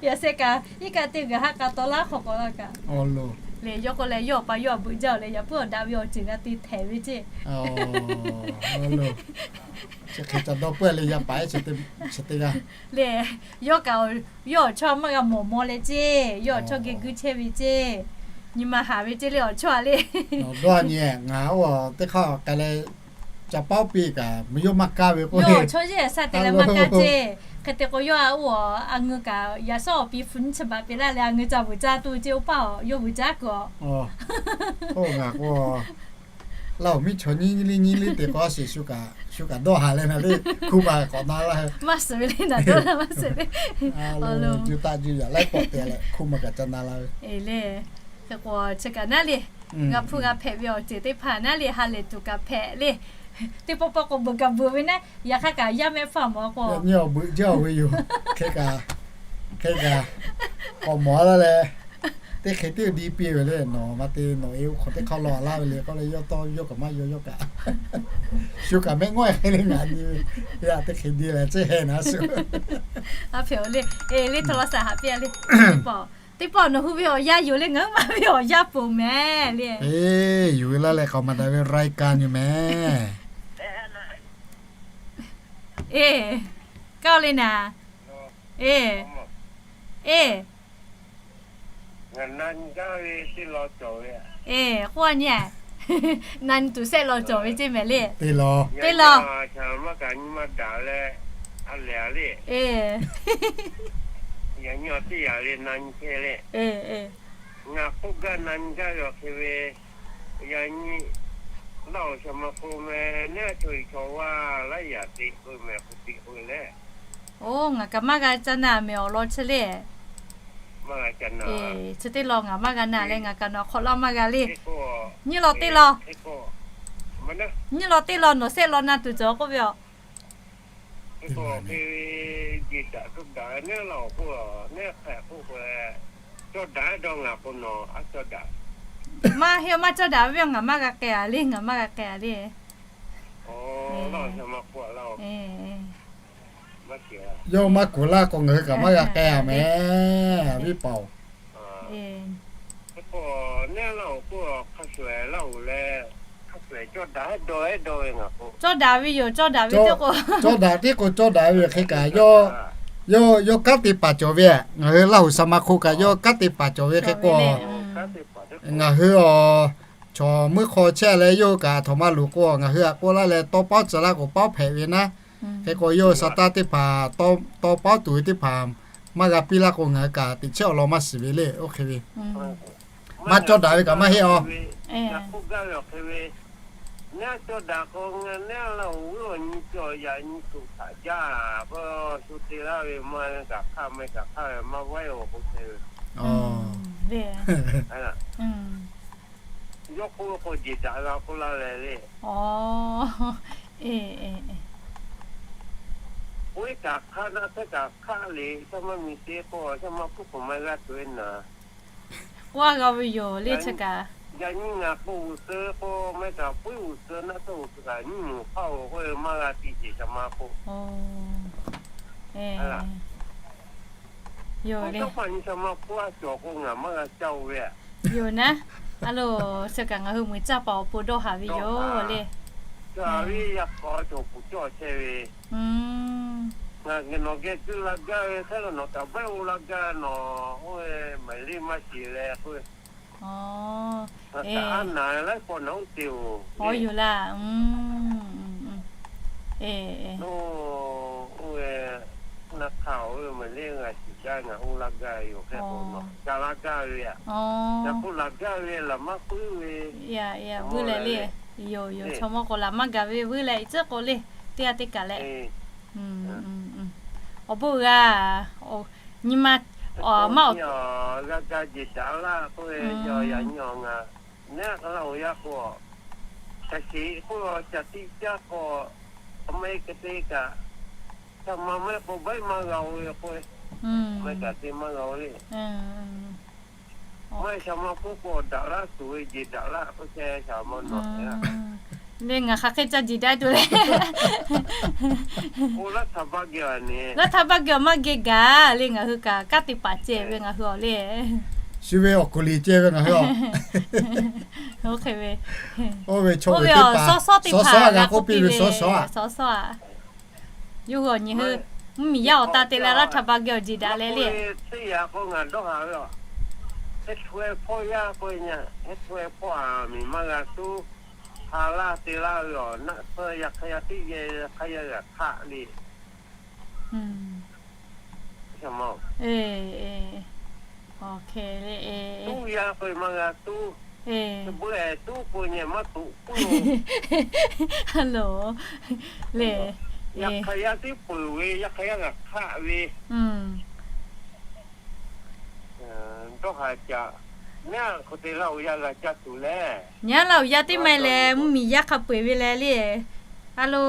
Yaꞈ sheh kaꞈ iˉ kaˆ teˇ g'aˬ haˆ k'a taw laˇ hk'aw k'awꞈ la kaꞈ le. Yawˇ k'o leh yawˇ awˬ pa yawˇ a beuꞈ jaˇ-oˬ leh, yaꞈ puiˉ awˬ daꞈ ve awˬ ceuˬ g'a te hpehꞈ ve ceˇ. Chi hk'e ca dawˇ peuˬ le, yaˇ paˍ ehˉ chi teˇ g'aˇ le. Yawˇ kaꞈ yawˇ awˬ chawˇ maˇ g'a mawˬ maw leh ceˇ, yawˇ awˬ chawˇ geh guiˇ chehˇ ve ceˇ. Nyi ma haˍ ve ceˇ le awˬ chawˇ a le. Dawˇ nyi, ngaˬ oˇ teˇ hk'aˇ k'ai leh ca paˉ piˇ kaꞈ mvuhˇ yawˇ maˇ kaˇ ve k'o, yawˇ awˬ chawˇ yeˇ a shaˉ te leh maˇ kaˇ ceˇ. Hk'e te k'o yawˇ a oˇ a ngeu kaꞈ yaꞈ shawˉ awˬ pi hpu nyiˇ chi baꞈ peꞈ laˇ leh a ngeu ca vuiˬ caˇ tuˬ ceˇ, oˇ paˆ-oˬ, yawˇ vuiˬ caˇ kuiˬ-oˬ. Oˇ ngaˬ k'o, laˇ-oˬ, miˉ chaw nyiˇ liˇ nyiˇ liˇ te k'o a sheˍ shu kaꞈ, shu kaꞈ dawˇ haˍ leh na le, hkuˇ ma k'awꞈ na laˇ ve. Maˇ suhˍ ve le, naˬ dawˇ laˇ maˇ suhˍ ve. Juˇ taˆ juˇ yaꞈ laiˉ pawˆ te leh hkuˇ ma kaꞈ ca na laˇ ve. Eˬ le, hk'e k'o chi kaꞈ naˉ le, g'a hpuˇ g'a hpehꞈ ve awˬ ceuˬ teˇ hpaˍ naˉ le, ha lehˬ tuˬ kaꞈ hpehꞈ le. Teˇ pawˆ pawˆ k'o beuꞈ kaꞈ beuꞈ ve naˉ, yaꞈ hk'aˇ kaꞈ yaˇ mehˆ hpfuhˇ mawˬ k'o, yaꞈ nyi awˬ beuꞈ jaˇ-oˬ ve yoˬ. Hk'e kaꞈ, hk'e kaꞈ, k'awꞈ mawˬ laˇ leh, teˇ hk'e teˇ di piˇ ve le. Nawˬ ma te nawˬ e oˇ hk'awꞈ teˇ hk'aˇ law laˇ ve le k'oˆ leh, yawˇ tawˇ yawˇ kaꞈ maˇ yaw yawˇ kaꞈ, shu kaꞈ mehˆ ngawˇ hk'e le ngaˬ nyi ve, yaˇ teˇ hk'e di leh ceˇ heh naˉ shu. A hpehꞈ-oˬ le, e le htaw law shaˍ haꞈ piˇ a le, pawˆ Teˇ pawˆ nawˬ hui ve awˬ yanˇ yoˬ le, ngaˬ hui ma ve awˬ yanˇ ponˬ mehˍ le. Eˬ, yuˬ ve laˇ leh k'aoˍ maˍ daꞈ ve รายการ yoˬ mehˍ. Eˬ, kaˇ le naˍ. Eˬ, eˬ, eˬ, k'oˆ a nyi, na nyi tuˬ sehˆ law cawˬ ve ceˇ mehˍ le. Teˇ law, teˇ law. Eˬ, eˬ, eˬ. Ngaˬ k'oˆ gaˇ na nyi gaˇ ve awˬ hk'e ve, yaꞈ nyi Laˇ huˍ shaˍ ma hk'oˆ meh neˉ chaw iˍ chaw vaˇ laˇ yaꞈ teꞈ k'oˆ meh k'oˆ teꞈ k'oˆ le. Oˬ, ngaˬ kaꞈ maˇ g'a ca na mehˍ awˬ lawn chi le. Eˬ, chi teˇ law ngaˬ maˇ g'a na leh ngaˬ kaꞈ nawˬ hk'awꞈ laˇ maˇ g'a le. Nyiˇ law teˇ law, nyiˇ law teˇ law nawˬ sehˆ law na tuˬ cawˬ k'oˆ ve a. Maˇ heˆ, maˇ cawˇ daꞈ ve ngaˬ maˇ g'a k'ai a le, ngaˬ maˇ g'a k'ai a le. Yawˇ maˇ kuˬ laˇ k'o ngaˬ hui kaꞈ maˇ g'a k'ai a mehˍ, viˉ paoˬ. Cawˇ daꞈ ve yoˬ, cawˇ daꞈ ve teˇ k'o, cawˇ daꞈ tiˉ k'o cawˇ daꞈ ve yoˬ hk'e kaꞈ, yawˇ, yawˇ kanˉ te paˍ cawˬ ve a. Ngaˬ hui Laˇ huˍ shaˍ ma hk'oˆ kaꞈ yawˇ kanˉ te paˍ cawˬ ve hk'e k'o, ngaˬ hui a chaw meuˇ hk'aw chehˇ leh yawˇ hui kaꞈ a htoꞈ ma loˍ k'o, ngaˬ hui a k'oˆ laˇ leh tawˇ paoˉ tcuh laˇ k'o paoˉ hpehꞈ ve naˉ. Hk'e k'o yawˇ hui sa taˇ teˇ hpaˍ, tawˇ paoˉ tuˬ ve teˇ hpaˍ maˇ g'a piˇ laˇ k'o ngaˬ hui kaꞈ teꞈ chehˇ awˬ lawn maˇ shiˍ ve le. Oˇ hk'e ve maˇ cawˇ daꞈ ve kaꞈ maˇ heˆ a. Neˉ cawˇ daꞈ k'o, neˉ Laˇ huˍ g'uˇ awˬ nyi cawˬ yaꞈ nyi tuꞈ htaꞈ jaˇ k'o, shu te laˇ ve maˇ kaꞈ hk'aˇ, maˇ kaꞈ hk'aˇ ve maˇ vaiˉ oˬ k'oˆ chehˇ ve. Yawˇ k'oˆ k'o jeˬ daꞈ g'a k'oˆ laˇ leh le. Oˇ ve kaꞈ hk'aˇ naˆ teˇ kaꞈ hk'aˇ le, shaˉ maˇ miˬ te k'o, shaˉ maˇ hpuˇ k'oˍ maˇ g'aˇ tuˬ ve naˍ. K'oˆ a g'a ve yoˬ le chi kaꞈ. Yaꞈ nyi ngaˬ k'o g'uiˬ suh k'o, meh kaꞈ puiˉ g'uiˬ suh naˆ tawˇ g'uiˬ suh kaꞈ nyiˇ moˍ hk'aˇ oˬ k'oˆ ve maˇ g'a te sheˍ shaˍ ma k'o. Yoˬ le. Nyi shaˍ ma hk'oˆ a cawˬ k'o ngaˬ maˇ g'a caˇ oˬ ve a. Yoˬ naˉ. A loˬ, chi kaꞈ ngaˬ hui muiˬ caˇ paˍ awˬ pon dawˇ haˍ ve yoˬ le. Ca ve yaꞈ k'aw cawˬ kuˬ cawˇ chehˇ ve. Ngaˬ geh nawˬ geh cuˇ la gaˇ ve hk'e, nawˬ kaꞈ baiˇ oˇ la gaˇ nawˬ, oˇ ve maˍ liˇ maˇ shiˍ leh k'oˆ ve. Aˬ, a naˍ laiˉ paw naˬ oˇ te oˬ. Yoˬ laˇ. Oˇ ve, na hk'aˇ oˬ ve maˍ liˇ g'a shiˍ gaˇ ngaˬ oˇ la gaˇ yoˬ hk'e k'o nawˬ ca la gaˇ ve a. Ca k'oˆ laˬ gaˇ ve laˬ maˇ puiˉ ve. Vuiˇ leh le. Yoˬ yoˬ, chaw mawˇ k'o laˬ maˇ gaˬ ve vuiˇ leh tcuhˉ k'o le. Teˇ g'aˇ teˇ kaꞈ leh. Awˬ bon g'a, nyi ma, maˇ awˬ g'a ga jeˬ daꞈ laˇ k'oˆ ve, yaꞈ nyi awˬ ngaˬ neˉ Laˇ huˍ yaˇ k'o, ca sheˍ k'oˆ ca tiˇ caˇ k'o, a ma e ka te kaꞈ, ca ma maˇ k'o baiˇ maˇ g'a oˬ ve k'oˆ ve, maˇ kaꞈ te maˇ g'a oˬ le. Maˇ shaˍ ma k'oˆ k'o daꞈ laˇ tuˬ ve jeˬ daꞈ laˇ k'oˆ chehˇ shaˍ ma nawˬ le. Ngaˬ hk'aˬ hk'e ca jeˬ daꞈ tuˬ le. Laˇ htaꞈ baˇ geh awˬ maˇ geh gaˬ le, ngaˬ hui kaꞈ kanˉ te paˍ ceh ve ngaˬ hui awˬ le. Shu ve awˬ kuˬ liꞈ ceh ve ngaˬ hui a. Oˇ hk'e ve, oˇ ve chaw ve teˇ hpaˍ, sawˉ sawˉ teˇ hpaˍ g'a k'oˆ piˇ ve sawˉ sawˉ a. Yawˇ hui awˬ nyi hui, mvuhˇmiˬ yaˇ awˬ ta te leh laˇ htaꞈ ba geh awˬ jeˬ daꞈ leh le. Teˇ yanˇ k'o ngaˬ dawˇ haˍ ve a, heh htu e hpawˇ yaˇ k'oˆ ve nyi, heh htu e hpawˇ a miˬ maˇ g'a tuˉ, ha laˇ te laˇ ve awˬ naˆ tsuhˇ yaˇ hk'aˇ yaˇ teˇ yehˬ hk'aˇ yaˇ g'aꞈ hk'aˆ le. Tuˉ yaˇ k'oˆ ve maˇ g'a tuˉ, beuˆ e tuˉ k'oˆ nyi maˇ tuꞈ k'oˆ. Yaˇ hk'aˇ yaˇ teˇ peuˬ ve, yaˇ hk'aˇ yaˇ g'aꞈ hk'aˆ ve. Dawˇ haˍ caꞈ, neˉ k'oˆ te Laˇ huˍ yaˇ g'a caˇ tuˬ leh, nyi Laˇ huˍ yaˇ teˇ maˇ e leh mvuhˇmiˬ yaˇ hk'a peu eˬ ve leh le. A lo,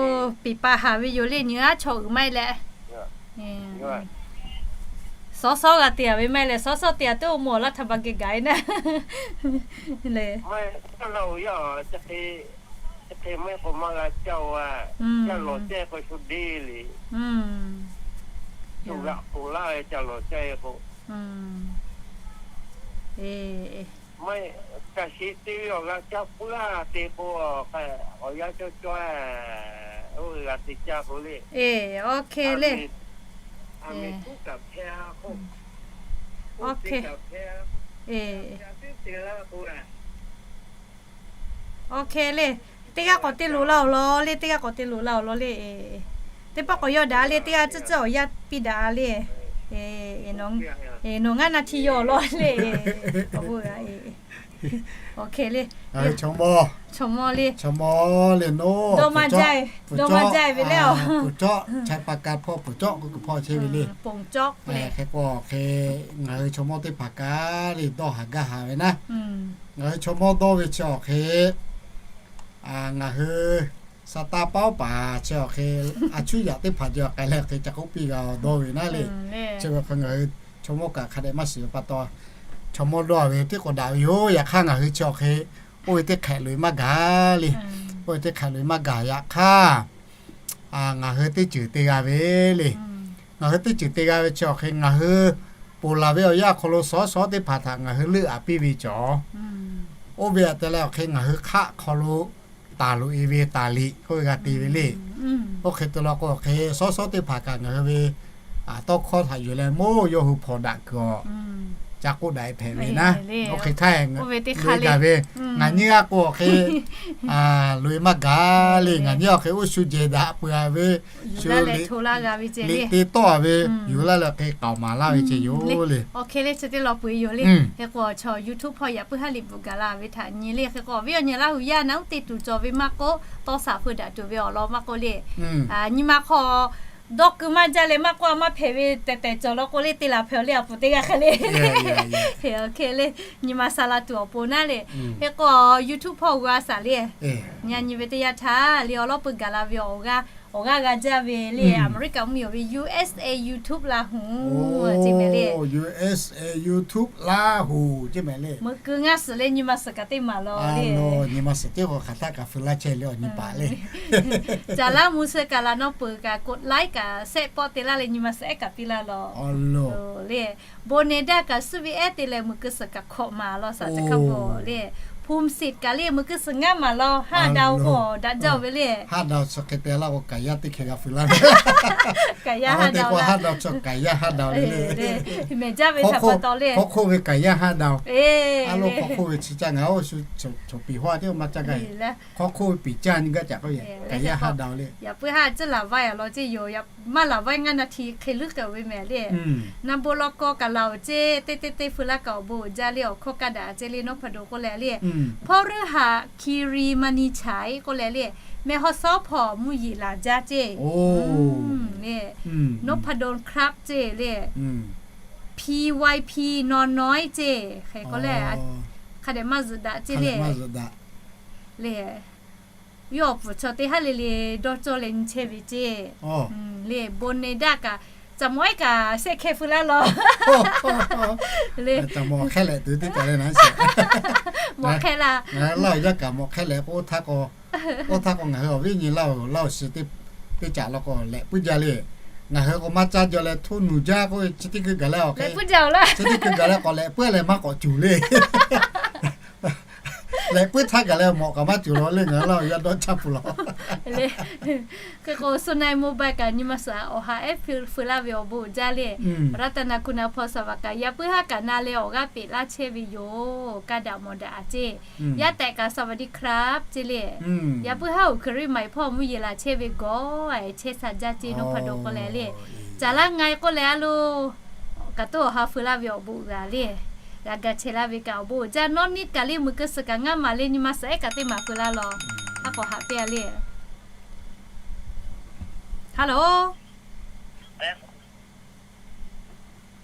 peˍ pa haˍ ve yoˬ le, nyi aˉ chaw uiˍ maˇ e leh. Sawˉ sawˉ g'a te a ve maˇ e leh, sawˉ sawˉ te a teˇ o mawˬ laˇ htaꞈ ba geh gaˬ e naˉ le. Chi hk'e maˇ k'o maˇ g'a caˇ oˬ a, ca lawˬ caˇ k'o shu deˇ le. Shu g'aꞈ k'oˍ laˇ ve ca lawˬ caˇ e k'o, E, e, awˬ yaˇ cawˇ cawˇ, oˇ g'a te caˇ k'o le. E, awˬ hk'e le. Awˬ hk'e, e, awˬ hk'e le. Teˇ g'aˇ k'awꞈ te loˍ la awˬ lawn le, teˇ g'aˇ k'awꞈ te loˍ la awˬ lawn le. Teˇ pawˆ k'awꞈ yaw daꞈ le, teˇ g'aˇ tcuhˉ tcuhˉ awˬ yaˇ piˇ daꞈ le. Nawˬ ngaˇ na hti yaw awˬ lawn le. Awˬ hk'e le. Chaw mawˇ, chaw mawˇ le, nawˬ dawˇ maˇ jaˇ ve le, awˬ, pfuhˍ cawˆ, chaˇ pa ka hpawˇ pfuhˍ cawˆ k'oˆ kuiˬ hpawˇ chehˇ ve le. Hk'e k'o, hk'e ngaˬ hui chaw mawˇ teˇ hpaˍ kaꞈ le dawˇ haˍ gaˇ haˍ ve naˉ. Ngaˬ hui chaw mawˇ dawˇ ve chi awˬ hk'e, ngaˬ hui sa taˇ paˉ paˍ chi awˬ hk'e, a cuˉ yaꞈ teˇ hpaˍ jaw k'ai leh hk'e ca k'oˆ piˇ g'a dawˇ ve naˉ le. Chi ve hk'e ngaˬ hui chaw mawˇ kaꞈ hk'a dehꞈ maˇ shiˍ ve pa taw, chaw mawˇ dawˇ ve teˇ k'awꞈ daꞈ ve yoˬ. Yaꞈ hk'aˇ ngaˬ hui chi awˬ hk'e, oˇ ve teˇ hk'ehꞈ loꞈ-e maˇ gaˬ le. Oˇ ve teˇ hk'ehꞈ loꞈ-e maˇ gaˬ yaꞈ hk'aˇ, ngaˬ hui teˇ ceuˬ te g'a ve le. Ngaˬ hui teˇ ceuˬ te g'a ve chi awˬ hk'e ngaˬ hui ponˬ laˬ ve awˬ yanˇ awˬ hk'aw lo shawˉ shawˉ teˇ hpaˍ htaꞈ ngaˬ hui leuˆ aꞈ piˇ ve cawˬ. Oˇ ve aꞈ te leh awˬ hk'e ngaˬ hui hk'aˆ hk'aw lo taˍ loꞈ-e ve taˍ liꞈ k'oˆ ve g'a te ve le. Oˇ hk'e te la k'o, awˬ hk'e shawˉ shawˉ teˇ hpaˍ kaꞈ ngaˬ hui ve tawˇ hkawˇ htaꞈ yuˬ leh moˇ yawˇ hui hpawnˬ daꞈ kuiˬ awˬ ca k'oˆ daꞈ-e hpehꞈ ve naˉ. Oˇ hk'e htaˇ, ngaˬ nyi g'a k'o awˬ hk'e loꞈ-e maˇ gaˬ le. Ngaˬ nyi awˬ hk'e oˇ shu jehˬ daꞈ peuˬ-a ve, shu liꞈ te tawˆ-a ve, yuˬ laˇ leh hk'e k'aoˍ maˍ laˇ ve ceh yoˬ le. Awˬ hk'e le, chi teˇ law peu-e yoˬ le. Hk'e k'o, chaw YouTube hpawˇ yaꞈ puiˉ haˉ liꞈ bvuhꞈ gaˬ la ve htaꞈ nyi le. Hk'e k'o, awˬ viˉ awˬ nyi Laˇ huˍ yaˇ naˉ uˉ te tuˬ cawˬ ve maˇ k'oˆ, tawˇ shaˍ hpui daꞈ tuˬ ve awˬ lawn maˇ k'oˆ le. Nyi ma hk'aw dawˇ keu maˇ jaˇ leh maˇ k'oˆ-a, maˇ hpehꞈ ve tehˬ tehˬ cawˬ law k'o le, te laˬ hpehꞈ le, a puˍ teˇ g'aˇ hk'e le. Awˬ hk'e le, nyi ma sha la tuˬ awˬ pon naˉ le. Hk'e k'o, YouTube hpawˇ g'a shaˍ le. Nyi a nyi ve teˇ yanˇ htaˇ le, awˬ lawˉ peu gaˬ la ve awˬ g'aˇ, awˬ g'aˇ g'a jaˇ ve le, America mvuhˇ miˬ awˬ ve U S A YouTube Laˇ huˍ ceˇ mehˍ le. U S A YouTube Laˇ huˍ ceˇ mehˍ le. Meuꞈ keu ngaˇ suhˍ le, nyi ma suhˍ kaꞈ teˇ maˬ law le. Nyi ma suhˍ teˇ k'o hk'aˬ htaˇ kaꞈ feu laˇ chehˇ le, awˬ nyi paˍ le. Caˍ laˇ mvuh suh kaꞈ laˬ nawˇ peuˬ kaꞈ กดไลค์ kaꞈ share pawˆ te laˇ leh nyi ma suhˍ ehˉ kaꞈ piˇ laˇ law. Le, bon ne daˇ kaꞈ suhˉ ve ehˉ te leh meuꞈ keu suhˍ kaꞈ hkawꞈ maˍ law shaˍ chi hk'a bawˬ le. ภูมิสิทธิ์ kaꞈ le meuꞈ keu suhˍ ngaˇ maˬ law, haˇ daꞈ-o k'o daꞈ jaˇ-o ve le. Haˇ daꞈ-o chi hk'e te laˇ k'o kaˍ yaˇ teˇ hkeh g'a feu laˇ. Kaˍ yaˇ haˇ daꞈ-o, haˇ daꞈ-o chi kaˍ yaˇ haˇ daꞈ-o le. Mehˬ jaˇ ve htaꞈ pa taw le. Hk'awˇ hk'oˆ ve kaˍ yaˇ haˇ daꞈ-o. A lo hk'awˇ hk'oˆ ve chi caˇ ngaˬ oˇ shu choˬ piˍ hawˇ teˇ maˇ caˇ gaˇ. Hk'awˇ hk'oˆ ve piˍ caˇ nyi gaˇ caꞈ k'oˆ ve kaˍ yaˇ haˇ daꞈ-o le. Yaꞈ puiˉ haˇ tcuhˉ laˬ vaiˇ-a law ceˇ yoˬ. Maˇ laˬ vaiˇ ngaˇ naˇ hti hk'e leuˉ k'ai-o ve mehˍ le. Naˇ bon law kawˇ kaꞈ laˬ-oˬ ceˇ, teˇ teˇ teˇ feu laˇ kaꞈ awˬ bon jaˇ le, awˬ hkawˇ kaˇ daꞈ ceˇ le, นพดล k'oˆ leh le. พฤหัส คีรีมณีฉาย k'oˆ leh le. Mehˬ hawˉ sawˉ hpawˇ mvuhˇ yeˬ laˬ jaˇ ceˇ le. นพดลครับ ceˇ le. P Y P นอนน้อย ceˇ hk'e k'oˆ leh, hk'a dehꞈ maˇ zuhꞈ daꞈ ceˇ le. Le, yawˇ awˬ pfuhˍ chaw teˇ haˉ le le dawˇ cawˇ leh nyi chehˇ ve ceˇ. Le, bon ne daˇ kaꞈ, caˬ mawˬ ehˉ kaꞈ shehˆ hkeh feu laˇ law. Le, caˬ mawˬ hk'ehˇ leh tuˬ teˇ caꞈ le na sheˍ. Mawˬ hk'ehˇ laˇ. Ngaˬ hui Laˇ huˍ yaˇ kaꞈ mawˬ hk'ehˇ leh k'o, oˇ htaˇ k'o ngaˬ hui awˬ viˉ nyi Laˇ huˍ Laˇ huˍ shiˍ teˇ caꞈ law k'o lehꞈ puiˉ jaˇ le. Ngaˬ hui k'o maˇ caˇ jaw leh htoˇ nuˬ jaˇ k'oˆ ve chi teˇ hkui gaˬ leh awˬ hk'e, chi teˇ hkui gaˬ leh k'awꞈ lehꞈ puiˉ leh maˇ k'awꞈ cuˬ le. Lehꞈ puiˉ htaˇ gaˬ leh mawꞈ kaꞈ maˇ cuˬ law le, ngaˬ hui Laˇ huˍ yaˇ dawˇ caˇ peuˬ law. Le, hk'e k'o, Sonai Mobile kaꞈ nyi ma suhˍ awˬ ha ehˉ feu laˇ ve awˬ bon uiˍ jaˇ le. Raˇtaˍnaˍ kuˬ naˍ hpaw saˍ vaꞈ kaꞈ yaꞈ puiˉ haˉ kaꞈ na leh awˬ g'aˇ peꞈ laˇ chehˇ ve yoˬ. Kaˇ daꞈ mawˬ daꞈ-a ceˇ. Yaˇ tehꞈ kaꞈ สวัสดีครับ ceˇ le. Yaꞈ puiˉ haˉ uiˍ Hkriꞈ maˬ hpawˇ mvuhˇ yeˬ laˬ chehˇ ve gawˬ chehˇ sha jaˇ ceˇ, นพดล k'oˆ leh le. Caˍ laˇ nga-e k'oˆ leh a lo, kaꞈ toˆ awˬ ha feu laˇ ve awˬ bon uiˍ g'a le. G'a ga chehˇ laˇ ve kaꞈ awˬ bon uiˍ jaˇ, nawˉ niˆ kaꞈ le meuꞈ keu suhˍ kaꞈ ngaˇ maˬ le, nyi ma suhˍ ehˉ kaꞈ teˇ maˬ feu laˇ law. Haˉ k'awꞈ haꞈ piˇ-a le. Hello.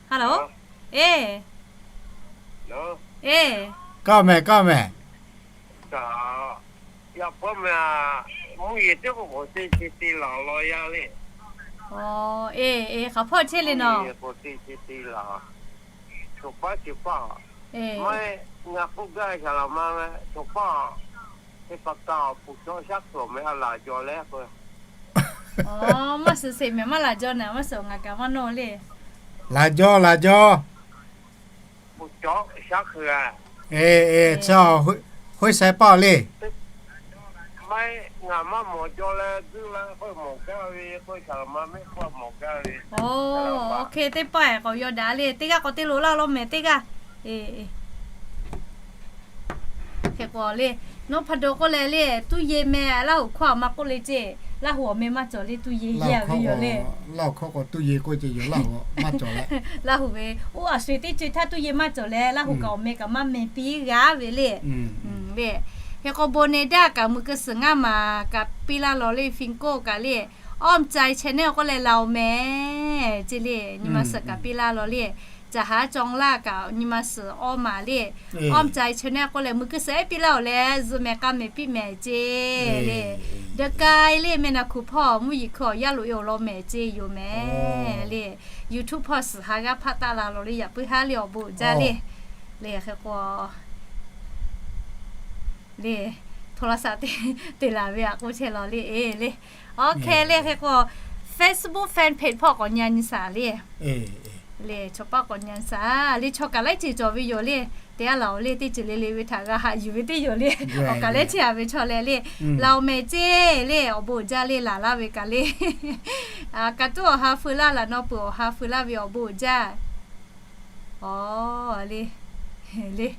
Hello. E. E. Kaˇ mehˍ, kaˇ mehˍ. Yaꞈ puiˉ mehˍ, mvuhˇ yeˬ teˇ k'o k'awꞈ te ce te laˬ law yaˇ le. E, e, hk'aˬ hpawˇ chehˇ le nawˬ. K'awꞈ te ce te laˬ. Choˬ paˉ ce paˉ. Maˇ heˆ, ngaˬ k'oˆ gaˇ shaˍ laˬ ma ve, choˬ paˉ. Teˇ pa ka awˬ puˍ chaw shaˉ kuiˬ awˬ meh a laˬ jaw leh k'o. Maˇ suhˍ sheˍ mehˍ maˇ laˬ jaw naˍ, maˇ suhˍ ngaˬ kaꞈ maˇ nawˇ le. Laˬ jaw, laˬ jaw. Puˍ Eˬ, eˬ, chi, hoˆ sai paˇ le. Oˇ, ok, teˇ pawˆ k'awꞈ yaw daꞈ le. Teˇ g'aˇ k'awꞈ te loꞈ laˇ law mehˍ teˇ g'aˇ. Hk'e k'o le, nawˉ hpa daw k'oˆ leh le, tuˇ ye meh Laˇ huˍ hkawˇ a ma k'oˆ le ceˇ. Laˇ huˍ awˬ meh maˇ cawˬ le, tuˇ ye yaˇ ve yoˬ le. Laˇ huˍ hkawˇ k'o tuˇ ye k'oˆ ceˇ yoˬ, Laˇ huˍ maˇ cawˬ leh. Laˇ huˍ ve oˇ a sho-eˬ teˇ co-eˬ htaˇ tuˇ ye maˇ cawˬ leh, Laˇ huˍ kaꞈ awˬ meh kaꞈ maˇ meh piˇ g'a ve le. Le, hk'e k'o bon ne daˇ kaꞈ muꞈ keu suhˍ ngaˇ maˬ kaꞈ piˇ laˇ law le, Fin K'oˆ kaꞈ le, Awˇ meh ca e channel k'oˆ leh Laˇ huˍ meh ceˇ le, nyi ma suhˍ kaꞈ piˇ laˇ law le. Caˬ haˉ cawˬ laˇ kaꞈ nyi ma suhˍ awˇ maˬ le. Awˇ meh ca e channel k'oˆ leh muꞈ keu suhˍ ehˉ piˇ laˇ-oˬ leh zuhꞈ mehˍ k'a mehˍ piˇ mehˍ ceˇ le. Daꞈ k'ai le, meh naˬ hkuˬ hpawˇ mvuhˇ yeˬ hkui awˬ yaˇ loꞈ e awˬ lawn mehˍ ceˇ yoˬ mehˍ le. YouTube hpawˇ suhˍ ha g'aˇ hpaˆ taˆ la law le, yaꞈ puiˉ haˉ le awˬ bon uiˍ jaˇ le. Le hk'e k'o le, โทรศัพท์ te laˬ ve a k'oˆ chehˇ law le, e le. Ok le, hk'e k'o Facebook fan page hpawˇ k'awꞈ nyi a nyi shaˍ le. Le chaw paˆ k'awꞈ nyi shaˍ le, chaw kaꞈ laiˉ ceuˬ cawˬ ve yoˬ le. Te a laˬ-oˬ le, teˇ ceuˬ le le ve htaꞈ g'a haꞈ yuˬ ve teˇ yoˬ le. Awˬ kaꞈ lehˉ chehˇ a ve chaw leh le, Laˇ huˍ meh ceˇ le awˬ bon uiˍ jaˇ le, laˬ laˇ ve kaꞈ le. Kaꞈ tuˉ awˬ ha feu laˇ laˬ, nawˬ peuˬ awˬ ha feu laˇ ve awˬ bon uiˍ jaˇ. Awˬ le, le,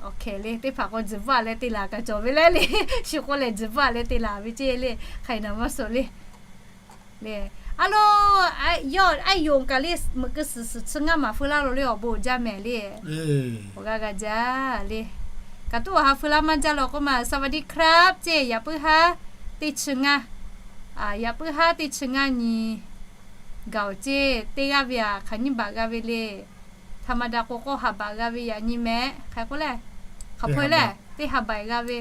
awˬ hkehˍ le, teˇ hpaˍ k'o tzuhˬ bvuhˆ a leh te laˬ kaꞈ cawˬ ve leh le. Shu k'oˆ leh tzuhˬ bvuhˆ a leh te laˬ ve ceˇ le. Hk'aˬ hk'e naˬ maˇ suhˍ le. Le, a lo, yawˇ a yonˍ kaꞈ le, muꞈ keu suhˍ suhˍ chi ngaˇ maˬ feu laˇ lo le awˬ bon uiˍ jaˇ mehˍ le. Awˬ g'aˇ g'a jaˇ le. Kaꞈ tuˉ awˬ ha feu laˇ maˇ jaˇ law k'oˆ ma, สวัสดีครับ ceˇ, yaꞈ puiˉ haˉ teˇ chi ngaˇ, yaꞈ puiˉ haˉ teˇ chi ngaˇ nyi gaˬ-oˬ ceˇ. Teˇ g'aˇ ve aꞈ hk'aˬ nyiˇ baꞈ g'a ve le. ธรรมดา k'o k'awˇ ha baꞈ g'a ve yaꞈ nyi mehˍ. Hk'aˬ k'oˆ le, hk'aˬ hpaw leh teˇ ha baꞈ g'a ve,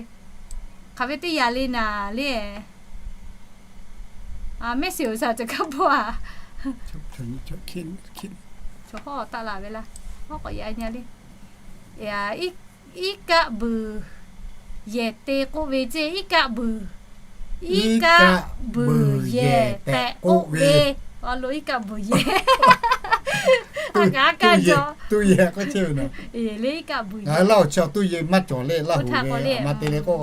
hk'aˬ ve teˇ yaꞈ le naˍ le. Mehˆ shiˍ uiˍ shaˍ caˬ kaˉ bawˇ a. Chaw hawˇ taˆ la ve laˇ, hawˉ k'awꞈ yaꞈ nyi le. Iˉ kaˆ buiˬ yehˬ te k'oˆ ve ceˇ, iˉ kaˆ buiˬ, iˉ kaˆ buiˬ yehˬ tehꞈ k'oˆ ve. A lo iˉ kaˆ buiˬ yehˬ. A kaꞈ a kaˇ jaw, le iˉ kaˆ buiˬ yehˬ. Laˇ huˍ chi tuˇ ye maˇ cawˬ le, Laˇ huˍ ve ma te le k'o,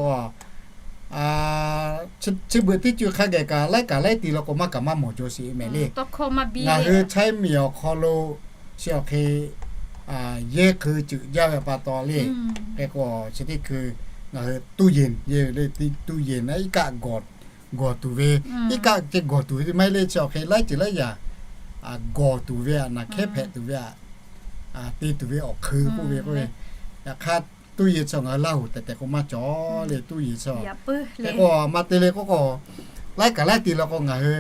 chi beuꞈ teˇ co hk'a geh kaꞈ laiˉ kaꞈ laiˉ ti la k'o maˇ kaꞈ maˇ mawˬ jaw sheˍ mehˍ le. Ngaˬ hui China miˬ awˬ hk'aw lo chi awˬ hk'e yehˇ hkui ceuꞈ jaˇ ve pa taw le. Hk'e k'o chi teˇ hkui ngaˬ hui tuˇ yeˬ, yehˇ ve le tuˇ yeˬ naˉ iˉ kaˆ gawˬ tuˬ ve, iˉ kaˆ ceh gawˬ tuˬ ve maˇ heˆ le, chi awˬ hk'e laiˉ ceuˬ laiˉ yaꞈ gawˬ tuˬ ve aꞈ, naˬ hkehˉ hpehꞈ tuˬ ve aꞈ, te tuˬ ve awˬ hk'eun k'oˆ ve k'o, yaꞈ hk'aˇ tuˇ yeˬ chi ngaˬ hui Laˇ huˍ tehꞈ tehꞈ k'o maˇ cawˬ le, tuˇ yeˬ chi. Hk'e k'o ma te le k'o k'o, laiˉ kaꞈ laiˉ ti la k'o ngaˬ hui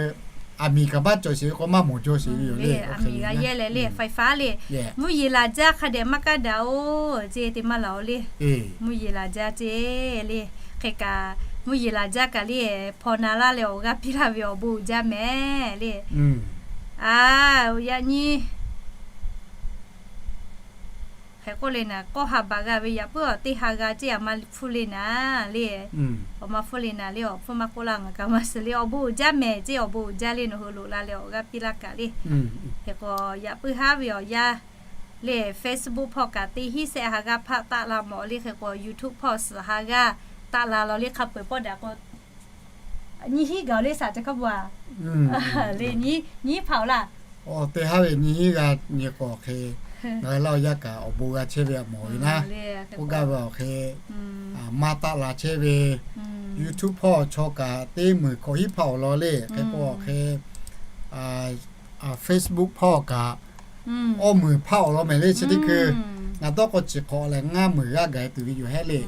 aˬ miˍ kaꞈ maˇ cawˬ sheˍ ve k'o maˇ mawˬ jaw sheˍ ve yoˬ le. Aˬ miˍ g'a yehˇ leh le, faiˍ faˍ le, mvuhˇ yeˬ laˬ jaˇ hk'a dehꞈ maˇ kaˇ daꞈ-oˬ ceˇ, te maˇ laˬ-oˬ le. Mvuhˇ yeˬ laˬ jaˇ ceˇ le. Hk'e kaꞈ mvuhˇ yeˬ laˬ jaˇ kaꞈ le, hpaw na laˇ leh awˬ g'aˇ piˇ laˇ ve awˬ bon uiˍ jaˇ mehˍ le. A, yaꞈ nyi hk'e k'oˆ le naˍ, k'awˇ ha baꞈ g'a ve yaꞈ puiˉ awˬ teˇ ha g'a ceˇ, aˬ ma hpfuhˇ le naˍ le. Awˬ ma hpfuhˇ le naˍ le, awˬ hpfuhˇ maˇ k'oˆ laˇ, ngaˬ kaꞈ maˇ shiˍ le. Awˬ bon uiˍ jaˇ mehˍ ceˇ, awˬ bon uiˍ jaˇ le, nawˬ hui loꞈ la leh awˬ g'aˇ piˇ laˇ kaꞈ le. Hk'e k'o yaꞈ puiˉ haˉ ve awˬ yanˇ le, Facebook hpawˇ kaꞈ teˇ hinˉ sehˆ ha g'aˇ hpaˆ taˆ la mawˬ le. Hk'e k'o YouTube hpawˇ suhˍ ha g'aˇ taˆ la law le, hk'a peu-eˬ pawˆ daꞈ k'o nyiˇ hinˉ gaˬ le, shaˍ ca hk'a bvuhꞈ a le, nyiˇ hpaˍ-oˬ laˇ. Teˇ haˉ ve nyiˇ hinˉ g'a nyi k'o hk'e, ngaˬ hui Laˇ huˍ yaˇ kaꞈ awˬ bon g'a chehˇ ve aꞈ mawˬ ve naˉ, k'oˆ gaˇ ve awˬ hk'e maˇ taˆ la chehˇ ve. YouTube hpawˇ chaw kaꞈ teˇ meunˍ hkawꞈ hinˉ hpaˍ awˬ lawn le. Hk'e k'o awˬ hk'e Facebook hpawˇ kaꞈ awˇ meunˍ hpaˍ awˬ lawn mehˍ le. Chi teˇ hkui ngaˬ dawˇ k'o chi hk'awꞈ lehˬ ngaˇ meunˍ g'aˇ gaˬ tuˬ ve yoˬ hehˉ le.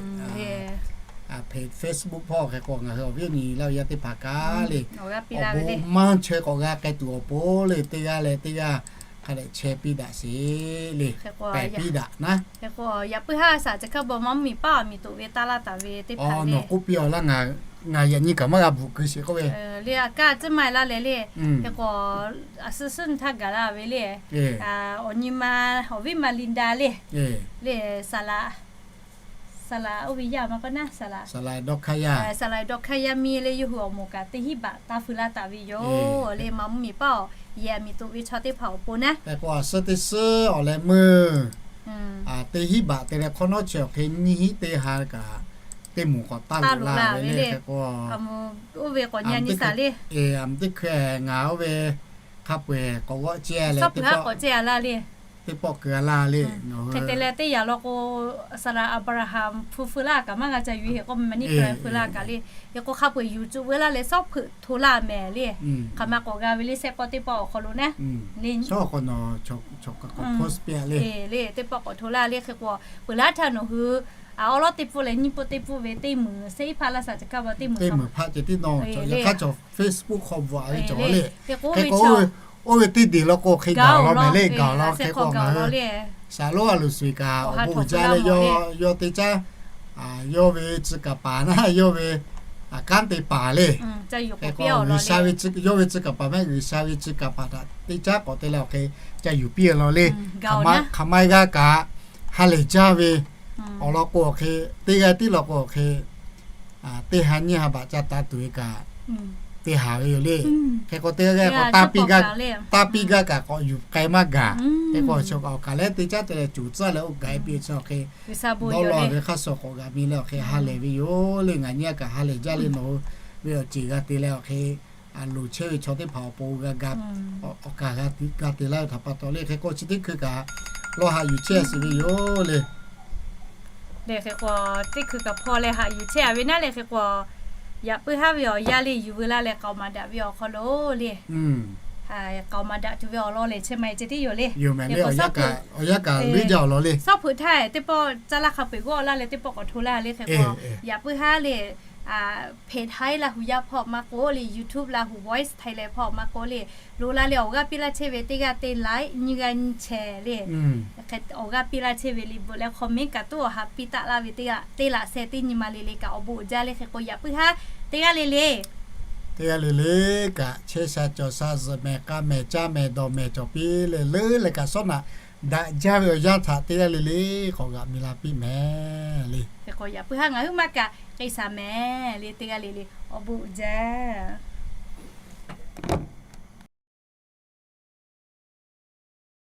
Facebook hpawˇ hk'e k'o ngaˬ hui awˬ viˉ awˬ nyi Laˇ huˍ yaˇ teˇ hpaˍ kaꞈ le, awˬ bon maˇ chaweh k'awꞈ g'a k'ai tuˬ awˬ pon le, teˇ g'aˇ leh teˇ g'aˇ hk'a dehꞈ chehˇ piˇ daꞈ sheˍ le. Pehˬ piˇ daꞈ naˉ. Hk'e k'o yaꞈ puiˉ haˉ shaˍ ca hk'a bvuhꞈ ma mvuhˇ miˬ paˆ awˬ miˬ toꞈ ve taˇ laˇ taˍ ve teˇ hpaˍ le, nawˬ k'oˆ piˇ-aw laˇ, ngaˬ yaꞈ nyi kaꞈ maˇ g'a bvuhꞈ keu sheˍ k'oˆ ve le. A kaˇ ciˉ ma laˇ leh le. Hk'e k'o a suhˉ suhˉ nyi htaˇ gaˬ la ve le. Awˬ nyi ma, awˬ viˉ ma Linda le, le saˍ laꞈ, saˍ laꞈ oˇ ve yaˇ ma k'o naˉ, saˍ laꞈ, saˍ laꞈ dawˇ hk'aˇ yaˇ miˇ le, yawˇ hui awˬ moˍ kaꞈ teˇ hinˉ baꞈ taˇ feu laˇ taˍ ve yoˬ le. Ma mvuhˇ miˬ paˆ awˬ yehˬ miˬ toꞈ ve chaw teˇ hpaˍ awˬ pon naˉ. Hk'e k'o a suhˉ teˇ suhˉ awˬ leh meuˇ Teˇ hinˉ baꞈ te leh hk'awꞈ nawˉ chi awˬ hk'e nyiˇ hinˉ teˇ ha kaꞈ teˇ moˍ k'awꞈ taˇ loꞈ la ve le. Hk'e k'o, a, teˇ hkui ngaˬ oˇ ve hk'a peu-eˬ k'awꞈ g'awˆ ceh leh, teˇ pawˆ keu-a laˇ le. Hk'e te leh teˇ yanˇ law k'o, Sarah Abraham hpu feu laˇ kaꞈ maˇ g'a ca yuˬ, hk'e k'o maˇ ni feu laˇ kaꞈ le. Hk'e k'o hk'a peu-eˬ yuˬ cuˬ ve laˇ leh shawˉ hpeuꞈ hto laˇ mehˍ le. Hk'aˬ ma k'awꞈ g'a ve le, shehˆ pawˆ teˇ pawˆ awˬ hk'aw lo naˉ le. Teˇ pawˆ k'awꞈ hto laˇ le, teˇ pawˆ k'awꞈ hto laˇ le. Hk'e k'o peuˬ laˇ htaˇ nawˬ hui awˉ lawˉ teˇ pfuhˇ leh nyiˇ pfuhˇ teˇ pfuhˇ ve teˇ meunˍ, shehˆ hpaˇ laˇ shaˍ ca kaˇ va teˇ meunˍ, teˇ meunˍ hpaˇ ceh tiˉ nawˬ, yaꞈ hk'aˇ chaw Facebook hk'aw bvuhꞈ ve cawˬ le. Hk'e k'o, oˇ ve teˇ deˬ law k'o hk'e gaˬ law mehˍ le, gaˬ law. Hk'e k'o ngaˬ hui Shaˍlonˉ a loˍ suhˍ kaꞈ awˬ bon jaˇ leh, yawˇ teˇ caˉ yawˇ ve tcuh kaˍ paˍ naˉ, yawˇ ve kanˉ te paˍ le. Hk'e k'o G'uiˬsha ve, yawˇ ve tcuh kaˍ paˍ mehˍ, G'uiˬsha ve tcuh kaˍ paˍ htaꞈ teˇ caˉ k'awꞈ te leh awˬ hk'e ca yuˬ piˇ leh law le. Hk'aˬ ma g'a kaꞈ ha lehˬ jaˇ ve awˬ lawn k'o awˬ hk'e, teˇ g'aˇ tiˉ law k'o awˬ hk'e, teˇ ha nyiˇ ha baꞈ ca taˍ tuˬ ve kaꞈ te haˍ ve yoˬ le. Hk'e k'o teˇ g'aˇ k'o taˇ piˇ gaˇ kaꞈ k'awꞈ yuˬ k'ai maˇ gaˬ. Hk'e k'o awˬ kaˍ lehˉ teˇ caˉ te leh cuˬ tcuhˉ leh oˇ gaˬ e piˇ chi awˬ hk'e dawˇ law ve hk'a shuˍ k'awꞈ g'a mi leh awˬ hk'e ha lehˬ ve yoˬ le. Ngaˬ nyi a kaꞈ ha lehˬ jaˇ le, nawˬ hui ve awˬ ceˬ g'a te leh awˬ hk'e loˍ chehˇ ve chaw teˇ hpaˍ awˬ pon g'a ga, awˬ kaˍ g'a te laˇ ve htaꞈ pa taw le. Hk'e k'o chi teˇ hkui kaꞈ lawˇ haꞈ yuˬ chehˇ a shiˍ ve yoˬ le. Lehˬ hk'e k'o teˇ hkui kaꞈ hpaw leh haꞈ yuˬ chehˇ a ve naˉ lehˬ hk'e k'o, yaꞈ puiˉ haˉ ve awˬ yanˇ le yuˬ veu laˇ leh k'aoˍ maˍ daꞈ ve awˬ hk'aw lo le. K'aoˍ maˍ daꞈ tuˬ ve awˬ lawn lehˬ chehˇ ma e ceh tiˉ yoˬ le. Awˬ yanˇ kaꞈ leuˉ jaˇ awˬ lawn le. Shawˉ hpeuꞈ htaˇ teˇ pawˆ caˇ laˇ hk'a peu-eˬ g'awˇ laˇ leh teˇ pawˆ k'awꞈ hto laˇ le. Hk'e k'o yaꞈ puiˉ haˉ le Page Thai Laˇ hu yaˇ hpawˇ maˇ k'oˆ le, YouTube Laˇ hu Voice Thailand hpawˇ maˇ k'oˆ le, loꞈ la leh awˬ g'aˇ piˇ laˇ chehˇ ve teˇ g'aˇ teˇ like, nyiˇ g'aˇ nyiˇ share le. Awˬ g'aˇ piˇ laˇ chehˇ ve liꞈ bvuhꞈ leh comment kaꞈ tuˉ awˬ ha piˇ taˆ laˇ ve teˇ g'aˇ teˇ laꞈ share teˇ nyi ma le le kaꞈ awˬ bon uiˍ jaˇ le. Hk'e k'o yaꞈ puiˉ haˉ teˇ g'aˇ le le, teˇ g'aˇ le le kaꞈ chehˇ sha cawˬ sha zuhꞈ mehˍ k'a mehˍ caˇ mehˍ dawˬ mehˍ cawˬ piˇ le, leuˉ leh kaꞈ shawˉ naꞈ daꞈ jaˇ ve awˬ yanˇ htaꞈ teˇ g'aˇ le le k'awꞈ g'aꞈ mi la piˇ mehˍ le. Hk'e k'o yaꞈ puiˉ haˉ ngaˬ huiˉ maˇ kaꞈ k'ai shaˍ mehˍ le, teˇ g'aˇ le le awˬ bon uiˍ jaˇ.